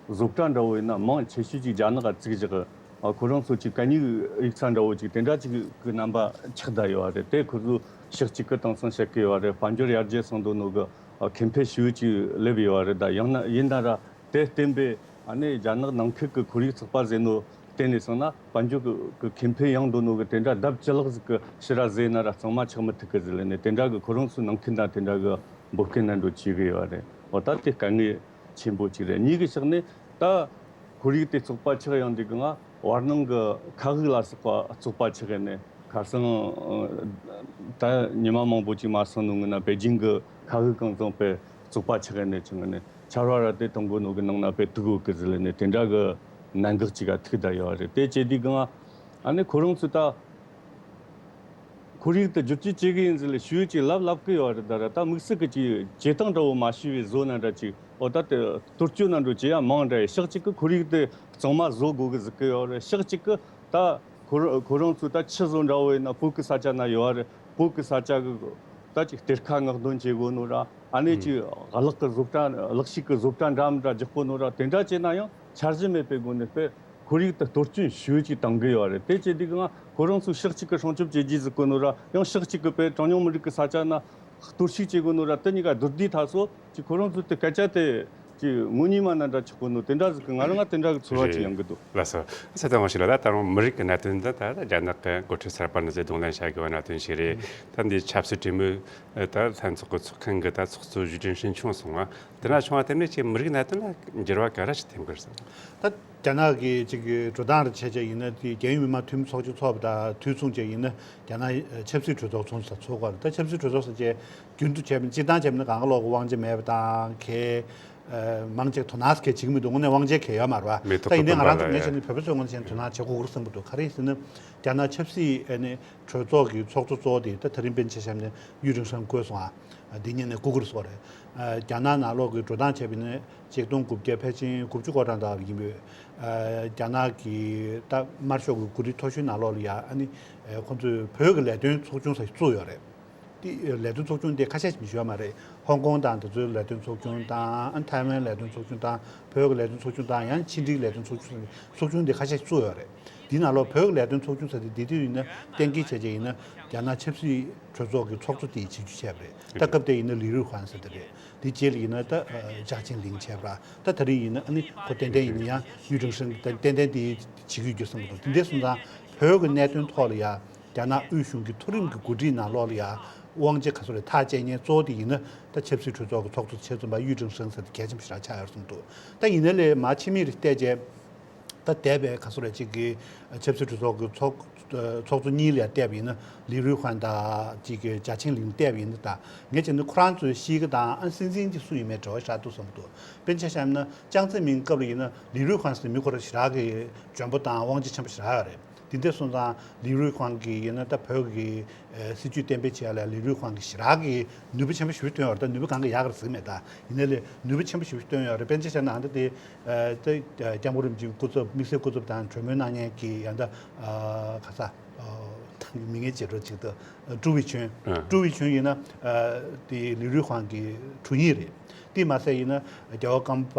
བཟོ་གྲྭ་འདྲ་བོ་ཡིན་ན་མང་ཆེ་ཤོས་ཅིག་རྒྱ་ནག་ག་བཙུགས་བཞག་གི། ཨ་ཁོ་རང་ཚོ་ཅིག་གད་སྙིགས་གཡུག་ས་འདྲ་བོ་ཅིག་དེ་འདྲ་ཅིག་གི་རྣམ་པ་ཆགས་བསྡད་ཡོད་རེད། དེ་ཁོ་ཚོ་ཕྱོགས་གཅིག་གི་དེང་སང་བཤད་ཀྱི་ཡོད་རེད། དཔལ་འབྱོར་ཡར་རྒྱས་སོང་བསྡད་ནོ་གི་ཨ་ཁེ་ཕན་ཞེ་པོ་ཅིག་སླེབས་ཡོད་རེད། ད་ཡང་ན་ཡིན་ན་ར། དེ་བརྟེན་པས་ཨ་ནི་རྒྱ་ནག་ནང་ཁུལ་གྱི་ཁོར་ཡུག་ཚགས་པ་ཟེར་ནོ་བརྟེན་ནས་སོང་ན། དཔལ་འབྱོར་གྱི་གི་ཁེ་ཕན་ཡོང་འདུག་ནོ་གི་དེ་འདྲ་ལྡབ་ཅི་ལག་ཟིག་གི་ཕྱིར་ར་ཟེར་ན་ར་གཙང་མ་ཆགས་མི་ཐུབ་གི་ཟེར་ལས་ནས། དེ་འདྲ་གི་ཁོ་རང་ཚོའི་ནང་ཁུལ་ན་དེ་འདྲ་གི་འབོད་སྐུལ་ནན་འགྲོ་བྱེད་གི་ཡོད་རེད། འོ་ད་དེ་དཀའ་ངལ་ཆེན་པོ་ཅིག་རེད། གཉིས་ཀྱི་ཕྱོགས་ནས་ད་ཁོར་ཡུག་དེ་བཙོག་པ་ཆགས་ཡོང་དུས་གི་ང་བར་སྣང་གི་མཁའ་དབུགས་ལ་སོགས་པ་བཙོག་པ་ཆགས་ཡོད་ནས། ཁ་སང་ད་ཉི་མ་མང་པོ་ཅིག་མ་སོང་ནོ་སྔོན་ན་པེ་ཅིང་གི་མཁའ་དབུགས་གང་བཟང་དཔེ་བཙོག་པ་ཆགས་ཡོད་ནས་བྱུང་ནས། ཆར་པ་ར་དེ་གཏོང་དགོས་ནོ་གི་ནང་ན་དཔེ་ཐུག་ཡོད་གི་ཟེར་ལས་ནས། དེ་འདྲ་གི་གནད་འགག་ཅིག་ག་ཐུག་བསྡད་ཡོད་རེད། དེ་བྱེད་དུས་གང་ཨ་ནི་ཁོ་རང་ཚོ་ད་ཁོར་ཡུག་དེ་བསྒྱུར་བཅོས་བྱེད་གི་ཡིན་ཟེར་ལས་ཞུ་ཅིག་ལབ་ལབ་གི་ཡོད་རེད། ད་ར་ད་དམིགས་བསལ་གི་ཅིག་བྱེད་སྟངས་འདྲ་བོ་མ་ཤེས་པའི་བཟོ་ན་འདྲ་ཅིག་འོ་ད་དེ་གཏོར་སྐྱོན་ན་འགྲོ་བྱེད་ཡ་མང་འདྲ་ཡི། ཕྱོགས་གཅིག་གི་ཁོར་ཡུག་དེ་གཙང་མ་བཟོ་དགོས་གི་ཟེར་གི་ཡོད་རེད། ཕྱོགས་གཅིག་གི་ད་ཁོ་ར་ཁོ་རང་ཚོ་ད་ཆུ་བཟོ་འདྲ་བོ་ཡིན་ན་བོད་གི་ས་ཆ་ན་ཡོད་རེད། བོད་གི་ས་ཆ་གི་ད་ཅིག་གཏེར་ཁ་མངགས་འདོན་བྱེད་དགོས་ནོ་ར། ཨ་ནི་ཅིག་གློག་གི་བཟོ་གྲྭ། གློག་ཤུགས་གི་བཟོ་གྲྭ་འདྲ་མི་འདྲ་རྒྱག་དགོས་ནོ་ར། དེ་འདྲ་བྱས་ན་ཡང་འཆར་གཞི་མེད་པའི་སྒོ་ནས་དཔེ་ཁོར་ཡུག་དེ་གཏོར་སྐྱོན་ཞེ་པོ་ཅིག་བཏང་གི་ཡོད་རེད། དེ་བྱེད་དུས་གང་ཁོ་རང་ཚོ་ཕྱོགས་གཅིག་གི་སྲུང་སྐྱོབ་བྱེད་རྒྱུ་ཟེར་གོ་ནོ་ར། ཡང་ཕྱོགས་གཅིག་གི་དཔེ་གྲངས་ཉུང་མི་རིགས་གི་ས་ཆ་ན་གཏོར་བཤིག་བྱེད་དགོས་ནོ་ར། དེ་གཉིས་ཀ་བསྡུར་དུས་ད་སོ་ཅིག་ཁོ་རང་ཚོ་དེ་སྐད་ཆ་དེ་ཅིག་ངོ་གཉིས་མ་ན་འདྲ་ཆགས་གོ་ནོ་དེ་འདྲ་ཟིག་གི་ང་རང་ང་དེ་འདྲ་གི་ཚོར་བ་ཅིག་ཡོང་གི་འདུག་ལགས་སོ། ཚེ་བརྟན་དབང་ཕྱུག་ལགས། ད་ད་རུང་མི་རིགས་ཀྱི་གནད་དོན་འདི་ད་ད་རྒྱ་ནག་གི་འགོ་ཁྲིད་གསར་པ་འདི་ཚོས་གདོང་ལེན་བྱ་དགོས་པའི་གནད་དོན་ཞིག་རེད། ད་འདི་ཆབ་སྲིད་གྲོས་མོལ་ད་ལྷན་ཚོགས་ཀྱི་ཚོགས་མཁན་གྱི་ད་ཚོགས་གཙོ་ཡུས་ཀྲེང་ཧྲེང་བྱུང་སོང་ང་། དེ་ན་བྱུང་བ་དེ་ནས་ཅིག་མི་རིགས་གནད་དོན་ལ་འགྱུར་བ་ག་རེ་ཞིག་ཐེབས་ཀྱི་རེད་བསམ། ད་རྒྱ་ནག་གི་ཅིག་གི་འགྲོ་སྟངས་རེ་བྱས་བྱས་ཡིན་ན། དེ་རྒྱལ་ཡོངས་མི་དམངས་འཐུས་མི་ཚོགས་ཆུང་ཚོགས་པ་དང་དུས་མཚུངས་བྱས་ཡིན་ན། རྒྱ་ནག་ཆབ་སྲིད་གྲོས་ཚོགས་ཚོགས་ས་ཚོགས་ཀ་རེད། ད་ཆབ་སྲིད་གྲོས་ཚོགས་ཟེར་བྱས་རྒྱུན་དུ་བྱས་པ་ཡིན་ན་སྤྱིར་བཏང་བྱས་པ་ཡིན་ན་གང་ག་ལོག་གི་དབང་ཆ་མེད་པ་དང་གས། ཨ་མང་ཆེ་དོ་སྣང་གལ་བྱེད་ཀྱི་མི་འདུག་དངོས་གནས་དབང་ཆ་གལ་ཡོད་མ་རེད་བ། མི་ཐོག་ད་ཡིན་ནའི་ང་རང་ཚོ་ངས་བྱས་ན་བོད་པ་ཚོའི་ངོས་ནས་བྱས་ན་དོ་སྣང་བྱེད་དགོས་ཀྱི་རེད་བསམ་གྱི་འདུག་ག་རེ་ཡིན་ཟེར་ན། རྒྱ་ནག་ཆབ་སྲིད་ཨ་ནི་གྲོས་ཚོགས་ཀྱི་ཚོགས་གཙོ་གཙོ་བོ་དེ་ད་ད་རིང་པཎ་ཆེན་བཤམས་ནས་ཡུས་ཀྲེང་ཧྲེང་བསྐོས་སོང་ང་། འདི་ཉིད་ནས་བསྐོ་གི་རེད་ཟེར་བ་རེད། རྒྱ་ནག་ནང་ལོགས་ཀྱི་འགྲོ་སྟངས་བྱས་པ་ཡིན་ན་ཆིག་སྟོང་དགུ་བརྒྱ་ཕལ་ཆེར་དགུ་བཅུ་གོ་གྲངས་དག་ཡིན་པའི་རྒྱ་ནག་གི་ད་དམར་ཤོག་གི་འགོ་ཁྲིད་མཐོ་ཤོས་ནང་ལོགས་ལ་ཡ་ཨ་ནི་ཁོང་ཚོས་བོད་ཀྱི་ལས་དོན་ཚོགས་ཆུང་ཟེར་བཙུགས་ཡོད་རེད། དེ་ལས་དོན་ཚོགས་ཆུང་དེ་ཁ་ཤས་ཤིག་མི་ཞུ་བ་མ་རེད། ཧོང་ཀོང་དང་དེ་ཚོའི་ལས་དོན་ཚོགས་ཆུང་དང་། ཨ་ཐའེ་ཝན་ལས་དོན་ཚོགས་ཆུང་དང་། བོད་ཀྱི་ལས་དོན་ཚོགས་ཆུང་དང་། ཡང་ཕྱི་འབྲེལ་ལས་དོན་ཚོགས་ཆུང་ཟེར་ནས་ཚོགས་ཆུང་དེ་ཁ་ཤས་ཤིག་བཙུགས་ཡོད་རེད། དེའི་ནང་ལོགས་བོད་ཀྱི་ལས་དོན་ཚོགས་ཆུང་ཟེར་དེ་དེ་དུས་ཡིན་ན་གཏན་འཁེལ་བྱས་བྱས་ཡིན་ན་རྒྱ་ནག་ཆབ་སྲིད་གྲོས་ཚོགས་ཀྱི་ཚོགས་གཙོ་དེ་བྱེད་རྒྱུ་བྱས་པ་རེད། ད་སྐབས་དེ་ཡིན་ན་ལི་རུའི་ཧོན་ཟེར་དེ་རེད། དེ་རྗེས་ལ་ཡིན་ན་ད་ཨ་ཅཱ་ཆིང་ལིང་བྱས་པ་ར། ད་ད་རིང་ཡིན་ན་ཨ་ནི་ཁོ་ཏན་ཏན་ཡིན་ན་ཡང་ཡུས་ཀྲེང་ཧྲེང་གིས་ཏན་ཏན་དེ་བྱེད་ཀྱི་ཡོད་རྒྱུ་བསམ་གྱི་འདུག་དེ་འདྲ་སོང་ཙང་བོད་ཀྱི་གནད་དོན་ཐོག་ལ་ཡ་རྒྱ་ནག་དབུས་གཞུང་གི་མཐོ་རིམ་གྱི་འགོ་ཁྲིད་ནང་ལོགས་ལ་ཡ་དབང་ཆ་ག་ཚོད་རེ་ཐག་བཅད་མཁན་གཙོ་བོ་དེ་ཡིན་ན་ད་ཆབ་སྲིད་གྲོས་ཚོགས་ཀྱི་ཚོགས་གཙོ་ཆེད་འཛིན་པ་ཡུས་ཀྲེང་ཧྲེང་ཟེར་དེ་གལ་ཆེན་པོ་ཞེ་དྲག་ཆགས་ཡོད་བསམ་འདུག་ད་ཡིན་ན་ལས་མ་ཕྱི་མིག་རེ་བལྟས་རྗེས། ད་འདས་པའི་ག་ཚོད་རེ་གཅིག་གི་ཆབ་སྲིད་གྲོས་ཚོགས་ཀྱི་ཚོགས་ཚོགས་གཙོ་གཉིས་ལ་ཡང་བལྟས་པ་ཡིན་ན་ལི་རུའི་ཧོན་དང་གཅིག་གི་ཅཱ་ཆིང་ལིང་བལྟས་པ་ཡིན་ན། ད་ངས་བྱས་ན་ཁོ་རང་ཚོའི་གཤིས་ཀ་དང་ཨ་སྲིད་འཛིན་དེ་སུ་ཡིན་མིན་འབྲེལ་བ་ཞེ་དྲག་འདུག་བསམ་འདུག་དཔེར་ན་ཆ་བཞག་ན་ཅང་ཙེ་མིན་སྐབས་ལ་ཡིན་ན་ལི་རུའི་ཧོན་ཟེར་མི་ཁོ་རང་ཞེ་དྲག་གི་འཇོན་པོ་དང་དབང་ཆ་ཆེན་པོ་ཞེ་དྲག་ཡོད་རེད། དེ་འདྲ་སོང་ཙང་ལི་རུའི་ཧོན་གྱིས་ཡིན་ན་ད་བོད་ཀྱི་ཨ་སྲིད་ཇུས་གཏན་འབེབས་བྱེད་ཡ་ལ་ལི་རུའི་ཧོན་གྱིས་ཞེ་དྲག་གི་ནུས་པ་ཆེན་པོ་ཞིག་བཏོན་ཡོད་རེད། ད་ནུས་པ་གང་ག་ཡག་གི་རེད་ཟེར་གྱི་མེད། ད་ཡིན་ན་ལས་ནུས་པ་ཆེན་པོ་ཞིག་བཏོན་ཡོད་རེད། དཔེར་ན་ཆ་བཞག་ན་ཨ་ད་དེ། ཨ་ད་སྐྱབས་མགོན་རིན་པོ་ཆེའི་སྐུ་ཚབ། དམིགས་བསལ་སྐུ་ཚབ་དང་གྲོས་མོལ་གནང་མཁན་གྱི་ཡང་ད་ཨ་ག་ས་ཨ་ད་མིང་ངས་བརྗེད་འགྲོ་ཅིག་ད་ ཀྲུའུ་ཝེ་ཆུན། ཨ། ཀྲུའུ་ཝེ་ཆུན་ཡིན་ན་ཨ་དེ་ལི་རུའི་ཧུང་གི་དྲུང་ཡིག་རེད། དེ་མ་ཟད་ཡིན་ན་རྒྱལ་བ་ཀརྨ་པ་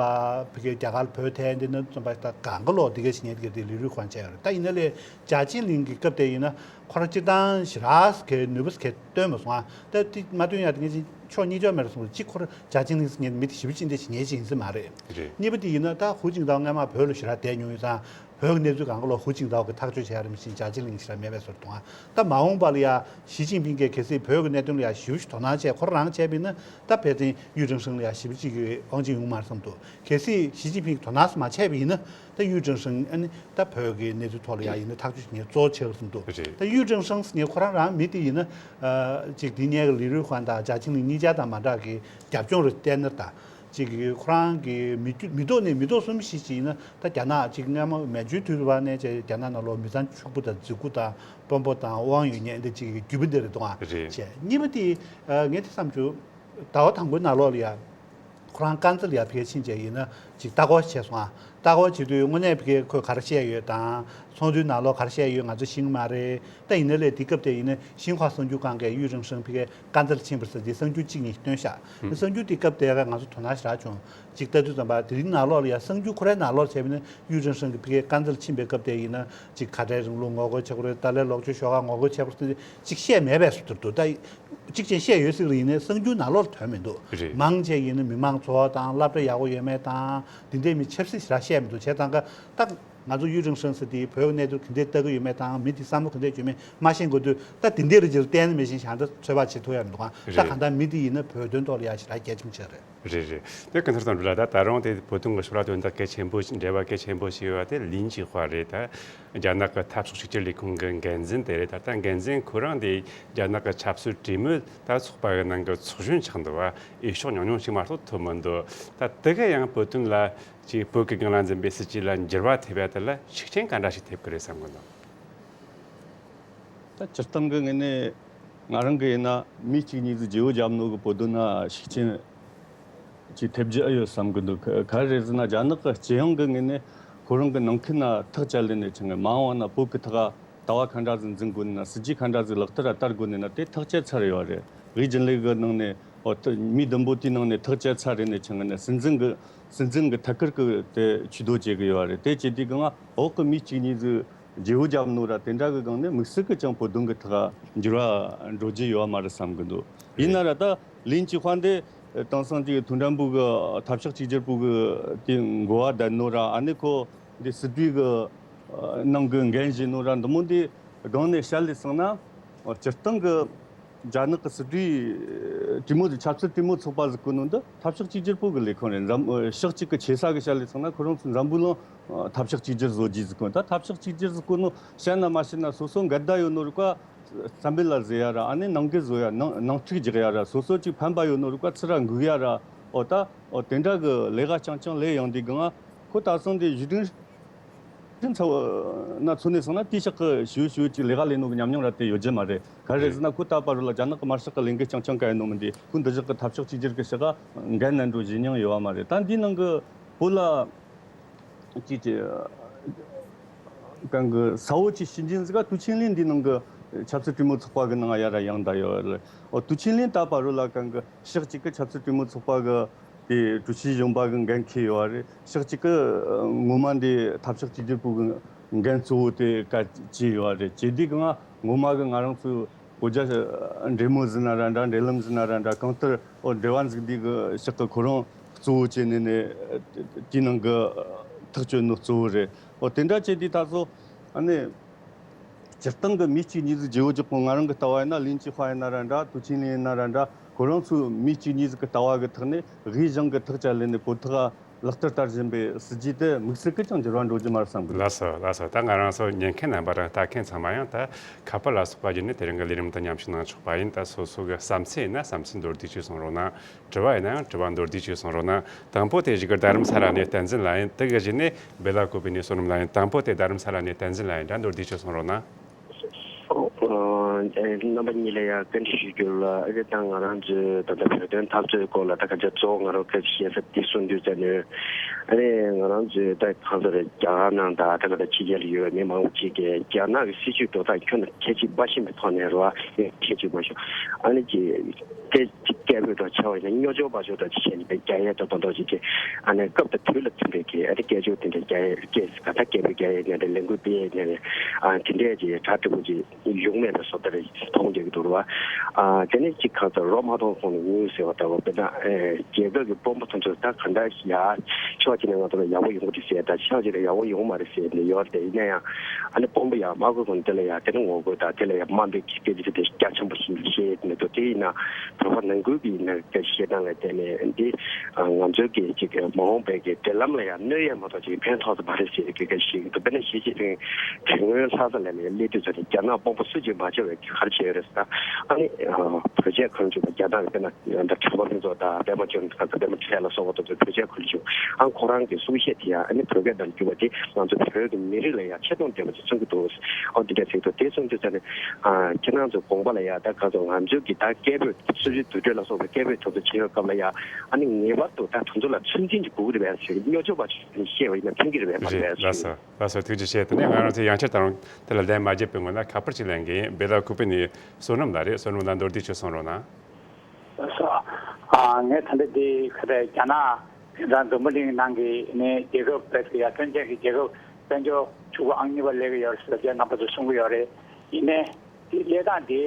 ཕ་གི་རྒྱ་གར་བོད་ཐལ་འདི་ན་རྩོམ་པ་ད་གང་ག་ལོག་དེ་ག་ཞིག་ཉན་དེ་ག་དེ་ལི་རུའི་ཧུང་བྱས་ཡོད་རེད། ད་ཡིན་ན་ལས་ཇཱ་ཅིན་ལིང་གི་སྐབས་དེ་ཡིན་ན་ཁོ་རང་སྤྱིར་བཏང་ཞེ་དྲག་གི་ནུས་པ་ག་སྟོན་མ་སོང་ཨ། ད་དེ་མ་སྟོན་ཡ་དེ་ངས་ཕྱོགས་གཉིས་ཕྱོགས་མེད་རེད་གསུངས། གཅིག་ཁོ་རང་ཇཱ་ཅིན་ལིང་ཟེར་མཁན་མི་དེ་ཞེ་པོ་ཅིག་འདྲ་ཞིག་ཉན་ཅིག་ཡིན་ས་མ་རེད། རེད། གཉིས་པ་དེ་ཡིན་ན་ད་ཧུའུ་ཅིན་ཐའོ་སྔ་མ་བོད་ལ་ཞེ་དྲག་བསྡད་མྱོང་ཡོད་ཙང་། བོད་ཀྱི་གནས་ཚུལ་གང་ག་ལོ་ཧུའུ་ཅིན་ཐའོ་གིས་ཐག་གཅོད་བྱས་ཡ་རེད། མི་ཤེས་ཇཱ་ཅིན་ལིང་ཞེ་དྲག་མེད་པའི་བཟོ་འདུག་ཨ། ད་མ་འོངས་པ་ལ་ཡ་ཞི་ཅིན་ཕིང་གིས་གལ་སྲིད་བོད་ཀྱི་གནད་དོན་ལ་ཡ་ཞེ་པོ་ཞིག་དོ་སྣང་བྱས་ཁོ་རང་བྱས་པ་ཡིན་ན་ད་ཕལ་ཆེར་ཡུས་ཀྲེང་ཧྲེང་ལ་ཡ་ཞེ་པོ་ཅིག་གི་དབང་ཆ་ཡོང་མ་རེད་བསམ་འདུག་གལ་སྲིད་ཞི་ཅིན་ཕིང་གིས་དོ་སྣང་མ་བྱས་པ་ཡིན་ན་ད་ཡུས་ཀྲེང་ཧྲེང་ཨ་ནི་ད་བོད་ཀྱི་གནས་ཚུལ་ཐོག་ལ་ཡ་ཡིན་ན་ཐག་གཅོད་བྱེད་མཁན་གཙོ་བོ་ཆགས་བསམ་འདུག་རེད། ད་ཡུས་ཀྲེང་ཧྲེང་ཟེར་མཁན་ཁོ་རང་རང་མི་དེ་ཡིན་ན་ཨ་ཅིག་དེ་སྔའི་ལི་རུའི་ཧུང་དང་ཇཱ་ཅིན་ལིང་གཉིས་ཆ་དང་མ་འདྲ་གི་རྒྱབ་ལྗོངས་རེ་བལྟས་ན་ད། ཅིག་གིས་ཁོ་རང་གི་མི་རྒྱུད་མི་ཐོག་ནས་མི་ཐོག་གསུམ་བཞི་ཞིག་ཡིན་ན་ད་རྒྱ་ནག་ཅིག་སྔ་མ་མན་ཇུའི་དུས་སུ་བ་ནས་ཅིག་རྒྱ་ནག་ནང་ལོགས་མི་ཚང་ཕྱུག་པོ་དང་རྫིག་པོ་དང་དཔོན་པོ་དང་དབང་ཡོད་མཁན་འདི་ཅིག་གི་རྒྱུད་པ་འདི་རེད་འདུག་ཨ། རེད། བྱས་གཉིས་པ་དེ་ཨ་ངས་དེ་བསམ་བྱུང་། ཟླ་བ་དང་པོའི་ནང་ལོགས་ལ་ཡ་ཁོ་རང་དཀར་མཛེས་ལ་ཡ་ཕ་གིར་ཕྱིན་བྱས་ཡིན་ན་ཅིག་ལྟ་སྐོར་བྱས་སོང་ཨ། ལྟ་སྐོར་བྱེད་དུས་དངོས་གནས་ཕ་གིར་ཁོས་ག་རེ་བཤད་ཡོད་དང་ཚོགས་འདུའི་ནང་ལོགས་ག་རེ་བཤད་ཡོད་ང་ཚོ་ཤེས་ཀྱི་མ་རེད། ད་ཡིན་ན་ལས་དེ་སྐབས་དེ་ཡིན་ན་ཤིན་ཧྭ་གསར་འགྱུར་ཁང་གིས་ཡུས་ཀྲེང་ཧྲེང་ཕ་གིར་དཀར་མཛེས་ལ་ཕྱིན་པ་ཟེར་དེ་གསར་འགྱུར་གཅིག་གཉིས་བཏོན་ཤག་ཨུམ། གསར་འགྱུར་དེ་སྐབས་དེ་ག་ང་ཚོ་དོ་སྣང་ཞེ་དྲག་བྱུང་། ཅིག་ལྟ་དུས་ཙམ་པ་དེ་རིང་ནང་ལོགས་ལ་ཡ་གསར་འགྱུར་ཁོ་རའི་ནང་ལོགས་བྱས་པ་ཡིན་ན་ཡུས་ཀྲེང་ཧྲེང་གིས་ཕ་གིར་དཀར་མཛེས་ལ་ཕྱིན་པའི་སྐབས་དེ་ཡིན་ན་ཅིག་ཁ་བྲལ་རིང་ལུགས་ངོ་རྒོལ་བྱེད་དགོས་རེད། ཏཱ་ལའི་ལོག་སྤྱོད་ཤོག་ཁག་ངོ་རྒོལ་བྱེད་དགོས་རེད་ཟེར་ཅིག་བཤད་མེད་པའི་བཟོ་འདྲ་འདུག་ད་གཅིག་བྱས་བཤད་ཡོད་སྲིད་ལ་ཡིན་ནའི་གསར་འགྱུར་ནང་ལོགས་ལ་ཐོན་མི་འདུག་རེད། མང་ཆེ་ཡིན་ན་མི་མང་འཚོ་བ་དང་སློབ་གྲྭ་ཡག་པོ་ཡོད་མེད་དང་འདི་འདྲའི་མི་ཆབ་སྲིད་ཞེ་དྲག་བཤད་མི་འདུག་བྱས་ཙང་ཀ་ད། ང་ཚོ་ཡུས་ཀྲེང་ཧྲེང་ཟེར་དེ་བོད་ཀྱི་གནས་ཚུལ་ག་འདྲས་ལྟ་གི་ཡོད་མེད་དང་མི་དེ་བསམ་བློ་ག་འདྲས་བྱུང་མེད་མ་ཤེས་དགོས་དུས་ད་དེ་འདྲས་རེད་ཅེས་བལྟས་ན་མི་ཤེས་བྱང་ད་ཚོད་དཔག་བྱེད་ཐུབ་ཡ་མི་འདུག་ཨ། ད་རེད། གང་ལྟར་མི་དེ་ཡིན་ན་བོད་དོན་ཐོག་ལ་ཡ་ཞེ་དྲག་གལ་ཆེན་པོ་ཆགས་རེད། རེད་རེད། དེ་ག་འདྲ་དང་འདྲ་ལ་ད་ད་རུང་དེ་བོད་དོན་གྱི་ཕྱོགས་ལ་དོན་དག་གལ་ཆེན་པོ་ཞིག་འབྲེལ་བ་གལ་ཆེན་པོ་ཞིག་ཡོད་པ་དེ་ལིན་ཅི་ཧྭ་རེད། ད་རྒྱ་ནག་གི་འཐབ་ཕྱོགས་གཅིག་གྱུར་ལས་ཁུངས་ཀྱི་འགན་འཛིན་དེ་རེད། ད་ལྟ་འགན་འཛིན་ཁོ་རང་དེ་རྒྱ་ནག་གི་ཆབ་སྲིད་གྲོས་མོལ་ད་ཚོགས་པ་གི་ནང་གི་ཚོགས་གཞོན་ཆགས་འདུག་བ། འོས་ཤོག་ཉུང་ཉུང་ཞིག་མ་གཏོགས་ཐོབ་མི་འདུག་ད་དེ་ག་ཡང་བོད་དོན་ལ་ཅིག་བོད་ཀྱི་སྒང་ལ་འཛིན་པའི་སྲིད་ཇུས་ལ་འགྱུར་བ་ཐེབས་ཡ་དེ་ལ་ཤུགས་རྐྱེན་ག་འདྲ་ཞིག་ཐེབས་ཀྱི་རེད་བསམ་གི་འདུག་ད་སྤྱིར་བཏང་གི་ངོས་ནས་ང་རང་གི་ཡིན་ན་མི་གཅིག་གཉིས་ཀྱིས་བརྗེ་བོ་བརྒྱབ་ནོ་གི་བོད་དོན་ན་ཤུགས་རྐྱེན་ཅིག་ཐེབས་རྒྱུ་ཨེ་ཡོད་བསམ་གི་འདུག་ག་ག་རེ་རེད་ཟེར་ན་རྒྱ་ནག་གི་སྤྱི་ཡོངས་ཀྱི་ངོས་ནས་ཁོ་རང་གི་ནང་ཁུལ་ན་ཐག་བཅད་ལས་ནས་ཆང་གི་མ་འོངས་ན་བོད་ཀྱི་ཐོག་ལྟ་བ་ག་འདྲ་ཟིག་འཛིན་དགོས་ནི་ན་སྲིད་ཇུས་ག་འདྲ་ཟིག་ལག་བསྟར་བསྟར་དགོས་ནི་ན་དེ་ཐག་བཅད་ཚར་ཡོད་རེད། དབུས་རྒྱུན་ལས་ཀྱི་ནང་ནས་འོ་ད་མི་བདུན་པོ་དེའི་ནང་ནས་ཐག་བཅད་ཚར་རེད་ནས་ཆང་གི་ནས་སྲིད་འཛིན་གྱི་སྲིད་འཛིན་གྱི་ཐད་ཀར་གྱི་དེ་ཇུས་གཏོགས་བྱེད་ཀྱི་ཡོད་རེད། དེ་བྱེད་དུས་གང་འོག་གི་མི་གཅིག་གཉིས་ཟིག་བརྗེ་བོ་བརྒྱབ་ནོ་ར་དེ་འདྲ་གི་སྒང་ནས་དམིགས་བསལ་གྱི་ཅང་བོད་དོན་གྱི་ཐོག་འགྱུར་བ་འགྲོ་རྒྱུ་ཡོད་མ་རེད་བསམ་གི་འདུག་ཡིན་ན་ར་ད་ལིན་ཅི་ཧྭ་འདི་དེང་སང་ཅིག་མཐུན་སྒྲིལ་པུའུ་གི་འཐབ་ཕྱོགས་གཅིག་གྱུར་པུའུ་གི་དེ་འགོ་བ་བསྡད་ནོ་ར་ཨ་ནི་ཁོ་འདི་སྲིད་གྲོས་གི་ནང་གི་འགན་བཞེས་ནོ་ར་འདི་མོ་འདི་སྒང་ནས་བཤད་ལས་སོང་ན་སྤྱིར་བཏང་གི་རྒྱ་ནག་གི་སྲིད་གྲོས་གྲོས་མོལ་ཆབ་སྲིད་གྲོས་མོལ་ཚོགས་པ་ཟིག་བསྐོ་ནོ་འདི་འཐབ་ཕྱོགས་གཅིག་གྱུར་པུའུ་གི་ལས་ཁུངས་རེད། འཛམ་ཕྱོགས་གཅིག་གི་ཆེ་ས་གི་བཤད་ལས་སོང་ན་ཁོ་རང་ཚོ་འཛམ་བུ་གླིང་འཐབ་ཕྱོགས་གཅིག་གྱུར་བཟོ་རྒྱུ་ཟིག་བསྐོ་ད་འཐབ་ཕྱོགས་གཅིག་གྱུར་ཟིག་བསྐོ་ནོ་བཤད་ན་མ་བཤད་ན་སོ་སོ་འགལ་ཟླ་ཡོད་ནོ་རིགས་པ་བསམ་པའི་ལ་ཟེར་ཡ་ར་ཨ་ནི་ནང་འགལ་བཟོ་ཡ་ནང་ནང་འཁྲུག་རྒྱག་ཡ་ར་སོ་སོ་གཅིག་ཕན་པ་ཡོད་ནོ་རིགས་པ་ཚུར་ར་འགུག་ཡ་ར་ཨོ་ད་ཨོ་དེ་འདྲ་གི་ལས་ཀ་རྐྱང་རྐྱང་ལས་ཡོང་དུས་གང་ང་ཁོ་ད་སོང་དེ་གཞི་རིམ་ཁྲིམས་ཚབ་ན་མཚོན་ནས་སོང་ན་དེའི་ཕྱོགས་ཀྱི་ཞུ་ཞུ་ཅིག་ལས་ཀ་ལས་ནོ་གི་ཉམས་མྱོང་ར་དེ་ཡོད་རྒྱུ་མ་རེད། ག་རེ་ཟེར་ན་ཁོ་ད་བར་ལ་རྒྱ་ནག་གི་དམར་ཤོག་གི་ལས་འགུལ་རྐྱང་རྐྱང་ག་ཡིན་ནོ་མི་འདི་ཁོ་འདི་ཕྱོགས་ཀྱི་འཐབ་ཕྱོགས་གཅིག་གྱུར་གི་ཕྱོགས་ཀ་འགན་ནན་འགྲོ་བཞེས་མྱོང་ཡོད་བ་མ་རེད། ད་འདིའི་ནང་གི་བོད་ལ་ཅིག་ཅིག་གང་གི་ས་བོ་ཅིག་ཤིན་ཅིན་ཟིག་ག་ཏུའུ་ཆིང་ལིན་འདི་ནང་གི་ཆབ་སྲིད་གྲོས་མོལ་ཚོགས་པ་གི་ནང་ཡ་ར་ཡང་ད་ཡོད་རེད། ཨོ་ཏུའུ་ཆིང་ལིན་ད་བར་ལ་གང་གི་ཕྱོགས་གཅིག་གི་ཆབ་སྲིད་གྲོས་མོལ་ཚོགས་པ་གི་དེ་ཀྲུའུ་ཞི་གཞོན་པ་གི་འགན་འཁྱེར་ཡོད་རེད། ཕྱོགས་གཅིག་གི་ངོ་མ་འདི་འཐབ་ཕྱོགས་གཅིག་གྱུར་པུའུ་གི་འགན་གཙོ་བོ་དེ་ག་བྱས་ཡོད་རེད། བྱས་དུས་གང་ང་ངོ་མ་གི་ང་རང་ཚོའི་གོ་རྒྱ་འབྲེལ་མོལ་ཟིན་ན་ར་འདྲ་འབྲེལ་ལམ་ཟིན་ན་ར་འདྲ་གང་ལྟར་ཨོ་འབྲེལ་བ་འཛུགས་དུས་གི་ཕྱོགས་གི་ཁོ་རང་གཙོ་བོ་བྱས་ནས་ནས་དེའི་ནང་གི་ཐག་གཅོད་ནོ་གཙོ་བོ་རེད། ཨོ་དེ་འདྲ་བྱས་དུས་ད་གཟོད་ཨ་ནི། སྤྱིར་བཏང་གི་མི་གཅིག་གཉིས་ཟིག་བརྗེ་བོ་རྒྱག་གོ་ང་རང་གི་ལྟ་བ་ཡིན་ན་ལིན་ཅི་ཧྭ་ཡིན་ན་ར་འདྲ་ཏུའུ་ཆིང་ལིན་ཡིན་ན་ར་འདྲ་ཁོ་རང་ཚོའི་མི་གཅིག་གཉིས་ཟིག་གི་ལྟ་བ་གི་ཐོག་ནས་དབུས་གཞུང་གི་ཐག་བཅད་ལས་ནས་བོད་ཐོག་ལག་བསྟར་བསྟར་བཞིན་པའི་སྲིད་ཇུས་དེ་དམིགས་བསལ་གི་ཅང་འགྱུར་བ་འགྲོ་རྒྱུ་མ་རེད་བསམ་གི། ལགས་སོ་ལགས་སོ། ད་ང་རང་ཚོ་ཉན་མཁན་རྣམ་པ་དང་ལྟ་མཁན་ཚང་མ་ཡང་ད་ཁ་པར་ལ་སོགས་པ་བརྒྱུད་ནས་དེ་རིང་གི་ལས་རིམ་དུ་མཉམ་ཞུགས་གནང་ཆོག་པ་ཡིན། ད་སོ་སོ་གི་བསམ་ཚུལ་ཡིན་ན་བསམ་ཚུལ་མདོར་བསྡུས་ཅིག་གསུང་རོགས་གནང་། དྲི་བ་ཡིན་ན་ཡང་དྲི་བ་མདོར་བསྡུས་ཅིག་གསུང་རོགས་གནང་། དང་པོ་དེ་གཞིས་ཀ་རྡ་རམ་ས་ལ་ནས་བསྟན་འཛིན་ལགས་ཡིན། དེ་གི་གཞི་ནས་སྦེ་ལ་ཀོ་པི་ནས་བསོད་ནམས་ལགས་ཡིན། དང་པོ་དེ་རྡ་རམ་ས་ལ་ནས་བསྟན་འཛིན་ལགས་ཡིན། ད་མདོར་བསྡུས་ཅིག་གསུང་རོགས་གནང་། ཨ། རྣམ་པ་གཉིས་ལ་ཡང་བཀའ་འདྲི་ཞུ་རྒྱུ་ལ། ཨ་ནི་ད་ང་རང་ཚོའི་ད་ལྟ་བོད་དོན་འཐབ་རྩོད་སྐོར་ལ་ད་ག་ཚོད་གཙོ་བོ་ང་རང་སྐད་ཆ་བཤད་ས་འདི་གསུང་དུས་ཙམ་ནས། ཨ་ནི་ང་རང་ཚོའི་ད་གང་ཟེར་རེད། རྒྱ་གར་ནང་དང་ད་ག་ད་ཕྱི་རྒྱལ་ལ་ཡོད་པའི་མི་མང་པོ་ཅིག་གིས་རྒྱ་ནག་གི་སྲིད་བྱུས་འགྲོ་སྟངས་ཁྱོན་ནས་ཁས་ཅིག་མ་ཤེས་པའི་ཐོག་ནས་རེད་བ། ཁས་ཅིག་མ་ཤེས། ཨ་ནི་ཅིག་སྐད་ཅིག་སྐད་འབོད་འདྲ་བྱས་པ་ཡིན་ན་སྨྱོ་སྦྱོར་བ་སྦྱོར་འདྲ་ཅིག་བྱས་ནས་རྒྱག་ཡས་འདྲ་པོ་འདྲ་ཅིག་ཅིག་ཨ་ནི་སྐབས་དང་དུས་ལ་མཐུན་པའི་གི་ཨ་ནི་སྐད་ཅོར་དེ་འདྲ་རྒྱག་ཡས། སྐད་ག་ད་སྐད་འབོད་རྒྱག་ཡས་ནས་རེད། ལས་འགུལ་སྤེལ་ཡས་ནས་རེད། ཨ་དེ་འདྲས་ཀྱི་གྲ་འགྲིག་པོ་ཅིག་ཡོང་མེད་པའི་བཟོ་ལྟ་རེ་མཐོང་རྒྱུ་གི་འདུག་རེད་བ། ཨ་དེ་ནས་ཅིག་གང་ལྟར་རོ་མ་མཐོང་གོང་ནས་ཉུལ་ཟེར་བ་ལྟ་བུ། དཔེར་ན་ཨེ་རྒྱལ་ཁབ་ཀྱི་དཔོན་པོ་དེ་ཚོ་ད་ག་འདྲ་ཡ་ཕྱོགས་གཅིག་ནས་ང་ཚོ་ལ་ཡག་པོ་ཡོང་གི་རེད་ཟེར། ད་ཕྱོགས་གཅིག་ནས་ཡག་པོ་ཡོང་མ་རེད་ཟེར་ནས་ཡོད་རེད། དེ་ཡིན་ན་ཡང་ཨ་ནི་དཔོན་པོ་ཡང་དམག་དཔོན་ཁོང་དེ་ལ་ཡང་དེ་ནས་ངོ་རྒོལ་དང་དེ་ལ་ཡང་དམའ་འབེབས་ཀྱི་སྐད་ཆ་དེ་རྒྱ་ཆེན་པོ་ཞིག་བཤད་ཡོད་མེད་འདུག་དེ་ཡིན་ན་བོད་པ་ནང་ཁུལ་གྱི་ནང་སྐད་བཤད་སྟངས་ལ་བརྟེན་ནས་འདི་ང་ཚོའི་གི་ཅིག་མ་འོངས་པའི་གི་འབྲེལ་ལམ་ལ་ཡང་གནོད་ཡས་མ་གཏོགས་ཅིག་ཕན་ཐོགས་ས་མ་རེད་ཟེར་གི་སྐད་ཆ་ཞིག་འདུག་དཔེར་ན་ཞི་ཅིན་ཕིང་དེ་སྔོན་ལྷ་ས་ལ་ནས་སླེབས་དུས་ཚོད་ནས་རྒྱ་ནག་དཔོན་པོ་སུ་གཅིག་མ་བྱས་པའི་ག་རེ་བྱས་ཡོད་རེད་ཟེར་ན། ཨ་ནི་བོད་ཆས་གང་བྱུང་བ་རྒྱ་ནག་གི་དཔེར་ན་ད་གྲྭ་པ་ཕུན་ཚོགས་དང་པད་མ་ཆོས་གྲགས་དང་པད་མ་འཕྲིན་ལས་ལ་སོགས་པ་དེ་ཚོ་བོད་ཆས་གང་བྱུང་། ཨ་ཁོ་རང་གི་གསུང་བཤད་དེ་ཡང་ཨ་ནི་བོད་སྐད་ནང་བསྒྱུར་བ་དེ་ང་ཚོ་བོད་ཀྱི་མི་རིགས་ལ་ཡང་ཆེ་མཐོང་ལྡན་པ་ཅིག་མཚོན་གྱི་འདུག་ཨོ་དེ་འདྲ་ཟེར་གྱི་འདུག་དེ་གསུང་དུས་ཙ་ནས་ཨ་ཁྱེད་རང་ཚོ་དགོངས་པ་ལ་ཡང་ད་ག་ཚོད་ང་ཚོའི་གི་ད་སྐད་འབོད་སྲིད་ཇུས་བསྡུར་གྲོས་ལ་སོགས་པའི་སྐད་འབོད་དེ་ཚོ་བྱེད་ཡོད་སྐབས་ལ་ཡང་ཨ་ནི་ངེས་པར་དུ་ད་དེ་ཚོ་ལ་ཚོད་འཛིན་ཅིག་དགོས་ཀྱི་རེད་པས་ཟེར། སྨྱོ་སྦྱོར་བ་ཞིག་བཤད་པ་ཡིན་ན་ཕན་གྱི་རེད་པས་མ་རེད་པས་ཟེར། ལགས་སོ། ལགས་སོ། ཐུགས་རྗེ་ཆེ། དེ་ནས་ང་རང་ཚོས་ཡང་བསྐྱར་ད་རུང་དེ་ལ་ལན་མ་བརྒྱབ་པའི་སྔོན་ལ་ཁ་པར་ཅིག་ལེན་གྱི་ཡིན། བེ་ལ་ཀུ་པེ་ནས་བསོད་ནམས་ལགས་རེད། བསོད་ནམས་ལགས་མདོར་བསྡུས་ཅིག་གསུང་རོགས་གནང་། ལགས་སོ། ཨ་ངས་ད་ལྟ་འདི་ག་རེ་རྒྱ་ནག་དེང་སང་འཛམ་བུ་གླིང་ནང་གི་ནས་རྒྱལ་ཁབ་བེད་ཀྱི་ཡ་ཐོན་སྐྱེད་ཀྱི་རྒྱལ་ཁབ་དཔལ་འབྱོར་ཕྱུག་པོ་ཨང་གཉིས་པ་སླེབས་ཀྱི་ཡོད་རེད་ཟེར་རྒྱ་རྣམ་པ་ཚོས་གསུང་གི་ཡོད་རེད། ཡིན་ནའི་དེ་སླེབས་སྟངས་དེ་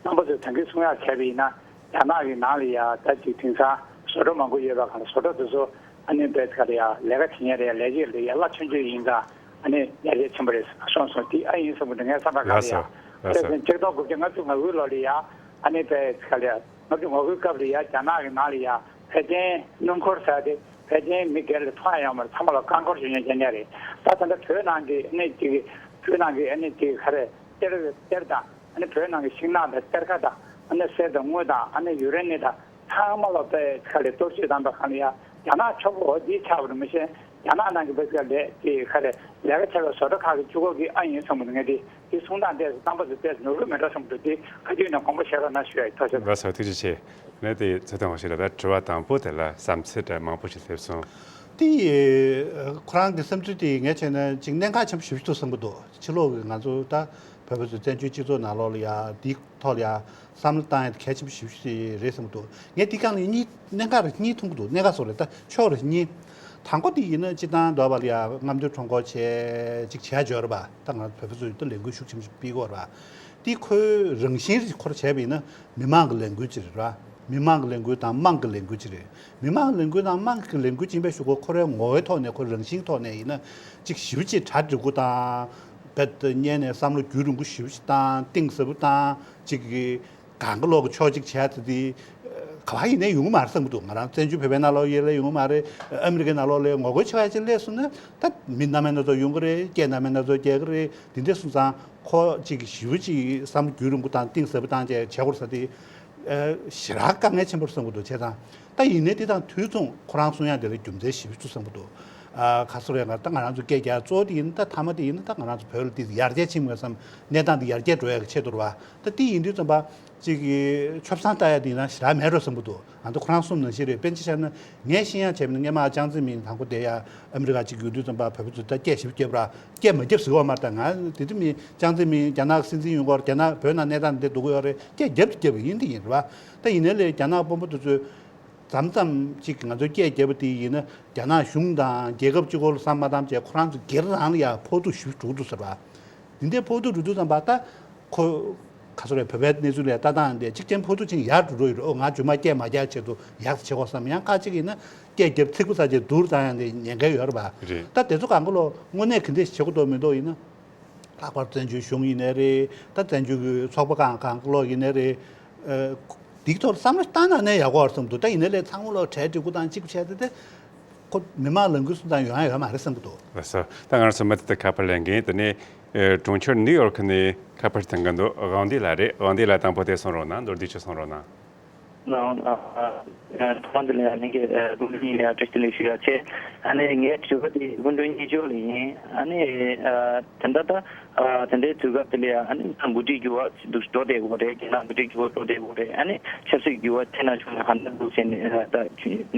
རྣམ་པ་ཚོས་ད་གིན་གསུང་ཡག་བྱས་པ་ཡིན་ན། རྒྱ་ནག་གི་ནང་ལ་ཡ་ད་ཅིག་དེང་སང་བཟོ་གྲྭ་མང་པོ་ཡོད་པ་གང་ལ་བཟོ་གྲྭ་དེ་ཚོ་ཨ་ནི་བེད་ཀ་ལ་ཡ་ལས་ཀ་བྱེད་མཁན་རེད། ལས་བྱེད་ལ་ཡ་རླབས་ཆེན་ཆེ་ཡིན་ཙང་ཨ་ནི་ཡར་རྒྱས་ཕྱིན་པ་རེད་གསུངས་སོང་། དེ་ཨ་ཡིན་བསམ་གི་འདུག་ངའི་བསམ་པ་ག་ལ་ཡ། ལགས་སོ། ལགས་སོ། ཆིག་སྟོང་དགུ་བརྒྱ་ལྔ་བཅུ་ང་དགུའི་ལོ་ལ་ཡ་ཨ་ནི་བེད་ཀ་ལ་ཡ་ལྔ་བཅུ་ང་དགུའི་སྐབས་ལ་ཡ་རྒྱ་ནག་གི་ནང་ལ་ཡ་ཕལ་ཆེར་སྣུམ་འཁོར་ཟེར་དེ་ཕལ་ཆེར་མི་སྒེར་ལ་མཐོང་ཡ་ཡོད་མ་རེད། ཚང་མ་ལ་རྐང་འཁོར་ཞུ་མཁན་ཅན་ཅན་རེད། ད་ད་ལྟ་བོད་ནང་གི་ཨ་ནི་ཅིག་བོད་ནང་གི་ཨ་ནི་ཅིག་ག་རེ་གཏེར་གཏེར་དང་། ཨ་ནི་བོད་ནང་གི་ཤིང་ནགས་དང་གཏེར་ཁ་དང་། ཨ་ནི་གསེར་དང་དངུལ་དང་། ཨ་ནི་ཡུ་རེ་ནི་དང་། ཚང་མ་ལོ་པའི་ཁ་ལས་གཏོར་བཤིག་བཏང་པའི་ཁ་ལ་ཡ་རྒྱ་ནག་ཕྱོགས་པོ་འདིའི་ཆགས་པ་རེད་མི་ཤེས། རྒྱ་ནག་ནང་གི་བོད་སྐད་ལས་དེ་ཁ་ལས་ལས་ཀ་བྱས་པའི་བཟོ་གྲྭ་ཁག་གི་གཅིག་པོ་གི་ཨ་ཡིན་གསུངས་པ་ངས་དེ་དེ་གསུང་སྟངས་ཏོག་ཙམ་རྣམ་པ་ཚོ་ཏོག་ཙམ་ནོར་འཁྲུལ་མེད་འགྲོ་བསམ་འདུག་དེ་ག་དུས་ནས་དགོངས་པ་བཞེས་རོགས་གནང་ཞུ་ཡ་ཡིན། ཐུགས་རྗེ་ཆེ། ལགས་སོ། ཐུགས་རྗེ་ཆེ། ནས་དེ་ཚེ་བརྟན་དབང་ཕྱུག་ལགས་ད་དྲི་བ་དང་པོ་དེ་ལ་བསམ་ཚུལ་འདྲ་མང་པོ་ཞིག་སླེབས་སོང་། དེ་ཁོ་རང་གི་བསམ་ཚུལ་དེ་ངས་བྱས་ན་ཅིག་གནད་འགག་ཆེན་པོ་ཞེ་པོ་ཅིག་འདུག་བསམ་གྱི་འདུག་ཕྱི་ལོགས་ཀྱི་ང་ཚོ་ད་བོད་པ་ཚོའི་བཙན་བྱོལ་སྤྱི་ཚོགས་ནང་ལོགས་ལ་ཡ་འདིའི་ཐོག་ལ་ཡ་བསམ་བློ་བཏང་ཡ་དེ་གལ་ཆེན་པོ་ཞེ་པོ་ཅིག་རེད་བསམ་གྱི་འདུག་ངས་འདི་སྒང་ལ་གཉིས་གནད་འགག་རེ་གཉིས་མཐོང་གི་འདུག་གནད་འགག་སོགས་རེད། ད་ཕྱོགས་རེ་གཉིས། དང་པོ་དེ་ཡིན་ན་སྤྱིར་བཏང་འདྲ་བ་ལ་ཡ་རྔམ་སྟོན་ཁྲོམ་སྐོར་བྱས་ཅིག་བྱས་འབྱོར་བ་ད་ང་བོད་པ་ཚོས་ད་ལས་འགུལ་ཤུགས་ཆེན་པོ་ཞིག་སྤེལ་གྱི་ཡོད་རེད་པ། དེ་ཁོའི་རང་བཞིན་རེ་ཁོ་ར་བྱས་པ་ཡིན་ན་མི་མང་གི་ལས་འགུལ་ཅིག་རེད་པ། མི་མང་གི་ལས་འགུལ་དང་དམངས་ཀྱི་ལས་འགུལ་ཅིག་རེད། མི་མང་ལས་འགུལ་དང་དམངས་ཀྱི་ལས་འགུལ་ཅིག་ཡིན་པའི་གཞུག་གུ་ཁོ་རའི་ངོ་བོའི་ཐོག་ནས་ཁོའི་རང་བཞིན་ཐོག་ནས་ཡིན་ན་ཅིག་ཞེ་པོ་ཅིག་གྲ་སྒྲིག་པོ་དང་། རྦད་དེ་སྔོན་ནས་བསམ་བློ་རྒྱུན་རིང་པོ་ཞེ་པོ་ཅིག་བཏང་གཏིང་ཟབ་པོ་བཏང་ཅིག་གི་གང་གི་ལོག་གི་ཕྱོགས་གཅིག་བྱས་ཚེ་དེ་ག་བ་ཡིན་ནའི་ཡོང་གི་མ་རེད་བསམ་གྱི་འདུག་ང་རང་བཙན་བྱོལ་བོད་པའི་ནང་ལོགས་ཡོད་ལ་ཡོང་གི་མ་རེད། ཨ་མི་རི་ཀའི་ནང་ལོགས་ལ་ངོ་རྒོལ་བྱེད་པ་ཅིག་སླེབས་སོང་ན་ད་མི་སྣ་མིན་སྣ་ཚོགས་ཡོང་གི་རེད། སྐད་སྣ་མིན་སྣ་ཚོགས་རྒྱག་གི་རེད། དེ་འདྲ་སོང་ཙང་ཁོ་གཅིག་གི་ཞེ་པོ་ཅིག་བསམ་བློ་རྒྱུན་རིང་པོ་དང་གཏིང་ཟབ་པོ་བཏང་བྱས་བྱེད་དགོས་ས་དེ། ཨ་ཞེ་དྲག་དཀའ་ངལ་ཆེན་པོ་རེད་བསམ་གྱི་འདུག་བྱས་ཙང་ད་ཡིན་ནའི་དེ་དང་དུས་མཚུངས་ཁོ་རང་གསུང་ཡག་དེ་ལ་རྒྱུ་མཚན་ཞེ་པོ་ཅིག་བསམ་གྱི་འདུག་ཨ་ག་སོ་རེད། ང་ད་ང་རང་ཚོ་སྐད་རྒྱག་གཙོ་བོ་དེ་ཡིན་ན་ད་མཐའ་མ་དེ་ཡིན་ན་ད་ང་རང་ཚོ་བོད་ལ་དེ་ཡར་རྒྱས་ཕྱིན་དགོས་བསམ། གནས་སྟངས་དེ་ཡར་རྒྱས་འགྲོ་ཡག་གི་ཆེད་དུ་རེད་པ། ད་དེ་ཡིན་དུས་ཙམ་པ་གཅིག་གི་ཆོབ་གསང་ལྟ་ཡག་དེ་ཡིན་ན་ཞེ་དྲག་མེད་འགྲོ་བསམ་གྱི་འདུག་ང་ཚོ་ཁོ་རང་གསུངས་ནང་བཞིན་རེད། དཔེར་ན་ཆ་བཞག་ན་ངས་ཤེས་ཡག་བྱས་པ་ཡིན་ན་སྔོན་མ་ཅང་ཙེ་མིན་དང་པོ་དེ་ཡ་ཨ་མི་རི་ཀ་གཅིག་ཡོང་དུས་ཙམ་པ་བོད་པ་ཚོས་ད་སྐད་ཞེ་པོ་རྒྱབ་ར། སྐད་མ་རྒྱབ་ཟེར་བ་མ་རེད། ད་ང་དེ་དུས་མིན་ཅང་ཙེ་མིན་རྒྱ་ནག་གི་སྲིད་འཛིན་ཡོང་སྐོར་རྒྱ་ནག་བོད་ནང་གནས་སྟངས་འདི་འདུག་གི་ཡོད་རེད། སྐད་རྒྱབ་ཀྱི་རྒྱབ་ཡིན་དེ་ཡིན་རེད་པ། ད་ཡིན་ནའི་ལས་རྒྱ་ནག་དཔོན་པོ་དེ་ཚོས་མཚམས་མཚམས་ཅིག་ང་ཚོ་སྐད་རྒྱབ་པ་དེ་ཡིན་ན་རྒྱ་ནག་གཞུང་དང་རྒྱལ་ཁབ་གཅིག་པོ་ལ་བསམ་མ་བཏང་བྱས་ཁོ་རང་ཚོ་སྒེར་རང་ལ་ཡང་ཕོག་ཐུག་ཞེ་པོ་འགྲོ་གི་འདུག་ཟེར་བ། འདི་འདྲའི་ཕོག་ཐུག་འགྲོ་དུས་ཙམ་པ་ད་ཁོ་ག་ཚོད་རེད། བོད་པའི་གནས་ཚུལ་ལ་ལྟ་སྟངས་འདི་གཅིག་རྐྱེན་ཕོག་ཐུག་ཅིག་ཡར་འགྲོ་འགྲོ་ཡོད་རེད། ཨོ་ང་རྗེས་མ་སྐད་མ་རྒྱག་ཆེད་དུ་ཡག་ཆེ་གོ་བསམ། ཡང་ཁ་ཅིག་ཡིན་ན་སྐད་རྒྱབ་ཚིག་པ་ཚ་ཅིག་སྡུར་བཏང་ཡང་འདི་ཉེན་ཁ་ཡོད་རེད་པ། རེད། ད་དེ་ཚོ་གང་ག་ལོ་དངོས་གནས་ག་འདྲས་བྱེད་དགོས་འདུག་མི་འདུག་ཡིན་ན། ལྷག་པར་བཙན་བྱོལ་གཞུང་ཡིན་ནའི་རེད། ད་བཙན་བྱོལ་གྱི་ཚོགས་པ་གང་གང་ག་ལོག་ཡིན་ནའི་རེད། ཨ་འདིའི་ཐོག་བསམ་བློ་བཏང་ན་ནས་ཡག་པོ་རེད་བསམ་འདུག་ད་ཡིན་ནའི་ལས་ཚང་མ་ལོག་གྲལ་སྒྲིག་པོ་དང་གཅིག་པ་བྱས་ཏེ་དེ་ཁོ་མི་མང་ལངས་དགོས་སོང་ཙང་ཡོང་ཡ་ཡོད་མ་རེད་བསམ་གྱི་འདུག་ལགས་སོ། ད་ང་རང་ཚོ་མུ་མཐུད་དུ་ཁ་པར་ལེན་གིན། དེ་ནས་ཨེ་གྲོང་ཁྱེར་ནིའུ་ཡོག་ནས་ཁ་པར་གཏོང་གི་འདུག་དབང་འདུས་ལགས་རེད། དབང་འདུས་ལགས་དང་པོ་དེ་གསུང་རོགས་གནང་། མདོར་བསྡུས་ཅིག་གསུང་རོགས་གནང་། ལའང་ཨ་ཨ་ཐོག་མ་འདི་ལ་ཡང་ལྷན་རྒྱས་ཨ་སྐུ་མགྲོན་གཉིས་ལ་ཡང་བཀྲ་ཤིས་བདེ་ལེགས་ཞུ་ཡ་བྱས། ཨ་ནི་ངའི་དྲི་བ་དེ་སྐུ་མགྲོན་གཉིས་ཕྱོགས་ལ་ཡིན། ཨ་ནི་ཨ་དེ་འདྲ་ད་ཨ་དེ་འདྲའི་དུས་སྐབས་དེ་ལ་ཡང་ཨ་ནི་འགོ་ཁྲིད་འགྱུར་བ་འདུག་འགྲོ་བསྡད་ཡོད་རེད། རྒྱ་ནག་འགོ་ཁྲིད་འགྱུར་བ་འགྲོ་བསྡད་ཡོད་རེད། ཨ་ནི་ཆབ་སྲིད་འགྱུར་བ་དེ་ན་བྱུང་ནས་གང་འདྲ་འདུག་ཟེར་ནས་ཨ་ད་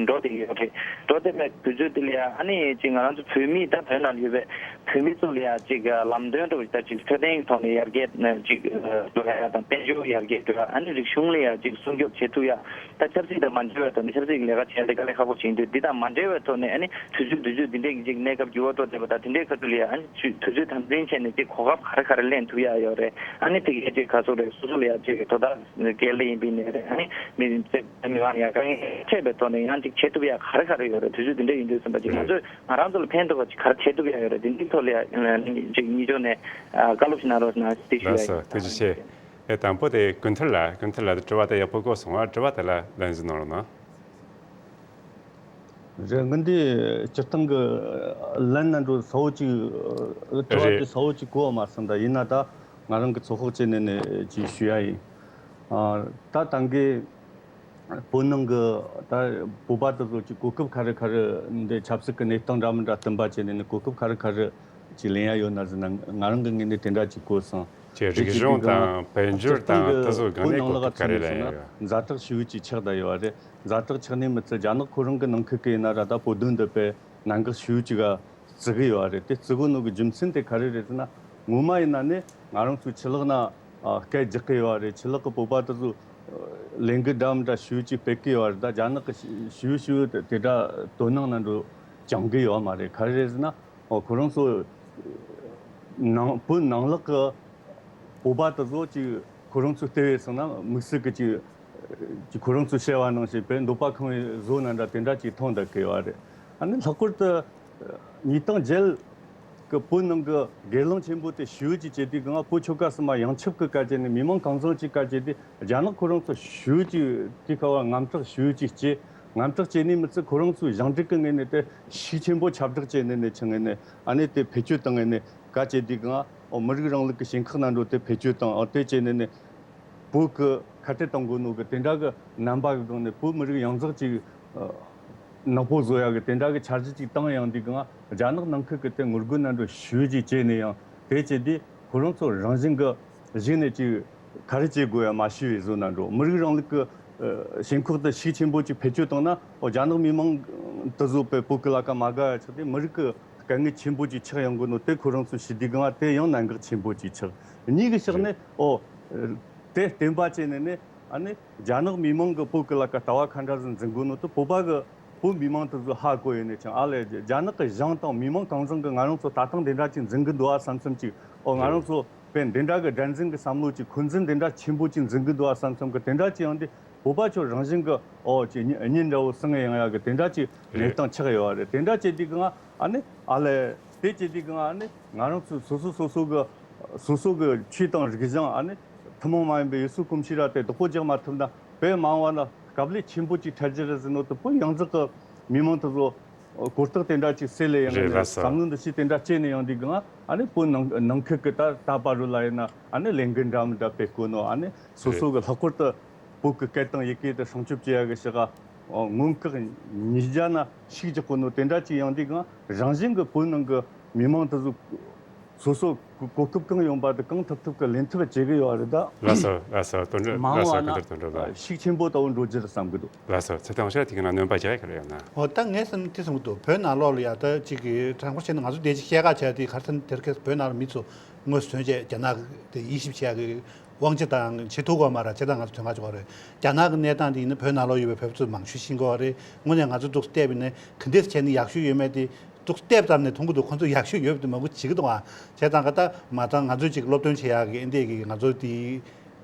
འགྲོ་བསྡད་ཡོད་རེད། འགྲོ་བསྡད་པའི་དུས་ཚོད་དེ་ལ་ཡང་ཨ་ནི་ཅིག་ང་རང་ཚོ་བོད་མི་ད་བོད་ནང་ཡོད་པའི་བོད་མི་ཚོ་ལ་ཡང་ཅིག་ལམ་སྟོན་འདྲ་བོ་ཞིག་ད་ཅིག་འཕྲོད་བསྟེན་གྱི་ཐོག་ནས་ཡར་རྒྱས་ཅིག་འགྲོ་ཡ་དང་དཔལ་འབྱོར་ཡར་རྒྱས་འགྲོ་ཡ། ཨ་ནི་རིག་གཞུང་ལ་ཡང་ཅིག་སྲུང་སྐྱོབ་བྱེད་ཐུབ་ཡ། ད་ཆབ་སྲིད་དང་མ་འབྲེལ་བའི་ཐོག་ནས་ཆབ་སྲིད་ཀྱི་ལས་ཀ་བྱེད་ཡ་དེ་དཀའ་ལས་ཁག་པོ་ཞིག་ཡིན་དུས། འདི་དང་མ་འབྲེལ་བའི་ཐོག་ནས་ཨ་ནི་དུས་ཚོད་དུས་ཚོད་འདི་འདྲའི་གི་ཅིག་གནས་སྐབས་འགྱུར་བ་འགྲོ་བསྡད་པ་དང་དེ་འདྲའི་ཁ་ཐུག་ལ་ཡང་ཨ་ནི་དུས་ཚོད་དང་འཛིན་བྱས་ནས་ཅིག་གོ་སྐབས་ག་རེ་ག་རེ་ལེན་ཐུབ་ཡ་ཡོད་རེད། ཨ་ནི་དེ་གའི་ཅིག་ག་ཚོད་རེད། སོ་སོ་ལ་ཡང་ཅིག་དོ་བདག་སྒེར་ལ་ཡིན་པའི་ནས་རེད། ཨ་ནི་མི་མི་མང་ཡང་དཀའ་ངལ་འཕྲད་པའི་ཐོག་ནས་ཡང་ཅིག་བྱེད་ཐུབ་ཡ་ག་རེ་ག་རེ་ཡོད་རེད། དུས་ཚོད་འདི་འདྲ་ཡིན་དུས་ཙམ་པ་ཅིག་ང་རེད། ཚོས་ང་རང་ཚོ་ལ་ཕན་ཐོགས་པ་ཅིག་ག་རེ་བྱེད་ཐུབ་ཡ་ཡོད་རེད། འདི་འདིའི་ཐོག་ལ་ཡ་ཅིག་གཉིས་ཕྱོགས་ནས་ཨ་བཀའ་སློབ་ཞིག་གནང་རོགས་གནང་ཞེས་ཞུ་ཡ་ལགས་སོ། ཡིན། ཐུགས་རྗེ་ཆེ། ཨེ་དང་པོ་དེ་ཀུན་ཐར་ལགས། ཀུན་ཐར་ལགས་དྲི་བ་དེ་ཡག་པོ་བཀོད་སོང་བ། དྲི་བ་དེ་ལ་ལན་ཞིག་གནང་རོགས་གནང་། རེད། ངས་འདི་སྤྱིར་བཏང་གི་ལན་ན་འགྲོ་ས་བོ་ཅིག་དྲི་བ་དེ་རེད། ས་བོ་ཅིག་གོ་བ་མ་སོང་། ད་ཡིན་ན་ད་ང་རང་གི་ཚོད་དཔག་བྱས་ནས་ནས་ཅིག་ཞུ་ཡ་ཡིན། ཨ་ད་ད་གིན་བོད་ནང་གི་ད་བོད་པ་དེ་ཚོ་ཅིག་གོ་སྐབས་ག་རེ་ག་རེ་འདི་ཆབ་སྲིད་ཀྱི་གནས་སྟངས་འདྲ་མི་འདྲ་བསྟུན་པ་བྱས་ནས་ནི་གོ་སྐབས་ག་རེ་ག་རེ་ཅིག་ལེན་ཡ་ཡོད་ན་ཟེར་ན། ང་རང་གི་ངོས་ནས་དེ་འདྲ་ཅིག་གོ་སོང་། ཅིག་རིག་གཞུང་དང་དཔལ་འབྱོར་དང་དེ་ཚོ་སྒང་ནས་གོ་སྐབས་ག་རེ་ལེན་ཡ་ཡོད། ཛ་དྲག་ཞེ་པོ་ཅིག་ཆགས་བསྡད་ཡོད་རེད། ཛ་དྲག་ཆགས་ནས་མི་ཚད་རྒྱ་ནག་ཁོ་རང་གི་ནང་ཁུལ་གི་ཡིན་ན་ར་ད་བོད་དོན་འདི་དཔེ་གནད་འགག་ཞེ་པོ་ཅིག་ག་བརྩི་གི་ཡོད་རེད། དེ་བརྩི་གོ་ནོ་གི་རྒྱུ་མཚན་དེ་ག་རེ་རེད་ཟེར་ན། ངོ་མ་ཡིན་ན་ནི་ང་རང་ཚོའི་ཆུ་ལག་ན་ཨ་སྐད་རྒྱག་གི་ཡོད་རེད། ཆུ་ལག་གི་བོད་པ་དེ་ཚོ་ལས་འགུལ་འདྲ་མི་འདྲ་ཞེ་པོ་ཅིག་སྤེལ་གི་ཡོད་རེད། ད་རྒྱ་ནག་གི་ཞེ་པོ་ཞེ་པོ་དེ་འདྲ་དོ་སྣང་ན་འགྲོ་བཅང་གི་ཡོད་མ་རེད། ག་རེ་རེད་ཟེར་ན། ཨོ་ཁོ་རང་ཚོ་ནང་བོད་ནང་ལོགས་ཀྱི་བོད་པ་དེ་ཚོ་ཅིག་ཁོ་རང་ཚོ་ལྟེ་བའི་སོང་ན་དམིགས་བསལ་གྱི་ཅིག་ཅིག་ཁོ་རང་ཚོ་བཤད་པ་ནང་བཞིན་དཔེ་འདོད་པ་ཁེངས་པའི་བཟོ་ན་འདྲ་དེ་འདྲ་ཅིག་མཐོང་བསྡད་ཀྱི་ཡོད་རེད། ཨ་ནི་ལྷག་པར་དུ་ཉིས་སྟོང་བརྒྱད་ཀྱི་བོད་ནང་གི་སྒེར་ལངས་ཆེན་པོ་དེ་ཞེ་པོ་ཅིག་བྱས་དུས་སྒང་བོད་ཆོལ་ཁ་གསུམ་མ་ཡོངས་ཁྱབ་ཀྱི་སྐད་ཆ་ནས་མི་མང་གང་བཟང་ཅིག་སྐད་ཆ་དེ་རྒྱ་ནག་ཁོ་རང་ཚོ་ཞེ་པོ་ཅིག་དེ་ཁ་བ་དངངས་སྐྲག་ཞེ་པོ་ཅིག་སྐྱེས། དངངས་སྐྲག་སྐྱེས་ནས་མི་ཚད་ཁོ་རང་ཚོའི་ཞིང་འབྲོག་གི་ངོས་ནས་དེ་ཤུགས་ཆེན་པོ་ཁྱབ་བསྒྲགས་བྱས་ནས་ནས་ཆིངས་ངོས་ནས་ཨ་ནི་དེ་བེད་སྤྱོད་བཏང་ངོས་ནས་ག་བྱས་དུས་སྒང་ཨོ་མི་རིགས་རིང་ལུགས་ཀྱི་ཞེན་ཁག་ནང་འགྲོ་དེ་བེད་སྤྱོད་བཏང་། ཨོ་དེ་བྱས་ནས་ནས་བོད་ཀྱི་ཁ་བྲལ་གཏོང་དགོས་ནོ་གི་དེ་འདྲ་གི་རྣམ་པ་གི་སྒང་ནས་བོད་མི་རིགས་ཡོངས་རྫོགས་ཅིག་ཨ་ནག་པོ་བཟོ་ཡ་གི་དེ་འདྲ་གི་འཆར་གཞི་ཅིག་བཏང་ཡོང་དུས་སྒང་རྒྱ་ནག་ནང་ཁུལ་གི་དེ་ངོ་རྒོལ་ནང་འགྲོ་ཞེ་པོ་ཅིག་བྱས་ནས་ཡང་དེ་བྱས་དུས་ཁོ་རང་ཚོ་རང་བཞིན་གི་གཞི་ནས་ཅིག་ག་རེ་བྱེད་དགོས་ཡ་མ་ཤེས་པའི་བཟོ་ན་འགྲོ། མི་རིགས་རིང་ལུགས་ཀྱི་ཨ་ཞེན་ཁོག་དེ་ཤུགས་ཆེན་པོ་ཅིག་བེད་སྤྱོད་བཏང་ན། ཨོ་རྒྱ་ནག་མི་མང་དེ་ཚོ་དཔེ་བོད་ཀྱི་ལ་ཁ་མ་དགའ་ཡ་ཆགས་ཏེ་མི་རིགས་ཀྱི་དཀའ་ངལ་ཆེན་པོ་ཅིག་ཆགས་ཡོང་གི་ནོ་དེ་ཁོ་རང་ཚོ་ཤེས་དུས་སྒང་དེ་ཡང་གནད་འགག་ཆེན་པོ་ཅིག་ཆགས། གཉིས་ཀྱི་ཕྱོགས་རེད། ནས་ཨོ་དེ་བརྟེན་པ་བྱས་ནས་ནི་ཨ་ནི་རྒྱ་ནག་མི་མང་གི་བོད་ཀྱི་ལ་ཁ་ལྟ་བ་ཁ་འདྲ་ཟིག་འཛིན་དགོས་ནོ་དེ་བོད་པ་གི་བོད་མི་མང་དེ་ཚོ་ཧ་གོ་ཡོད་ནས་ཀྱང་། ཨ་ལས་རྒྱ་ནག་གི་གཞུང་དང་མི་མང་གང་ཟག་གི་ང་རང་ཚོ་ད་ཐེངས་འདི་འདྲ་ཅིག་འཛིན་གི་འདུག་ཨ་བསམ་བསམ་ཅིག་ཨོ་ང་རང་ཚོ་དཔེ་འདི་འདྲ་གི་དགྲར་འཛིན་གི་བསམ་བློ་ཅིག་འཁོན་འཛིན་འདི་འདྲ་ཆེན་པོ་ཅིག་འཛིན་གི་འདུག་ཨ་བསམ་བསམ་གི་དེ་འདྲ་ཅིག་ཡོང་དུས་བོད་པ་ཚོ་རང་བཞིན་གི་ཨོ་ཅིག་གཉེན་གཉེན་འདྲ་བོ་སྲུང་ཡོང་ཡ་གི་དེ་འདྲ་ཅིག་གནས་སྟངས་ཆགས་ཡོད་རེད། དེ་འདྲ་བྱེད་དུས་གང་ཨ་ནི་ཨ་ལས་དེ་བྱེད་དུས་གང་ཨ་ནི་ང་རང་ཚོ་སོ་སོ་སོ་སོ་གི་སོ་སོ་གི་ཆོས་དང་རིག་གཞུང་ཨ་ནི་ཐུན་མོང་མ་ཡིན་པའི་ཡུལ་སྲོལ་གོམས་གཤིས་ར་དེ་བདག་པོ་རྒྱག་མ་ཐུབ་ན། དཔེ་མང་བ་ན་དཀའ་ལས་ཆེན་པོ་ཅིག་འཕྲད་རྒྱུ་རེད་ཟེར་ནོ་དེ་བོད་ཡོངས་རྫོགས་གི་མི་མང་དེ་ཚོ་གོ་རྟོགས་དེ་འདྲ་ཅིག་སེལ་ལེ་ཡང་རེད་ལ་ནས་བསམ་བློ་འདི་ཤི་དེ་འདྲ་སྐྱེས་ནས་ཡོང་དུས་གང་ཨ་ནི་བོད་ནང་ནང་ཁུལ་གི་ད་ད་བར་རུ་ལ་ཡིན་ན་ཨ་ནི་ལས་འགུལ་འདྲ་མི་འདྲ་སྤེལ་དགོས་ནོ། ཨ་ནི་སོ་སོ་གི་ལྷག་པར་དུ་བོད་ཀྱི་སྐད་དང་ཡི་གེ་དེ་སྲུང་སྐྱོབ་བྱེད་ཡ་གི་ཞིག་ག་མངོན་སྐག་ཉིས་བརྒྱ་ན་ཤུགས་རྒྱག་དགོས་ནོ་དེ་འདྲ་ཅིག་ཡོང་དུས་གང་རང་བཞིན་གི་བོད་ནང་གི་མི་མང་དེ་ཚོ་སོ་སོ་གོ་སྐབས་གང་ཡོང་པ་དེ་གང་ཐུབ་ཐུབ་ཀྱི་ལེན་ཐུབ་བྱེད་གི་ཡོད་རེད་ད། ལགས་སོ་ལགས་སོ། དོན་འགྲུབ་མ་ལགས་སོ། འོངས་པ་ཀུན་ཐར་དོན་འགྲུབ་ལགས། ན་ཤུགས་ཆེན་པོ་ལྟ་བུ་འགྲོ་རྒྱུ་རེད་བསམ་གི་འདུག། ལགས་སོ། ཚེ་བརྟན་ཆོས་གྲགས་དེ་གི་ནང་སྣོན་པ་རྒྱག་ཡ་ག་རེ་ཡོད་ན། འོ་ད་ངས་བསམ་དེ་བསམ་གི་འདུག། བོད་ནང་ལོགས་ལ་ཡ་ད་ཅིག་གི་དྲང་པོ་བཤད་ན་ང་ཚོ་འདི་ཅིག་བཤད་ག་བྱས་དེ་ག་རེ་ཟེར་ན་དེར་ཁེ་བོད་ནང་ལ་མི་ཚོ་དངོས་སུ་ཐོན་བྱས་རྒྱ་ནག་དེ་དབྱེ་ཞིབ་བྱེད་ཡ་གི་དབང་ཆ་དང་བྱེད་ཐུབ་གོ་མ་ར་བྱེད་དང་ང་ཚོ་ཐོན་ག་བྱུང་བ་རེད། རྒྱ་ནག་གི་གནས་སྟངས་དེ་ཡིན་ན་བོད་ནང་ལོགས་ཡོད་པའི་བོད་པ་ཚོ་མང་ཤོས་ཤེས་གོ་བ་རེད། དངོས་གནས་ང་ཚོ་འདུག་བལྟས་པ་ཡིན་ན་ག་འདྲས་བྱས་ནས་ཡག་ཤོས་ཡོད་མེད་དེ་འདུག་བལྟས་ཙམ་ནས་མཐོང་གི་འདུག། ཁོ་ཚོ་ཡག་ཤོས་ཡོད་པ་དེ་མང་པོ་བྱེད་ཀྱི་འདུག་ཨ། བྱས་ཙང་ག་ད་མ་ཙང་ང་ཚོས་ཅིག་སློབ་སྟོན་བྱེད་ཡག་གི་ཨེ་འདྲས་ཀྱི་ང་ཚོ་དེ་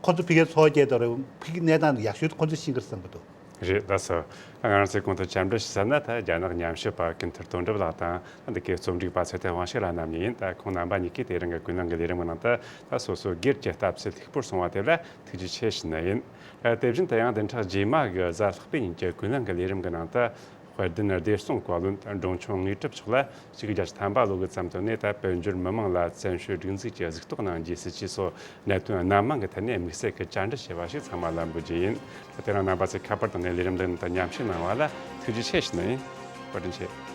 ཁོ་ཚོ་ཕ་གིའི་འཚོ་བ་སྐྱེལ་དོ་རེད། ཕ་གིའི་གནས་སྟངས་དེ་ཡག་ཤོས་ཁོ་ཚོས་ཤེས་ཀྱི་རེད་བསམ་གི་འདུག། རེད་ལགས་སོ། ང་རང་ཚོའི་གོང་དུ་བཅར་འདྲི་ཞུ་ས་ན་ད་རྒྱ་ནག་ཉམས་ཞིབ་པ་ཀུན་ཐར་དོན་གྲུབ་ལགས་དང་འདི་གའི་རྩོམ་སྒྲིག་པ་ཚེ་བརྟན་དབང་ཕྱུག་ལགས་རྣམ་གཉིས་ཡིན། ད་ཁོང་རྣམ་པ་གཉིས་ཀས་དེ་རིང་གི་ཀུན་གླེང་གི་ལས་རིམ་གྱི་ནང་དུ་ད་སོ་སོ་སྒེར་གྱི་ལྟ་ཚུལ་ལྷུག་པོར་གསུངས་པ་དེ་ལ་ཐུགས་རྗེ་ཆེ་ཞུ་ནི་ཡིན། ད་དེ་བཞིན་དུ་ཡང་བདུན་ཕྲག་རྗེས་མ་གི་གཟའ་ལྷག་པའི་ཉིན་གྱི་ཀུན་གླེང་གི་ལས་རིམ་གྱི་ནང་དུ་ དཔལ་ལྡན་བདེ་སྲུང་བཀའ་བློན་འབྲོང་ཆུང་དངོས་གྲུབ་མཆོག་ལ་ཆིག་སྟོང་དགུ་བརྒྱ་བརྒྱད་ཅུ་ཐམ་པ་ལོ་གི་ཙམ་དུ་ནས་ད་དཔལ་འབྱོར་མི་མང་ལ་བཙན་བྱོལ་སྒྲིག་འཛུགས་ཀྱི་གཟིགས་རྟོག་གནང་རྒྱུའི་སྲིད་ཇུས་སོགས་གནད་དོན་སྣ་མང་གི་ཐད་ནས་དམིགས་བསལ་གྱི་བཅར་འདྲི་བྱས་པ་ཞིག་ཚང་མ་ལ་འབུལ་རྒྱུ་ཡིན། དེ་རིང་རྣམ་པ་ཚོས་ཁ་པར་བཏང་ནས་ལས་རིམ་འདི་དང་མཉམ་ཞུགས་གནང་བ་ལ་ཐུགས་རྗེ་ཆེ་ཞུ་ནི་ཡིན། བཀའ་དྲིན་ཆེ།